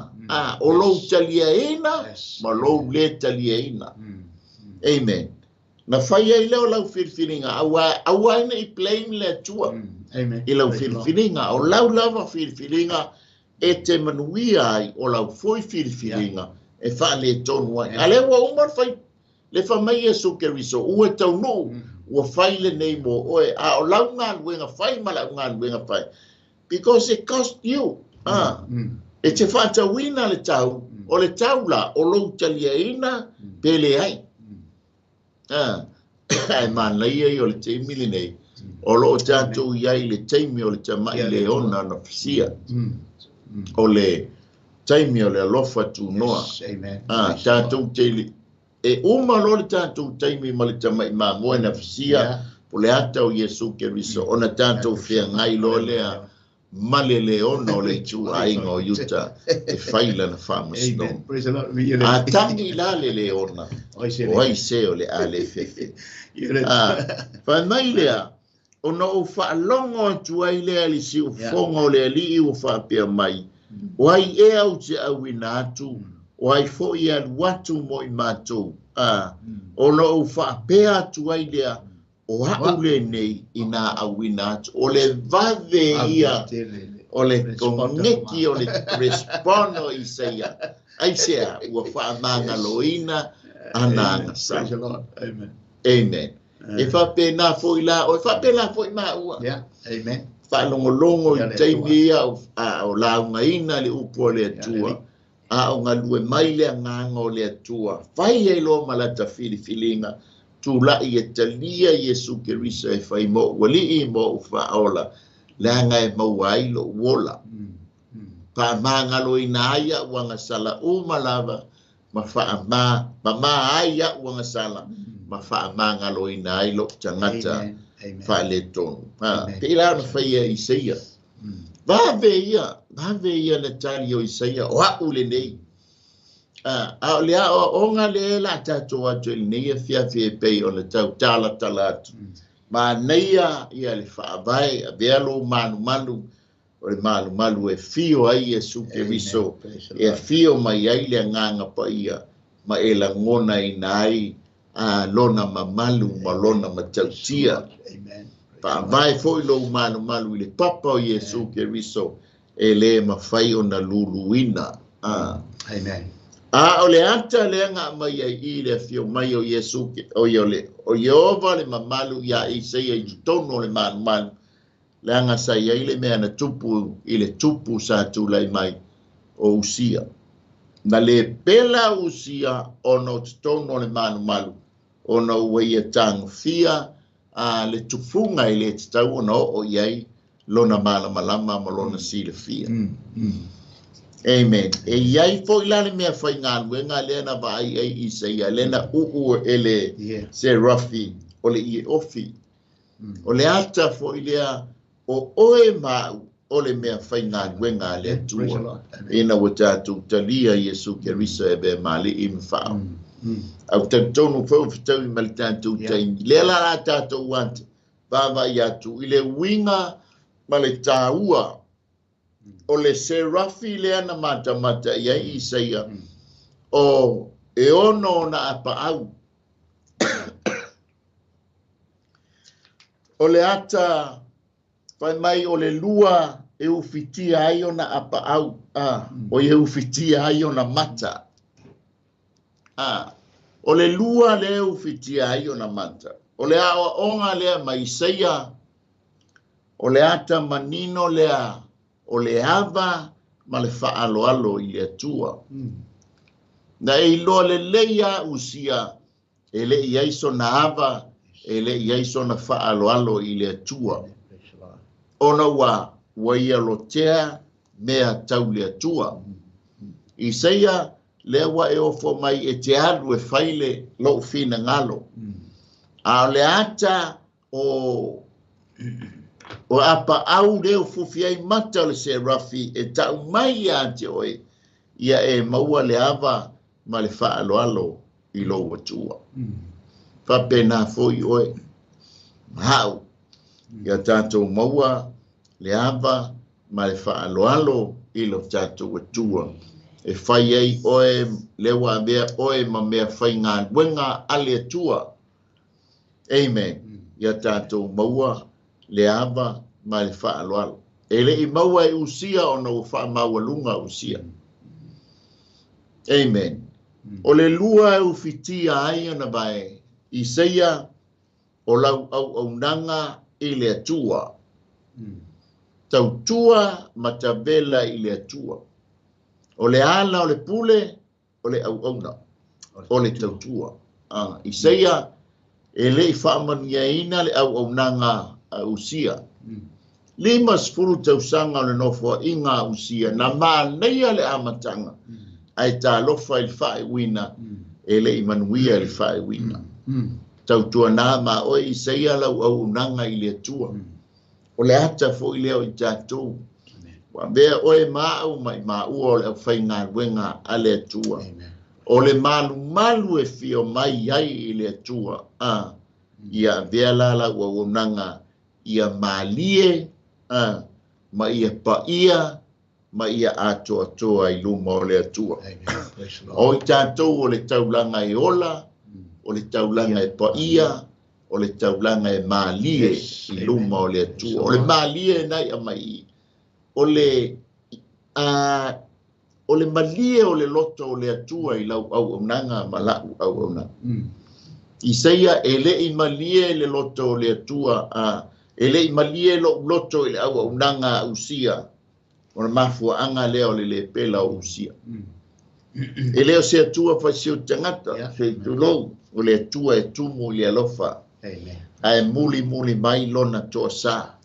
o lou taliaina ma lou lē taliaina amen na fai ai lea o lau filifiliga aua ai nei blame le Atua i lau filifiliga o lau lava filifiliga e te manuia ai o lau foi filifiliga e faaletonu ai a lea ua uma fai le fai mai Iesu Keriso ua taunuu ua fai lenei mo oe a o lau galuega fai ma lau galuega fai because it cost you e te faatauina le tau o le tau la o lou taliaina pe leai ae manaia ia o le taimi lenei o loo tatou i ai le taimi o le tama'i leona na fisia o le taimi o le alofa tunoa tatou te e uma loa le tatou taimi ma le tama'i mamoe na fisia po le ata o Iesu Keriso ona tatou feagai loa lea ma le leona o le ituaiga o Iuta e fai lana faamasinoga a tagi la le leona o ai se o le a le fefe fai mai lea ona ou faalogo atu ai lea i le siufofoga o le alii ua faapea mai. O ai ea ou te auina atu, o ai foʻi e alu atu mo i matou, ona ou faapea atu ai lea, o aʻu lenei ina auina atu. O le vave ia, o le koneki, o le respono Isaia. Aisea, ua faamagaloina ana agasala. Amen. Amen. E faapena foʻi la oe, faapena foʻi maua. Yeah. Amen. Faalogologo i taimi ia o laugaina le upu o le Atua. A o galue mai le agaga o le Atua. Fai ai loa ma lata filifiliga. Tulaʻi e talia Iesu Keriso e fai moʻu aliʻi moʻu faaola. Leaga e maua ai loʻu ola. Faamagaloina ai aʻu agasala uma lava ma faama mamā ai aʻu agasala ma faamagaloina ai loʻu tagata faaletonu. Pei la ona faia Isaia. Vave ia le tali o Isaia o aʻu lenei. A o le aʻoaʻoga le la tatou atu i lenei afiafi e pei ona tautalatala atu. Manaia ia le faavae avea lou malumalu o le malumalu e fio ai Iesu Keriso e afio mai ai le agaga paia ma e lagonaina ai lona mamalu ma lona matautia. Faavae foʻi lou malumalu i le papa o Iesu Keriso e lē mafai ona luluina. Amen. A o le ata lea na aumai ai i le afio mai o Iesu o ia le o Ieova le mamalu iā Isaia i totonu o le malumalu leaga sa iai le mea na tupu i le tupu sa tulai mai o Usia. Na lē pela Usia ona o totonu o le malumalu ona ua ia tagofia le tufuga e lē tatau ona oo i ai lona malamalama ma lona silafia. Amen. E iai foʻi la le mea faigaluega lea na vaai ai Isaia lea na uu e le Serafi o le ie ofi. O le ata foʻi lea o oe ma aʻu o le mea faigaluega a le Atua. Ina ua tatou talia Iesu Keriso e avea ma aliʻi ma faaola. Au talitonu foi ua fetaui ma le tatou taimi. Lea la la tatou ata vaavaai atu i le uiga ma le tāua o le Serafi lea na matamata i ai Isaia o e ono ona apaau. O le ata fai mai o le lua e ufitia ai ona apaau, o e ufitia ai ona mata. O le lua le ufitia ai ona mata. O le aʻoaʻoga lea ma Isaia, o le ata manino lea o le ava ma le faaloalo i le Atua. Na e iloa lelei a Usia e le i ai sona ava, e le i ai sona faaloalo i le Atua. Ona ua ia lotea mea tau le Atua. Isaia lea ua e ofo mai e te alu e fai le lou finagalo. A o le ata o apaau lea ufufi ai mata o le Serafi e tau mai ia te oe, ia e maua le ava ma le faaloalo i lou Atua. Faapena foʻi oe ma aʻu, ia tatou maua le ava ma le faaloalo i lo tatou Atua. E fai ai oe lea ua avea oe ma mea faigaluega a le Atua. Amen. Ia tatou maua le ava ma le faaloalo. E leʻi maua e Usia ona ua faamaualuga Usia. Amen. O le lua e ufitia ai ona vae Isaia o lau auaunaga i le Atua. Tautua ma tavela i le Atua. O le ala o le pule o le auauna, o le tautua. Isaia e leʻi faamanuiaina le auaunaga a Usia. 50 tausaga o le nofoaʻiga a Usia na manaia le amataga ae talofa i le faaiuina e leʻi manuia i le faaiuina. Tautuanā ma oe Isaia lau auaunaga i le Atua. O le ata foʻi lea o i tatou. Ua avea oe ma aʻu ma i maua o le aufaigaluega a le Atua. O le malumalu e fio mai ai i le Atua. Ia avea la lau auaunaga ia malie ma ia paia Ma ia atoatoa i luma o le Atua. O i tatou o le taulaga e ola, o le taulaga e paia, o le taulaga e malie i luma o le Atua. O le malie nai a mai o le o le malie o le loto o le Atua i lau auaunaga ma lau auaunaga. Isaia e lei malie le loto o le Atua, e lei malie lou loto i le auaunaga a Usia. O le mafuaanga lea o le lepela o Usia. E leo se Atua faisio tagata, se tulou, o le Atua e tumu i le alofa. Ae muli muli mai lona toasa.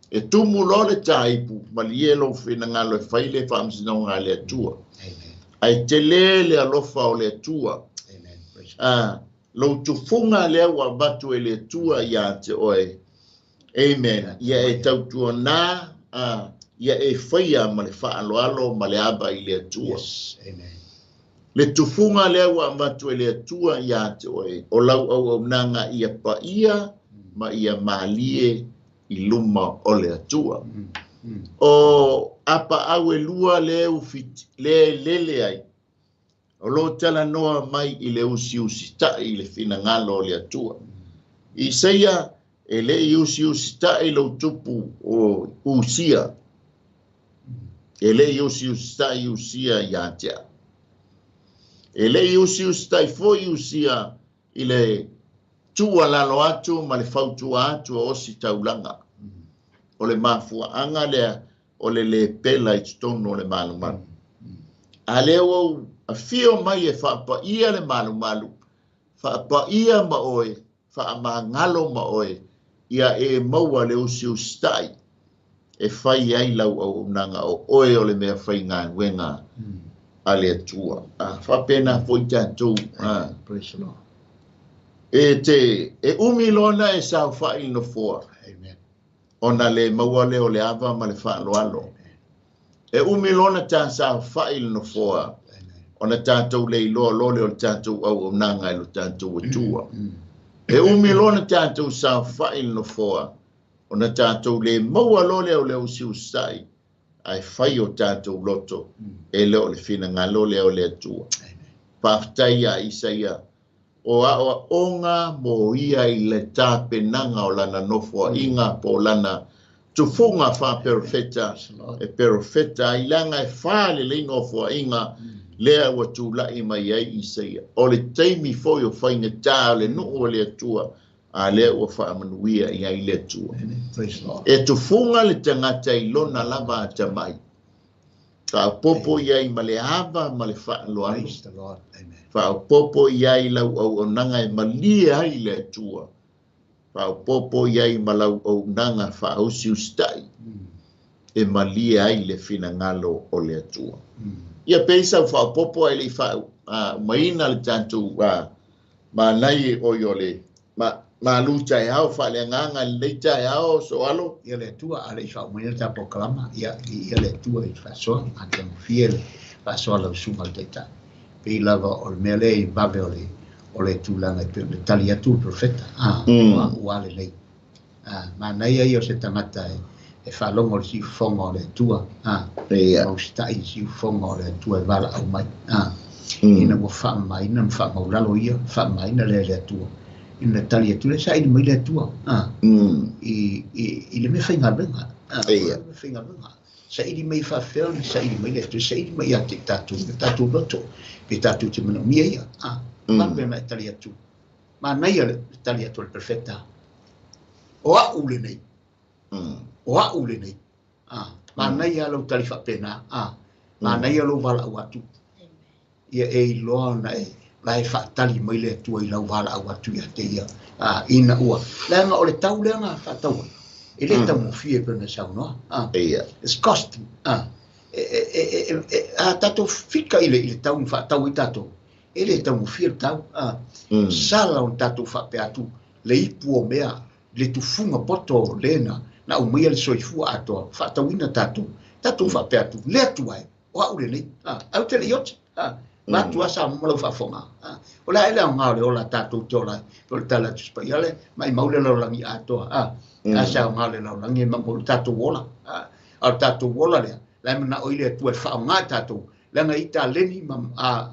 E tumu loa le taipu, malie lou finagalo e fai le faamasinoga a le Atua. Ae tele le alofa o le Atua. Lou tufuga lea ua avatu e le Atua ia te oe. Amen. Ia e tautuana, ia e faia ma le faaloalo ma le ava i le Atua. Le tufuga lea ua avatu e le Atua ia te oe, o lau auaunaga ia paia ma ia malie i luma o le Atua. O apa au e lua le ufiti, le lele ai, o lo talanoa mai i le usiusitai i le finagalo o le Atua. Isaia e le usiusitai lou tupu o Usia, e le usiusitai Usia ia te au. E le usiusitai foi Usia i le tuualalo atu ma le fautua atu o osi taulaga. O le mafuaanga lea o le lepela i totonu o le malumalu. A lea ua ou afio mai e faapaia le malumalu, faapaia ma oe, faamagalo ma oe, ia e maua le usiusitai e fai ai lau auaunaga o oe o le mea faigaluega a le Atua. Faapena foi tatou. Praise the Lord. E te e umi lona e saofai i le nofoa. Ona le maua lea o le ava ma le faaloalo. E umi lona ta saofai i le nofoa. Ona tatou le iloa loa lea o le tatou auaunaga i lo tatou Atua. E umi lona tatou saofai i le nofoa. Ona tatou le maua loa lea o le usiusai ae fai o tatou loto e le o le finagalo lea o le Atua. Faafetai ia Isaia o aoaoga mo ia i le tapenaga o lana nofoaiga po o lana tufuga faaperofeta e perofeta ai leaga e fa lelei nofoaiga lea ua tulai mai ai Isaia. O le taimi foi o faigata o le nuu o le Atua, a lea ua faamanuia i ai le Atua. E tufuga le tagata i lona lava atamai. Faaopoopo i ai ma le ava ma le faaloalo. Faaopoopo i ai lau auaunaga e malie ai le Atua. Faaopoopo i ai ma lau auaunaga faausiusitai e malie ai le finagalo o le Atua. Ia pei sau faaopoopo ai le i faaumaina le tatou manai oi o le malu taeao faaleagaga lenei taeao soalo. Ia le Atua a le i faaumaina le tatou kalama, ia le Atua i faasoa, atagofie le faasoa lau susuga le Taitai. Pei lava o le mea lea i vave o le tulaga e pei ona tali atu le profeta, ua lelei. Manaia ia o se tagata e faalogo le siufofoga o le Atua, mausitai le siufofoga o le Atua e valaau mai. Ina ua faamamaina ma faamaulalo ia, faamamaina lea e le Atua. Ina tali atu le saili mai le Atua, i le mea faigaluega. Le faigaluega. Saili mai faafefea ona saili mai le Atua, saili mai ia te tatou, le tatou loto, pe tatou te manaomia ia. Vave ona e tali atu. Manaia le tali atu o le profeta. O au lenei. O au lenei. Manaia lau tali faapena. Manaia lou valaau atu. Ia e iloa ona e la e faatali mai le Atua i lau valaau atu ia te ia. Ina ua. Leaga o le tau lea na faataua. E le taugofie pe ona saunoa. It's cost. A tatou fika i le tau na faatau ai tatou. E le taugofie le tau. Sala o tatou faapea atu le ipu o mea, le tufuga poto lena na aumaia le soifua atoa faatauina tatou. Tatou faapea atu le Atua e o au lenei. Au te le iote. Matu asa mo lau faafofoga. O le a ele aoga o le ola tatou te ola ai. O le tala atu se paia le mai mau le lalolagi atoa. A se aoga o le lalolagi e mau le tatou ola. A o le tatou ola lea, La e mana'o i le Atua e fa'aaogā tatou leaga i taleni ma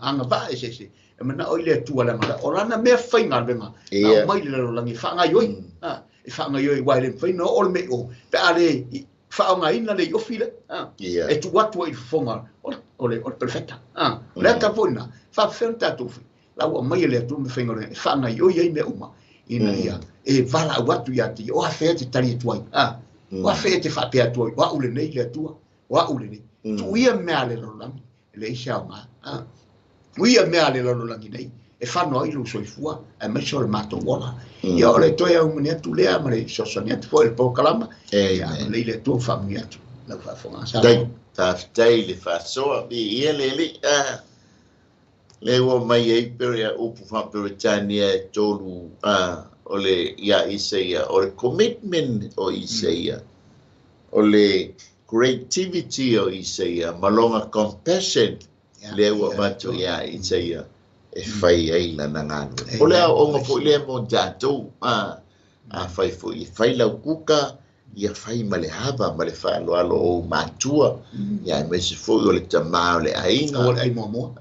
agava'a eseese e mana'o i le Atua leaga o lana mea faigaluega na aumai le lalolagi e fa'agaioi e fa'agaioi uā e le mafai ona oo le mea i o pe a lē fa'aaogāina le iofi lea e tuu atu ai i le fofoga o le perofeta o le ata foi lena faapefea ona tatou fai la ua aumai e le Atua mea faigaluega e fa'agaioi ai mea uma ina ia e valaau atu iā te ia o afea e te tali atu ai o afea e te fa'apea atu ai o a'u lenei le Atua o a'u lenei tuu ia mea a le lalolagi e leai se aogā tuu ia mea a le lalolagi nei e fano ai lou soifua aemaise o le matou ola. Ia o le toe aumani atu lea ma le fesoasoani atu foi i le polokalama. Ia agalelei le Atua ma faamanuia atu lau faafofoga. Samoa. Faafetai le faasoa. Viia le Alii. Lea ua mai ai pea upu faa-Peretania e tolu o le iā Isaia, o le commitment o Isaia, o le creativity o Isaia, ma lona compassion lea ua avatu iā Isaia e fai ai lana galuega. O le aoaoga foi lea mo tatou, afai foi e fai lau kuka, ia fai ma le ava ma le faaaloalo o ou matua, ia aemaise foi o le tamā o le aiga. Aua le ai muamua.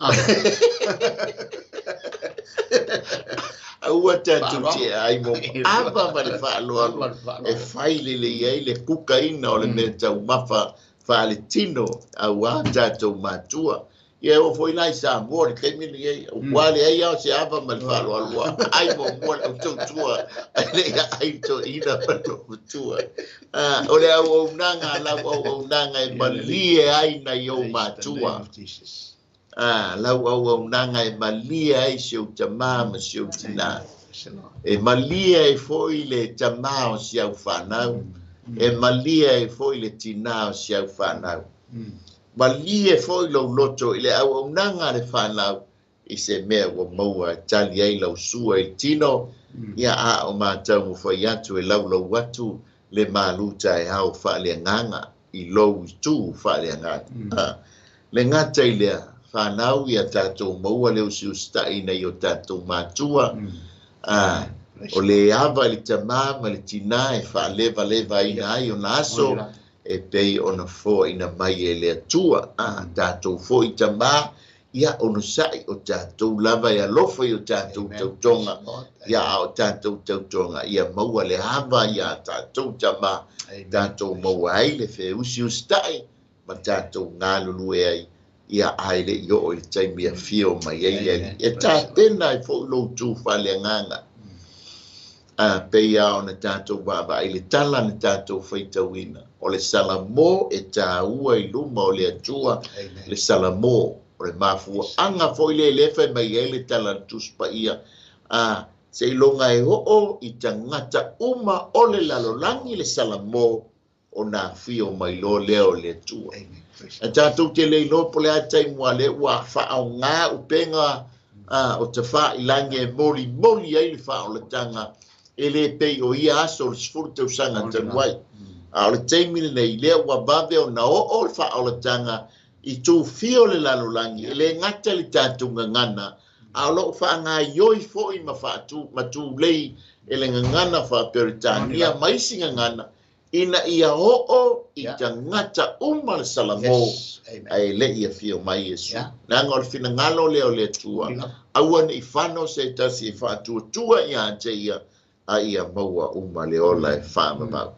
Aua tatou te ai muamua. Ava ma le faaaloalo e fai lelei ai le kukaina o le mea taumafa faaletino auā tatou matua. Ia e oo foi la i Samoa i le taimi lenei, ua leai lava o se ava ma le faaaloalo, ua aai muamua le autautua ae le i aai le toeaina ma le matua. O le auaunaga a lau auaunaga e malie ai nai ou matua. Lau auaunaga e malie ai si ou tamā ma si ou tinā. E malie ai foi le tamā o si au fanau. E malie ai foi le tinā o si au fanau. Malie foi lou loto i le auaunaga a le fanau i se mea ua maua e tali ai lau sua i le tino, ia a o mataumafai atu e laulau atu le malu taeao faaleagaga i lou itu faaleagaga. Le gata i lea, fanau ia tatou maua le usiusitaʻi nai o tatou matua, o le ava i le tamā ma le tinā e faalevalevaina ai ona aso e pei ona foaina mai e le Atua. Tatou foi tamā, ia onosaʻi o tatou lava e alofa i o tatou tautoga, ia a o tatou tautoga ia maua le ava iā tatou tamā, tatou maua ai le feusiusitaʻi ma tatou galulue ai, ia ae leʻi oo i le taimi afio mai ai le Alii. E tapena ai foi lou tu faaleagaga. Pei lava ona tatou vaavaai i le tala na tatou faitauina, o le Salamo e tāua i luma o le Atua, le Salamo, o le mafuaaga foi lea lea e fai mai ai le tala a le Tusi Paia, seiloga e oo i tagata uma o le lalolagi le Salamo, ona afio mai loa lea o le Atua. Ae tatou te le iloa po o le a le taimi aua o lea ua faaoga upega o tafailagi e molimoli ai le faaolataga e le pei o ia aso o le 10 tausaga talu ai. A o le taimi lenei, lea ua vave ona oo le faaolataga i tufia o le lalolagi, e le gata i le tatou gagana, a o lo o faagaioi foi ma faatu ma tulei e le gagana faa-Peretania ma isi gagana ina ia oo i tagata uma le Salamo, ae leʻi afio mai Iesu. Leaga o le finagalo lea o le Atua, aua ne i fano se tasi e faatuatua iā te ia, a ia maua uma le ola e faavavau.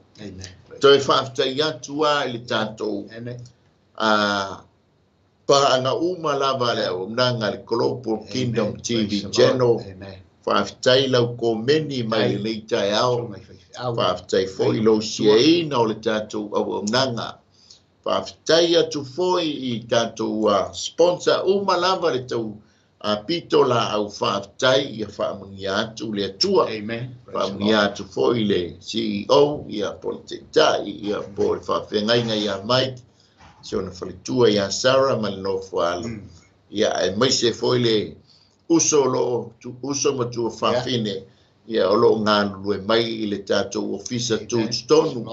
Toe faafetai atu lava i le tatou paaga uma lava a le auaunaga a le Global Kingdom TV Channel. Faafetai lau komeni mai lenei taeao. Faafetai foi i lou siaina o le tatou auaunaga. Faafetai atu foi i tatou sponsor uma lava le tau pito laau faafetai, ia faamanuia atu le Atua. Faamanuia atu foi le CEO, ia po o le taitai, ia po o le faafeagaiga ia Mike, si ona faletua ia Sarah ma le nofoalo. Ia aemaise foi le uso o lo o uso ma tuafafine, ia o lo o galulue mai i le tatou ofisa tutotonu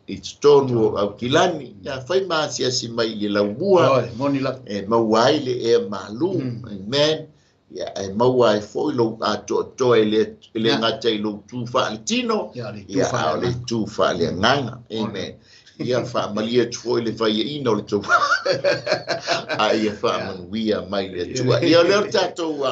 i totonu o Aukilani, ia fai ma asiasi mai i le laumua e maua ai le ea malu. Amen. Ia e maua ai foi lou atoatoa e le gata i lou tu faaletino, ia a o le tu faaleagaga. Amen. Ia faamalie atu foi le vaiaina o le tou a ia faamanuia mai le Atua. Ia o lea o le tatou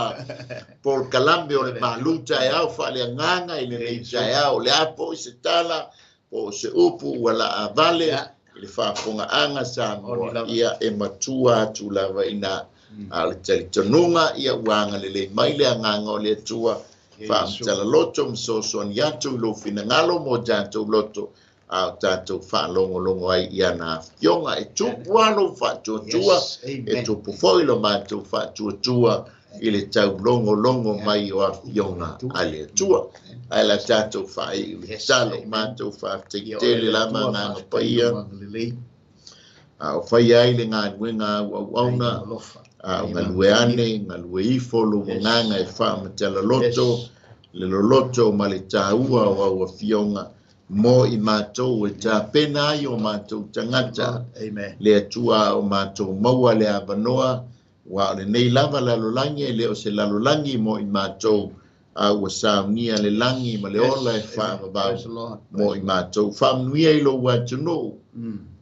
polokalame o le malu taeao faaleagaga i lenei taeao. O le a foi se tala po o se upu ua laavale i le faafofogaaga Samoa, ia e matua atu lava ina a o le talitonuga ia ua agalelei mai le agaga o le Atua, faamatala loto ma soasoani atu i lou finagalo mo tatou loto, a o tatou faalogologo ai i ana afioga. E tupu lava lou faatuatua, e tupu foi lo matou faatuatua i le taulogologo mai o afioga a le Atua. Ae la tatou faaiu i le tatalo, matou faafetai tele lava agaga paia, a o faia ai le galuega auauauna, a o galue ane, galue ifo lou agaga e faamatala loto, le loloto ma le taua o au afioga mo i matou e tapena ai o matou tagata. Le Atua o matou maua le avanoa, ua o lenei lava lalolagi e le o se lalolagi mo i matou, a ua saunia le lagi ma le ola e faavavau mo i matou. Faamanuia i lou atunuu,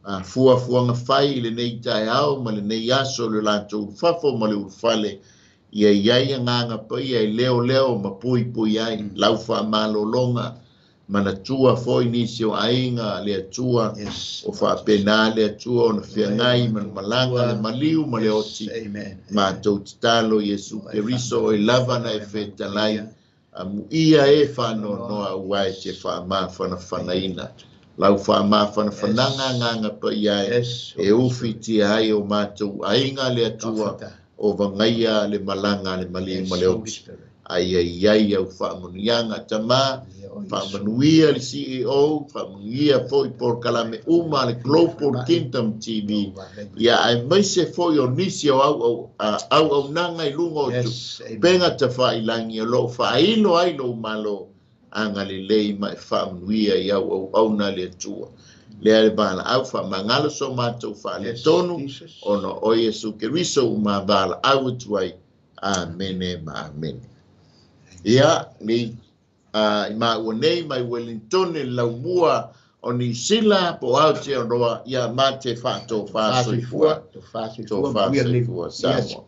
a fuafuaga fai i lenei taeao ma lenei aso le latou ulufafo ma le ulufale, ia iai agaga paia e leoleo ma puipui ai lau faamalologa, manatua foi nisi o aiga le Atua, o faapena le Atua ona feagai ma le malaga le maliu ma le oti. Matou tatalo Iesu Keriso e lava na e fetalai, amuia e faanoanoa aua e te faamafanafanaina. Lau faamafanafanaga agaga paia e ufitia ai o matou aiga le Atua, o vagaia le malaga le maliu ma le oti. Ai ai ai au faamanuiaga tama, faamanuia le CEO, faamanuia foi polokalame uma le Global Kingdom TV. Ia aemaise foi o nisi o auaunaga i luga o upega tafailangi o loo faailo ai lou malo agalelei ma e faamanuia i auauauna le Atua. Lea le valaau faamagalo so matou faaletonu, ona o Iesu Keriso uma valaau atu ai. Amene ma amene. Ia, nei i maua nei mai Wellington le laumua o Niu Sila po o Aotearoa, ia mate faatofa soifua, tofa soifua Samoa.